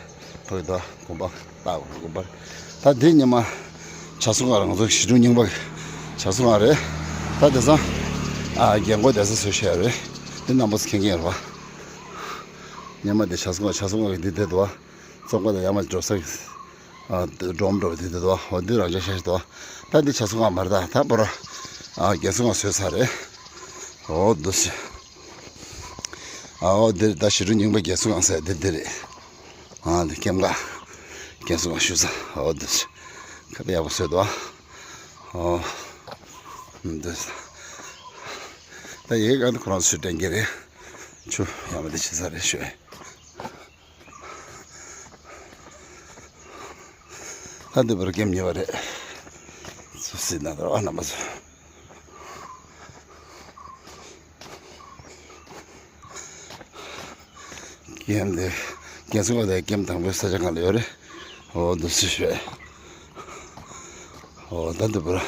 ཕ་གི་འདུག་ཨ་དགོན་པ་ལྟ་བུ་དགོན་པ་རེད། ད་དེ་ཉི་མ། བྱ་སོང་ང་རང་ཚོ་ཞི་ཀྲུང་རྙིང་པ་གི། བྱ་སོང་ང་རེད། ད་དེང་སང་། ཨ་རྒན་གོག་བསྡད་ས་བཟོས་བཞག་རེད། དེ་རྣམ་པ་ཚོ་མཁྱེན་མཁྱེན་རེད་པ། ཉི་མ་དེ་བྱ་སོང་ང་བྱ་སོང་ང་གི་འདི་བསྡད་འདུག་ཨ། བཙོང་པ་དང་ཡར་མར་འགྲོ་ས་གི། ཨ་སྒྲོམ་འགྲོ་བ་དེ་འདུག་ཨ། འོ་འདི་རང་ཅག་ཤ་ཞིག་འདུག་ཨ། ད་འདི་བྱ་སོང་ང་མ་རེད་ད་ད་པུ་ར། ཨ་རྒན་སོང་ང་བཟོས་ཚར་རེད། འོ་འདུག་སེ། ཨའོ་འདིར་ད་ཞི་ཀྲུང་རྙིང་པ་རྒན་གསོ་ཁང་ཟེར་འདི་འདི་རེད། ཨ་འདི་ཀེམ་ཀ་རྒན་གསོ་ཁང་ཞུ་ས་ཨའོ་འདི་ཁ་པ་ཡག་པོ་བཟོས་འདུག་ཨ། ཨོ་འདི་ད་ཡི་གེ་གང་དུ་ཁོ་རང་ཚོས་དྲན་གྱི་རེད། ཆུ་ཡག་པོ་འདི་བྱེད་ས་རེད་ཞུ། ད་འདི་བར་ཀེམ་ཉེ་བ་རེད། སུ་སྲིད་ན་དར་བ་རྣམ་པ་ཚོ། ཀེམ་དེ་རྒྱལ་ཚོགས་དེ་ཀེམ་དང་པོའི་ས་ཆ་གང་ལ་ཡོད་རེད། འོ་འདུག་སེ་ཞོད། འོ་ད་འདི་བར་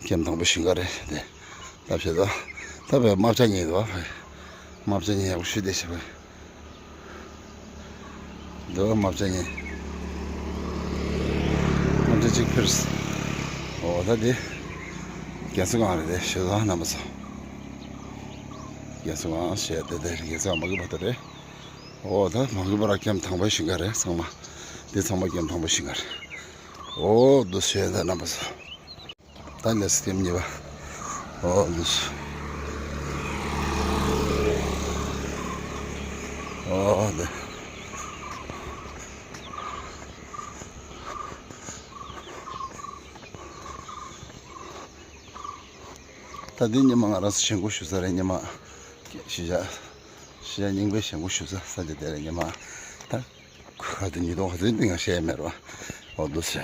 ཀེམ་དང་པོ་ཞིང་ཁ་རེད་དེ། ལྟ་བྱེད་དོ། ད་བས་རྨ་བྱ་ཉེ་དོ། རྨ་བྱ་ཉེ་ཡག་པོ་ཞུ་བདེ་ཞེ་བ། འདི་བ་རྨ་བྱ་ཉེ། རྨ་བྱ་གཅིག་ཕེར། འོ་ད་འདི་རྒྱལ་ཚོགས་ཁང་རེད་དེ་ཞོད་དོ་རྣམ་པ་ཚོ། རྒྱལ་ཚོགས་ཁང་ཞེས་དེ་དེ་རྒྱལ་ཚོགས་ཁང་མ་གི་བ་དོ་རེད། འོ་ད་མ་གི་བ་ར་ཀེམ་དང་པོའི་ཞིང་ཁ་རེད་ཚང་མ། འདི་ཚང་མ་ཀེམ་དང་པོའི་ཞིང་ཁ་རེད། འོ་འདུག་སེ་ཞོད་དོ་རྣམ་པ་ཚོ། ད་ལས་ཀེམ་གཉིས་པ། འོ་འདུག་སེ། འོ་འདི། ད་འདི་ཉི་མ་ང་རང་ཚོ་ཞེན་ཁོག་ཞུ་ས་རེད། ཉི་མ་གཞིས་ཆགས་གཞིས་ཆགས་རྙིང་པའི་ཞེན་ཁོག་ཞུ་ས་ས་ཆ་དེ་རེད། ཉི་མ་ད་ག་དུས་ཉིས་སྟོང་ག་ཚོད་འདི་ང་བཤད་མེད་རོ། འོ་འདུག་སེ།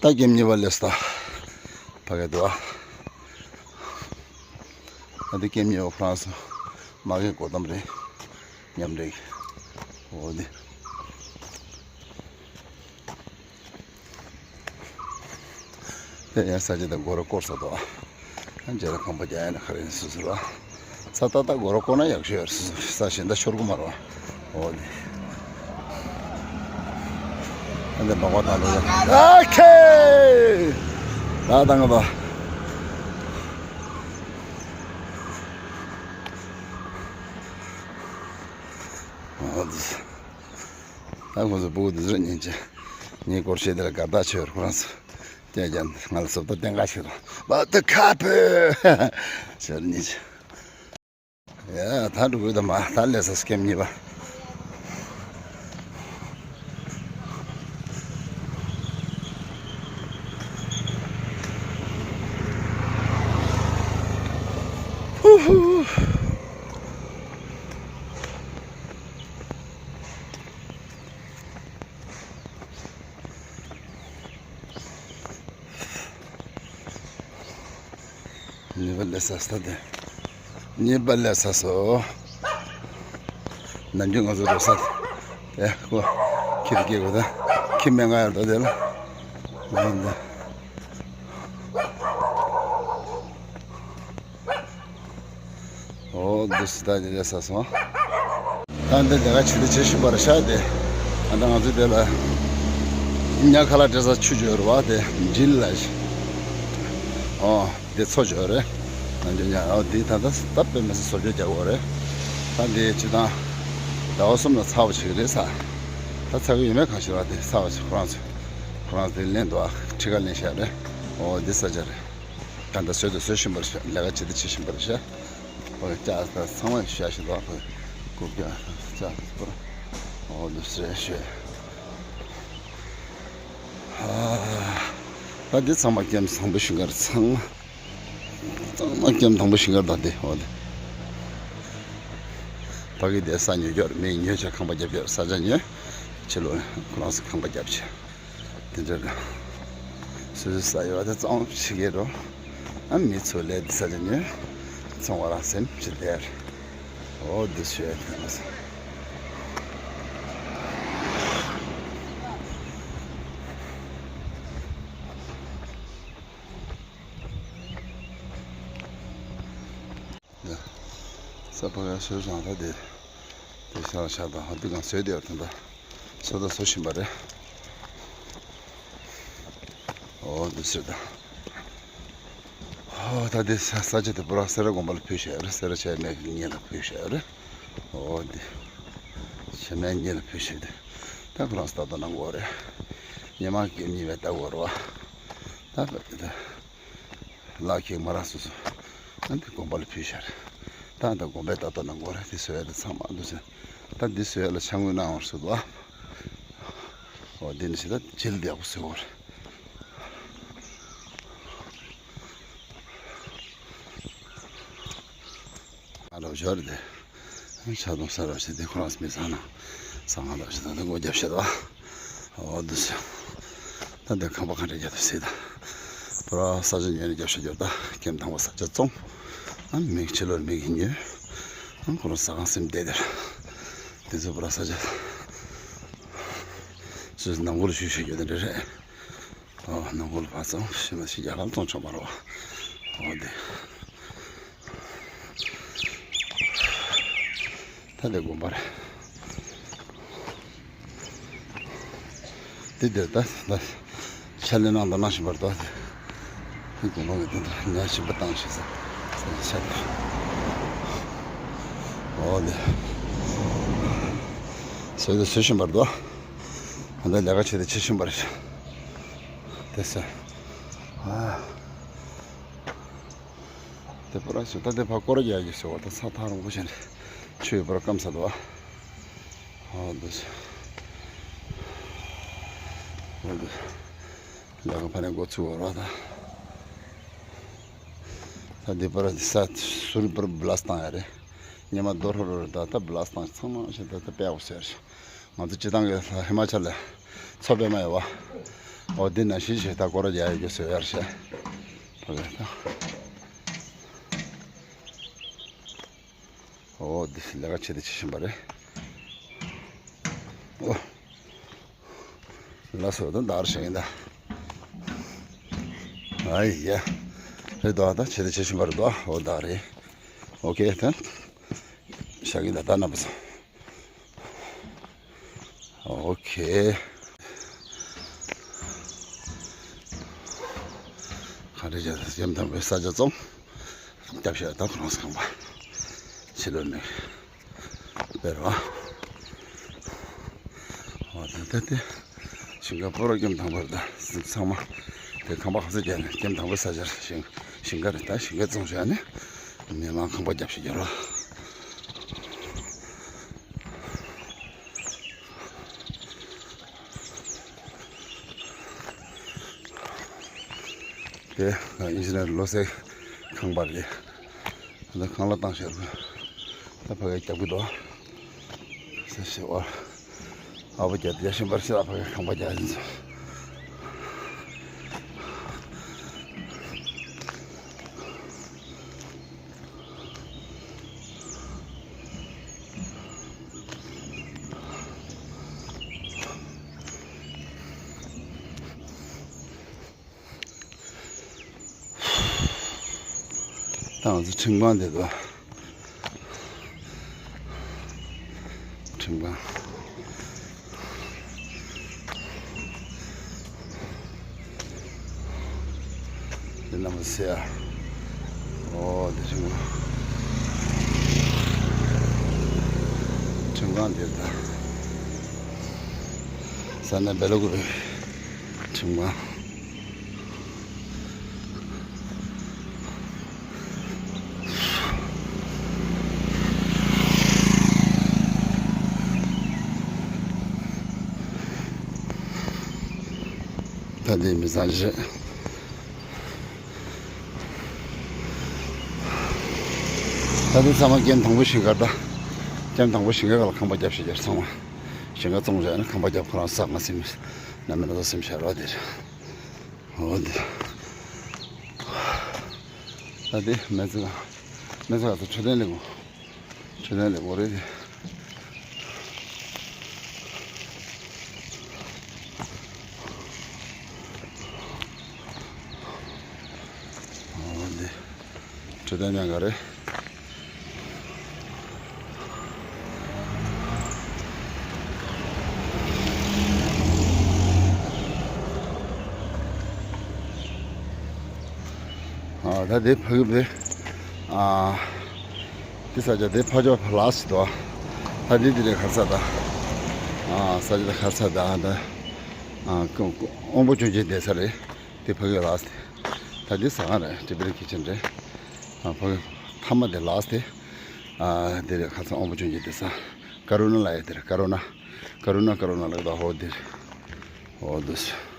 ད་ཀེམ་གཉིས་པ་ལས་ད་ཕ་གི་འདུག་ཨ། ད་འདི་ཀེམ་གཉིས་པ་ཁོ་རང་ཚོ་མ་གི་སྒོ་འགྲམ་རེད། མཉམ་རེད། འོ་འདི། དེ་ཡང་ས་ཆ་དང་སྒོ་ར་བསྐོར་ས་དོ། ཨ་མཇལ་ཁང་པ་རྒྱག་ཡ་ན་ག་རེ་སུ་ཟེར་བ། ས་ཏག་ཏག་སྒོ་ར་བསྐོར་ན་ཡག་ཤོས་ཡོད་རེད། སུ་ཟེར་ས་གཞན་དག་ཤོར་གི་མ་རེད་བ། འོ་དེ། ཨ་འདི་ནོག་པ་དང་ལོ་ཡ། ཨ་ཁེ། ད་དང་ག་པ། འོ་དེ། ད་ཁོ་ཚོ་སྤུ་གུ་འདི་ཚོར་ཉན་ཅི། ངའི་སྐོར་བཤད་དེ་ལ་དགའ་ཐག་ཆོད། ཁོ་རང་ཚོ་སྐྱ་རྒྱ་ང་ལ་བཟོ་ལྟ་བསྟན་ག་ཆོད་རོགས་བ་ཏི་ཁ་པོ་ཟེར་ཉན་ཅི། ཡ་ད་འགྲོ་དགོས་ད་མ་ད་ལས་ས་སྐེམ་གཉིས་པ། ཧུ་ཧུ། གཉིས་པ་ལས་ས་ས་དེ། གཉིས་པ་ལས་ས་སོ། ནམ་རྒྱུན་ང་ཚོ་འགྲོ་ས་དེ། ཨེ་ཁོ། ཁྱི་དེ་སྐྱེ་དགོས་ད། ཁྱི་སྨན་ཁང་ཡོད་ད་དེ་ལ། ང་འདི། འོ་འདི་སི་ད་ཅི་རེད་ས་སོང་། ད་འདི་དེ་ག་ཆེ་དེ་ཆེ་ཤི་པར་ཤ་དེ། ཨ་ད་ང་ཚོ་དེ་ལ་ཉ་ཁ་ལག་སྤྲད་ས་ཆུ་ཅོ་རེད་བ་དེ་འཇིལ་ལ་ཤི། འོ་དེ་ཚོ་ཅོ་རེད། ང་ཚོ་ཉ་འོ་དེ་ད་ད་ད་དཔེ་མི་སྲིད་བཟོ་བཅོས་རྒྱག་གོ་རེད། ད་དེ་སྤྱི་བཏང་ཟླ་བ་གསུམ་ལ་ཚར་བ་ཞིག་རེད་ས། ད་ཚར་གི་ཡོད་མེད་གང་ཤེས་ར་དེ་ཚར་བ་ཞིག་ཁོ་རང་ཚོ་ཁོ་རང་ཚོ་དེ་ལེན་འདུག་ཨ་ཁྲི་ཁ་ལེན་ཤག་རེད། འོ་དེ་ས་ཆ་རེད། ད་ལྟ་བཟོས་དང་བཟོ་བཞིན་པ་རེད་ཤག་ལས་ཀ་བྱེད་དང་བྱེད་བཞིན་པ་རེད་ཤག་ཨོ་ལྕགས་ཚང་མ་བཞག་བཞིན་འདུག་ཨ་ཁོས་རྐུབ་བཀྱག་ལྕགས་པོ་ཨོ་འདུག་སེ་བཞག་ད་འདི་ཚང་མ་ཀེམ་དང་པོ་ཞིང་ཁར་ཚང་མ་ཚང་མ་ཀེམ་དང་པོ་ཞིང་ཁར་ད་འདི་ཨོ་འདི་ཕ་གི་དེ་ས་ཉོ་རྒྱུ་རེད། མི་ཉོ་བྱས་ཁང་པ་རྒྱབ་རྒྱབ་ས་ཆ་ཉོས་ཕྱི་ལོགས་ཁོ་རང་ཚོ་ཁང་པ་རྒྱབ་བྱས། དེ་འདྲ་རེད། སོ་སོའི་ས་ཡོད་པ་དེ་གཙང་མ་བྱེད་ཀྱི་རོ། ཨ་མི་ཚོ་ལས་འདི་ས་ཆ་ཉོས། ཚོང་བ་རང་སེམས་ཅི་བདེར། འོ་འདི་ཞོད་དེ་མ་སོང་། ས་ཕ་ག་སོས་སོང་ད་དེ། དེ་ཤ་ལ་ཤ་དང་ཧ་དུ་གང་སོས་དེ་ཡོད་དོན་ད། སོ་ད་སོ་བཞིན་པ་རེད། འོ་འདི་སོས་ད། ཧོ་ད་དེ་ས་ས་ཆ་དེ་པུ་ར་སེ་ར་དགོན་པ་ལ་ཕུལ་བཞག་རེད། སེ་ར་ཆེ་མེད་གཉིས་ལ་ཕུལ་བཞག་རེད། འོ་འདི། ཆེ་མེད་གཉིས་ལ་ཕུལ་བཞག་དེ། ད་ཁོ་རང་ས་ད་ད་གནང་དགོས་རེད། ཉི་མ་ཀེམ་གཉིས་པའི་ད་དགོས་རེད་བ། ད་ད་དེ་ད། ལག་ཁྱེར་མ་རག་སོ་སོ། ཨ་འདི་དགོན་པ་ལ་ཕུལ་ཤར། ད་ད་དགོན་པའི་ད་ལྟ་ནང་སྒོ་ར་དེ་བཟོ་ཡ་དེ་ཚང་མ་འདུག་ཟེར། ད་འདི་བཟོ་ཡ་ལ་ཕྱག་དངུལ་གནང་བར་སོ་དོ། འོ་འདི་ནི་ཞེ་ད་བྱིལ་བདེ་པོ་བཟོ་བར། ང་རོ་ཞོར་དེ། ཆ་དུང་ས་རོ་ཞེ་དེ་ཁོ་རང་མི་ཚང་ན། ས་ང་རོ་ཞེ་ད་དེ་སྒོ་རྒྱབ་ཤེ་དོ། འོ་འདུག་སེ། ད་འདི་ཁང་པ་ག་འདྲ་རྒྱག་ཐུབ་སྲིད་ད། པུ་ར་ས་ཆ་ཉོས་ནས་རྒྱབ་ཤ་རྒྱབ་ད་ཀེམ་དང་པོ་ས་ཆ་བཙོང་། ཨ་མིག་ཕྱི་ལོར་མིག་ཉོས། ཨ་ཁོ་རང་ཟ་ཁང་སེམས་བསྡད་དེར། དེ་ཚོ་པུ་ར་ས་ཆ། ཚོས་ནང་ཁུལ་ཞུ་ཤ་རྒྱབ་དེ་འདྲ་རེད། ཨོ་ནང་ཁུལ་ཕར་བཙོང་ཤི་མ་ཤི་རྒྱ་གར་བཙོང་ཆོག་མ་རེད་བ། ཨོ་དེ། ད་དེ་དགོན་པ་རེད། དེ་དེར་ད་ད་ཕྱག་ལས་གནང་དང་གནང་བཞིན་པར་ད་དེ་དགོན་པ་གི་དོན་དུ་ཉ་ཞིམ་པ་བཏང་ཞེས་ཟེར་ཟེར་ནས་ཤ་དེ། ཨོ་དེ། བཟོས་དེ་བཟོས་བཞིན་པར་ད་ད་ལས་ཀ་བྱེད་དེ་བྱེད་བཞིན་པ་རེད། དེ་ཟེར། ཨ། དེ་པུ་ར་ཞིག་ད་དེ་ཕར་སྐོར་རྒྱག་གི་ཟེར་བ་ད་ས་ཐག་རིང་པོ་བྱས་ནས་ཆུ་ཡོད་པར་སྐམ་ས་འདུག་ཨ། ཨ་འདུག་སེ། ཨ་འདུག་ལས་ཀ་ཕ་ནས་འགོ་ཚུགས་བར་བ་ད། ད་འདི་པུ་ར་འདི་ས་ཟུར་པུ་ར་བི་ལ་སི་བཏང་ཡ་རེད། སྙེ་མ་རྡོ་ཧྲོ་ཧྲོ་རེད་ད། ད་བི་ལ་སི་བཏང་ཚང་མ་ཞིག་ད་ད་དཔེ་འོ་ཟེར། ང་ཚོ་སྤྱི་བཏང་གི་ཧི་མ་ཅལ་ལ་མཚོ་པད་མ་ཡོད་བ། འོ་འདི་ནང་བཞིན་ཞིག་ད་སྐོར་ར་རྒྱག་ཡོད་རྒྱུ་བཟོས་ཡར་བཤད། ཕ་གི་ད། འོ་འདི་ལས་ཀ་བྱེད་དེ་བྱེད་བཞིན་པ་རེད། འོ། ལ་སོ་ད་འདར་བཞིན་ད། ཨ་ཡ། རེད་དོ་ད་བྱེད་དེ་བྱེད་བཞིན་པ་རེད་དོ། འོ་ད་རེད། ཨོ་ཁེ་ད། ཤ་གི་ད་ད་ན་བུ་སོ། ཨོ་ཁེ། ག་རེ་བྱས་ཀེམ་དང་པོའི་ས་ཆ་བཙོང་། སྐྱབས་ཤ་ད་ཁོ་རང་ཚོ་ཁང་པ། ཕྱི་ལོགས་ནས་སྤེལ་བ། ཨོ་ད་ད་དེ། ཞིང་ཁ་པུ་ར་ཀེམ་དང་པོ་རེད་ད། ཚང་མ་དེ་ཁང་པ་ག་ཚོད་བརྒྱབ་ནས་ཀེམ་དང་པོ་ས་ཆར་ཞིང་ཞིང་ཁ་རེད་ད། ཞིང་ཁ་བཙོང་བྱས་ནས་མི་མང་ཁང་པ་བརྒྱབ་ཤིག་རྒྱབ་རོགས། དེ་ཨིན་ཇི་ནེར་ལོ་སའི་ཁང་པ་རེད། ད་ཁང་གླ་བཏང་ཤག་རེད། ད་ཕ་གིར་རྒྱག་གི་འདུག་ཟེར་ཞེས་པ། ཨ་ཕ་རྒྱབ་རྒྱག་བཞིན་པར་ཤི་ལ་ཕ་གིར་ཁང་པ་རྒྱག་ཡིན་ཟེར། ད་ང་ཚོ་ཁྲིམས་ཁང་དེ་དང་། ཁྲིམས་ཁང་། འདི་རྣམ་པ་ཟེར་ཡ། ཨོ་འདི་ཁྲིམས་ཁང་། ཁྲིམས་ཁང་དེ་དང་། ས་གནས་སྦེ་ལ་ཀུ་པེ་ཁྲིམས་ཁང་། ད་འདི་མི་ཚང་རེད། ད་འདི་ཚང་མ་ཀེམ་དང་པོ་ཞིང་ཁ་ད། ཀེམ་དང་པོ་ཞིང་ཁ་ལ་ཁང་པ་བརྒྱབ་ཤིག་རྒྱབ་ཚང་མ། ཞིང་ཁ་བཙོང་བྱས་ན་ཁང་པ་བརྒྱབ་ཁོ་རང་ས་ང་སེམས། ན་མི་ན་ཚོ་སེམས་ཤར་བ་དེ་རེད། འོ་འདི། ད་འདི་མེ་ཚ་ག་མེ་ཚ་ག་ཚོ་འཕྲོད་བསྟེན་ལས་ཁུངས། འཕྲོད་བསྟེན་ལས་ཁུངས་རེད་འདི། འོ་འདི། འཕྲོད་བསྟེན་ལྷན་ཁང་རེད། ཨ་ད་དེ་ཕ་གི་བེ། ཨ་དེ་ས་ཆ་དེ་ཕ་ཇོ་ཕ་ལ་སི་དོ། ད་དེ་དེ་རེད་ཁར་ས་ད། ཨ་ས་ཆ་ད་ཁར་ས་ད་ད། ཨ་དབང་པོ་སྐྱོན་ཅན་བསྡད་ས་རེད། དེ་ཕ་གི་ལ་སི་དེ། ད་དེ་ཟ་ཁང་རེད། ཏི་བེ་ཊན་ཁི་ཆན་རེད། ཨ་ཕ་གི་མཐའ་མ་དེ་ལ་སི་དེ། ཨ་དེ་རེད་ཁ་སང་དབང་པོ་སྐྱོན་ཅན་བསྡད་ས། ཀ་རུ་ན་ལ་ཡ་དེ་རེད། ཀ་རུ་ན། ཀ་རུ་ན་ཀ་རུ་ན་ལ་ད་ཧོ་དེ་རེད། ཧོ་དུ་སི།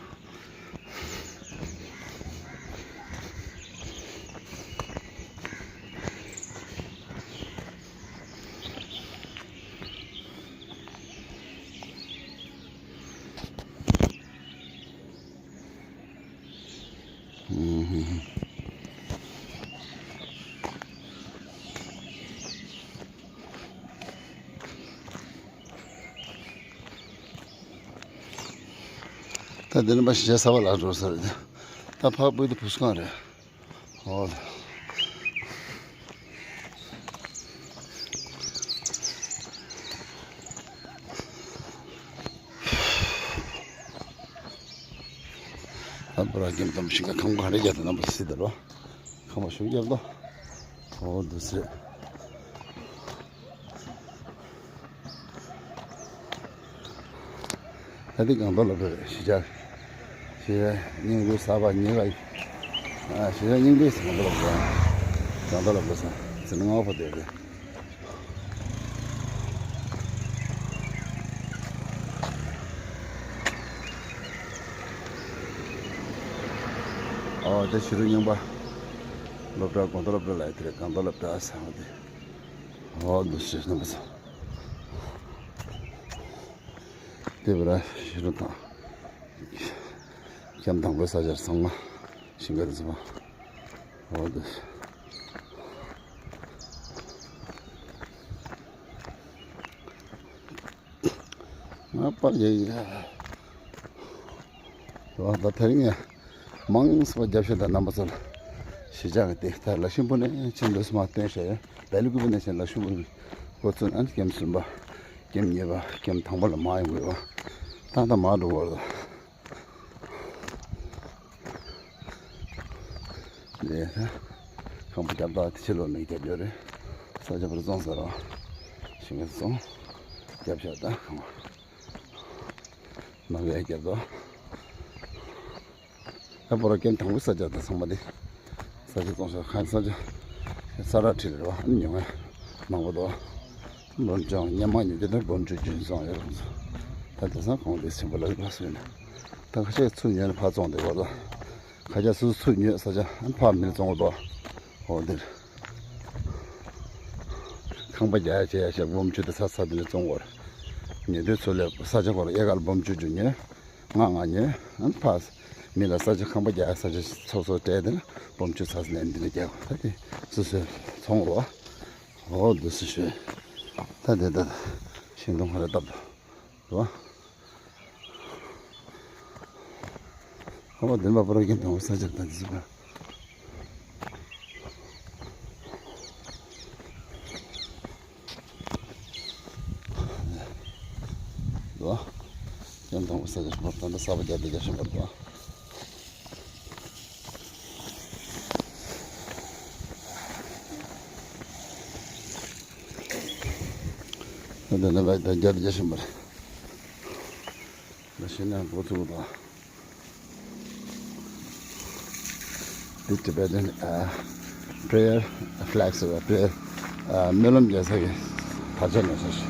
ད་འདི་ནི་མ་གཞི་བྱས་ས་བ་ལ་འགྲོ་ས་རེད། ད་ཕ་སྤུ་དེ་བུ་སུ་གང་རེད། ཨོ། ད་པུ་ར་ཀེམ་དམ་ཞིང་ཁ་ཁང་པ་ག་རེ་རྒྱག་དང་རྣམ་པ་སྲིད་དར་བ། ཁང་པ་ཞུ་རྒྱབ་དོ། ཨོ་འདུག་སེ། ད་ལྟའི་སྒང་ཏོག་སློབ་གྲྭ་རེད། གཞིས་ཆགས། གཞིས་ཆགས་རྙིང་པའི་གསར་པ་ཉེ་ག་ཨ། གཞིས་ཆགས་རྙིང་པའི་སྒང་ཏོག་སློབ་གྲྭ། སྒང་ཏོག་སློབ་གྲྭ་ཟེར་ཟེར་ན་སྔ་པོ་དེ་རེད། ཨོ་དེ་གཞིས་ལུས་རྙིང་པ་སློབ་གྲྭ། སྒང་ཏོག་སློབ་གྲྭ་ལ་ཡ་དེ་རེད། སྒང་ཏོག་སློབ་གྲྭ་ཟེར་བ་དེ། ཨོ་འདུག་སེ་རྣམ་པ་ཚོ། དེ་བར་ཤི་རུ་དང་། ཁྱམས་དང་པོའི་ས་ཆར་ཚང་མ་ཞིང་ཁ་དེ་ཚོ་མ། ཨོ་འདུག་སེ། ང་པར་ཡེ་ཡེ། ད་ད་དེ་རིང་ཡ། མང་སུ་བ་རྒྱབ་ཤོག་དང་རྣམ་པ་ཚོ་ལ། གཞིས་ཆགས་ཀྱི་དེ་ད་ལ་ཤིང་ཕུ་ནས་ཕྱིན་འདུག་སེ་མ་སྟོན་ཤེས། བལ་ཀུ་པུ་ནས་ཕྱིན་ལ་ཤིང་ཕུ་ཁོ་ཚོ་ཨན་ཀེམ་གསུམ་པ། ཀེམ་གཉིས་པ། ཀེམ་དང་པོ་ལ་མ་ཡོང་དགོས་པ། ཏག་ཏག་མ་འགྲོ་བར་དུ། ལས་ཁང་པ་རྒྱབ་དག་དེ་ཕྱི་ལོགས་ནས་རྒྱབ་ཡོད་རེད། ས་ཆ་པར་བཙོང་ཟེར་རོ། ཤིང་ཁ་བཙོང་། རྒྱབ་ཤག་ད་ཁང་པ། མ་གའི་རྒྱབ་དོ། ད་པོ་ར་ཀེམ་དང་པོའི་ས་ཆ་དང་ཚང་མ་དེ། ས་ཆ་བཙོང་ཤག་ཁ་ས་ཆ། ས་ར་ཁྲི་རེད་བ། ཨ་ནི་ཉོ་མཁན་མང་པོ་འདུག་འབུམ་ཅང་སྙན་མ་ཉོ་རྒྱུ་དང་འབུམ་བཅུ་བཅུ་བཙོང་ཡོད་རུང་། ད་དེང་སང་གོང་དེ་ཆེན་པོ་ལ་ལ་སོན་ནས། ད་ཁ་ཤས་ཚུར་ཉོས་ནས་ཕར་བཙོང་བསྡད་ཡོད་རེད། ཁ་ཤས་སུ་ཚུར་ཉོས་ས་ཆ་ཨ་ཕར་མིར་བཙོང་གི་འདུག་འོ་འདིར། ཁང་པ་རྒྱག་ཡ་བྱེད་ཡ་ཞེས་འབུམ་བཅུ་དང་ཚ་ཚ་དེ་ནས་བཙོང་བར། ཉོ་དུས་ཚུར་ལས་ས་ཆ་སྐོར་ཨེ་ཀར་འབུམ་བཅུ་བཅུ་ཉོས། ང་ང་ཉོས་ཨ་ཕར། མི་ལ་ས་ཆ་ཁང་པ་རྒྱག་ཡ་ས་ཆ་ཚོགས་གཙོ་སྤྲད་དེ་ན་འབུམ་བཅུ་ཚ་ཚ་ལེན་འདི་ནས་རྒྱག་ད་དེ་སུ་སུ་བཙོང་རོགས། འོ་འདུག་སེ་ཞུས། ད་དེ་ད་ཤིང་སྡོང་ཁ་རེ་བཏབ་འདུག་ཁ་བ་བདེན་པ་པོ་ར་ཀེམ་དང་པོ་ས་ཆར་ད་འདི་ཟེར་བ། འདུག་ཀེམ་དང་པོ་ས་ཆར་པོ་ད་ལྟ་ས་བ་རྒྱ་དེ་རྒྱ་ཤིང་པར་འདུག་ད་ལྟ་ནས་བ་ད་རྒྱ་དེ་རྒྱ་ཤིང་པར། ད་ཤིང་ནང་འགོ་ཚུགས་དང་། འདི་Tibetan ཨ་prayer flag ཟེར་བ་prayer ཨ་སྨོན་ལམ་རྒྱག་ས་གི་དར་ཆ་ནས་ས་ཞིག་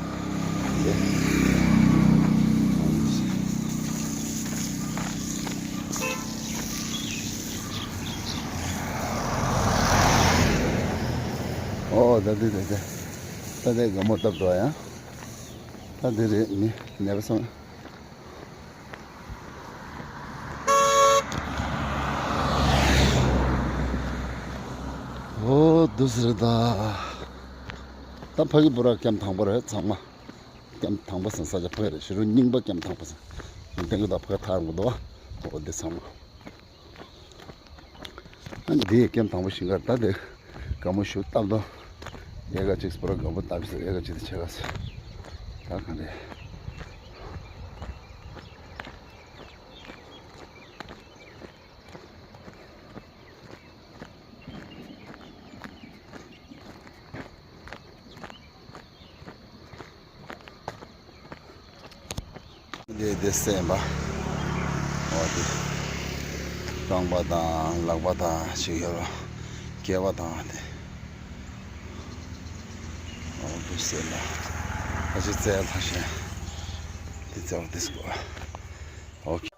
ཨོ་ད་འདི་ད་ད་ད་དེ་དགའ་མོ་བཏབ་འདུག་ཡང་། ད་འདི་རེད་མི་ནད་པ་སོང་། ཨོ་འདུག་སེ་རེད་ད། ད་ཕ་གི་པོ་ར་ཀེམ་དང་པོ་རེད་ཚང་མ། ཀེམ་དང་པོ་ཟེར་ས་ཆ་ཕ་གི་རེད། ཕྱི་རུ་རྙིང་པ་ཀེམ་དང་པོ་ཟེར། ཏན་ཏན་གི་ད་ཕ་གི་ཐར་འགྲོ་འདུག་ཨོ་འདི་ཚང་མ། ཨ་འདི་ཀེམ་དང་པོ་ཤིང་ཁར་ད་དེ་དགའ་མོ་ཞིག་བཏབ་དོ། ཨེ་ཀར་གཅིག་པོ་ར་དགའ་མོ་བཏབ་ཟེར་ཨེ་ཀར་གཅིག་དེ་ཆེ་ག་ཟེར། ད་གང་རེད། འདི་འདི་སེམས་པ། འོ་འདི། རྐང་པ་དང་ལག་པ་དང་ཞིག་ཡོད་ལ། སྐེད་པ་དང་འདི། འོ་འདི་སེམས་པ། ཨ་ཅེ་རྩལ་ཐ་ཤན། འདི་རྩལ་འདི་སྐོར། འོ།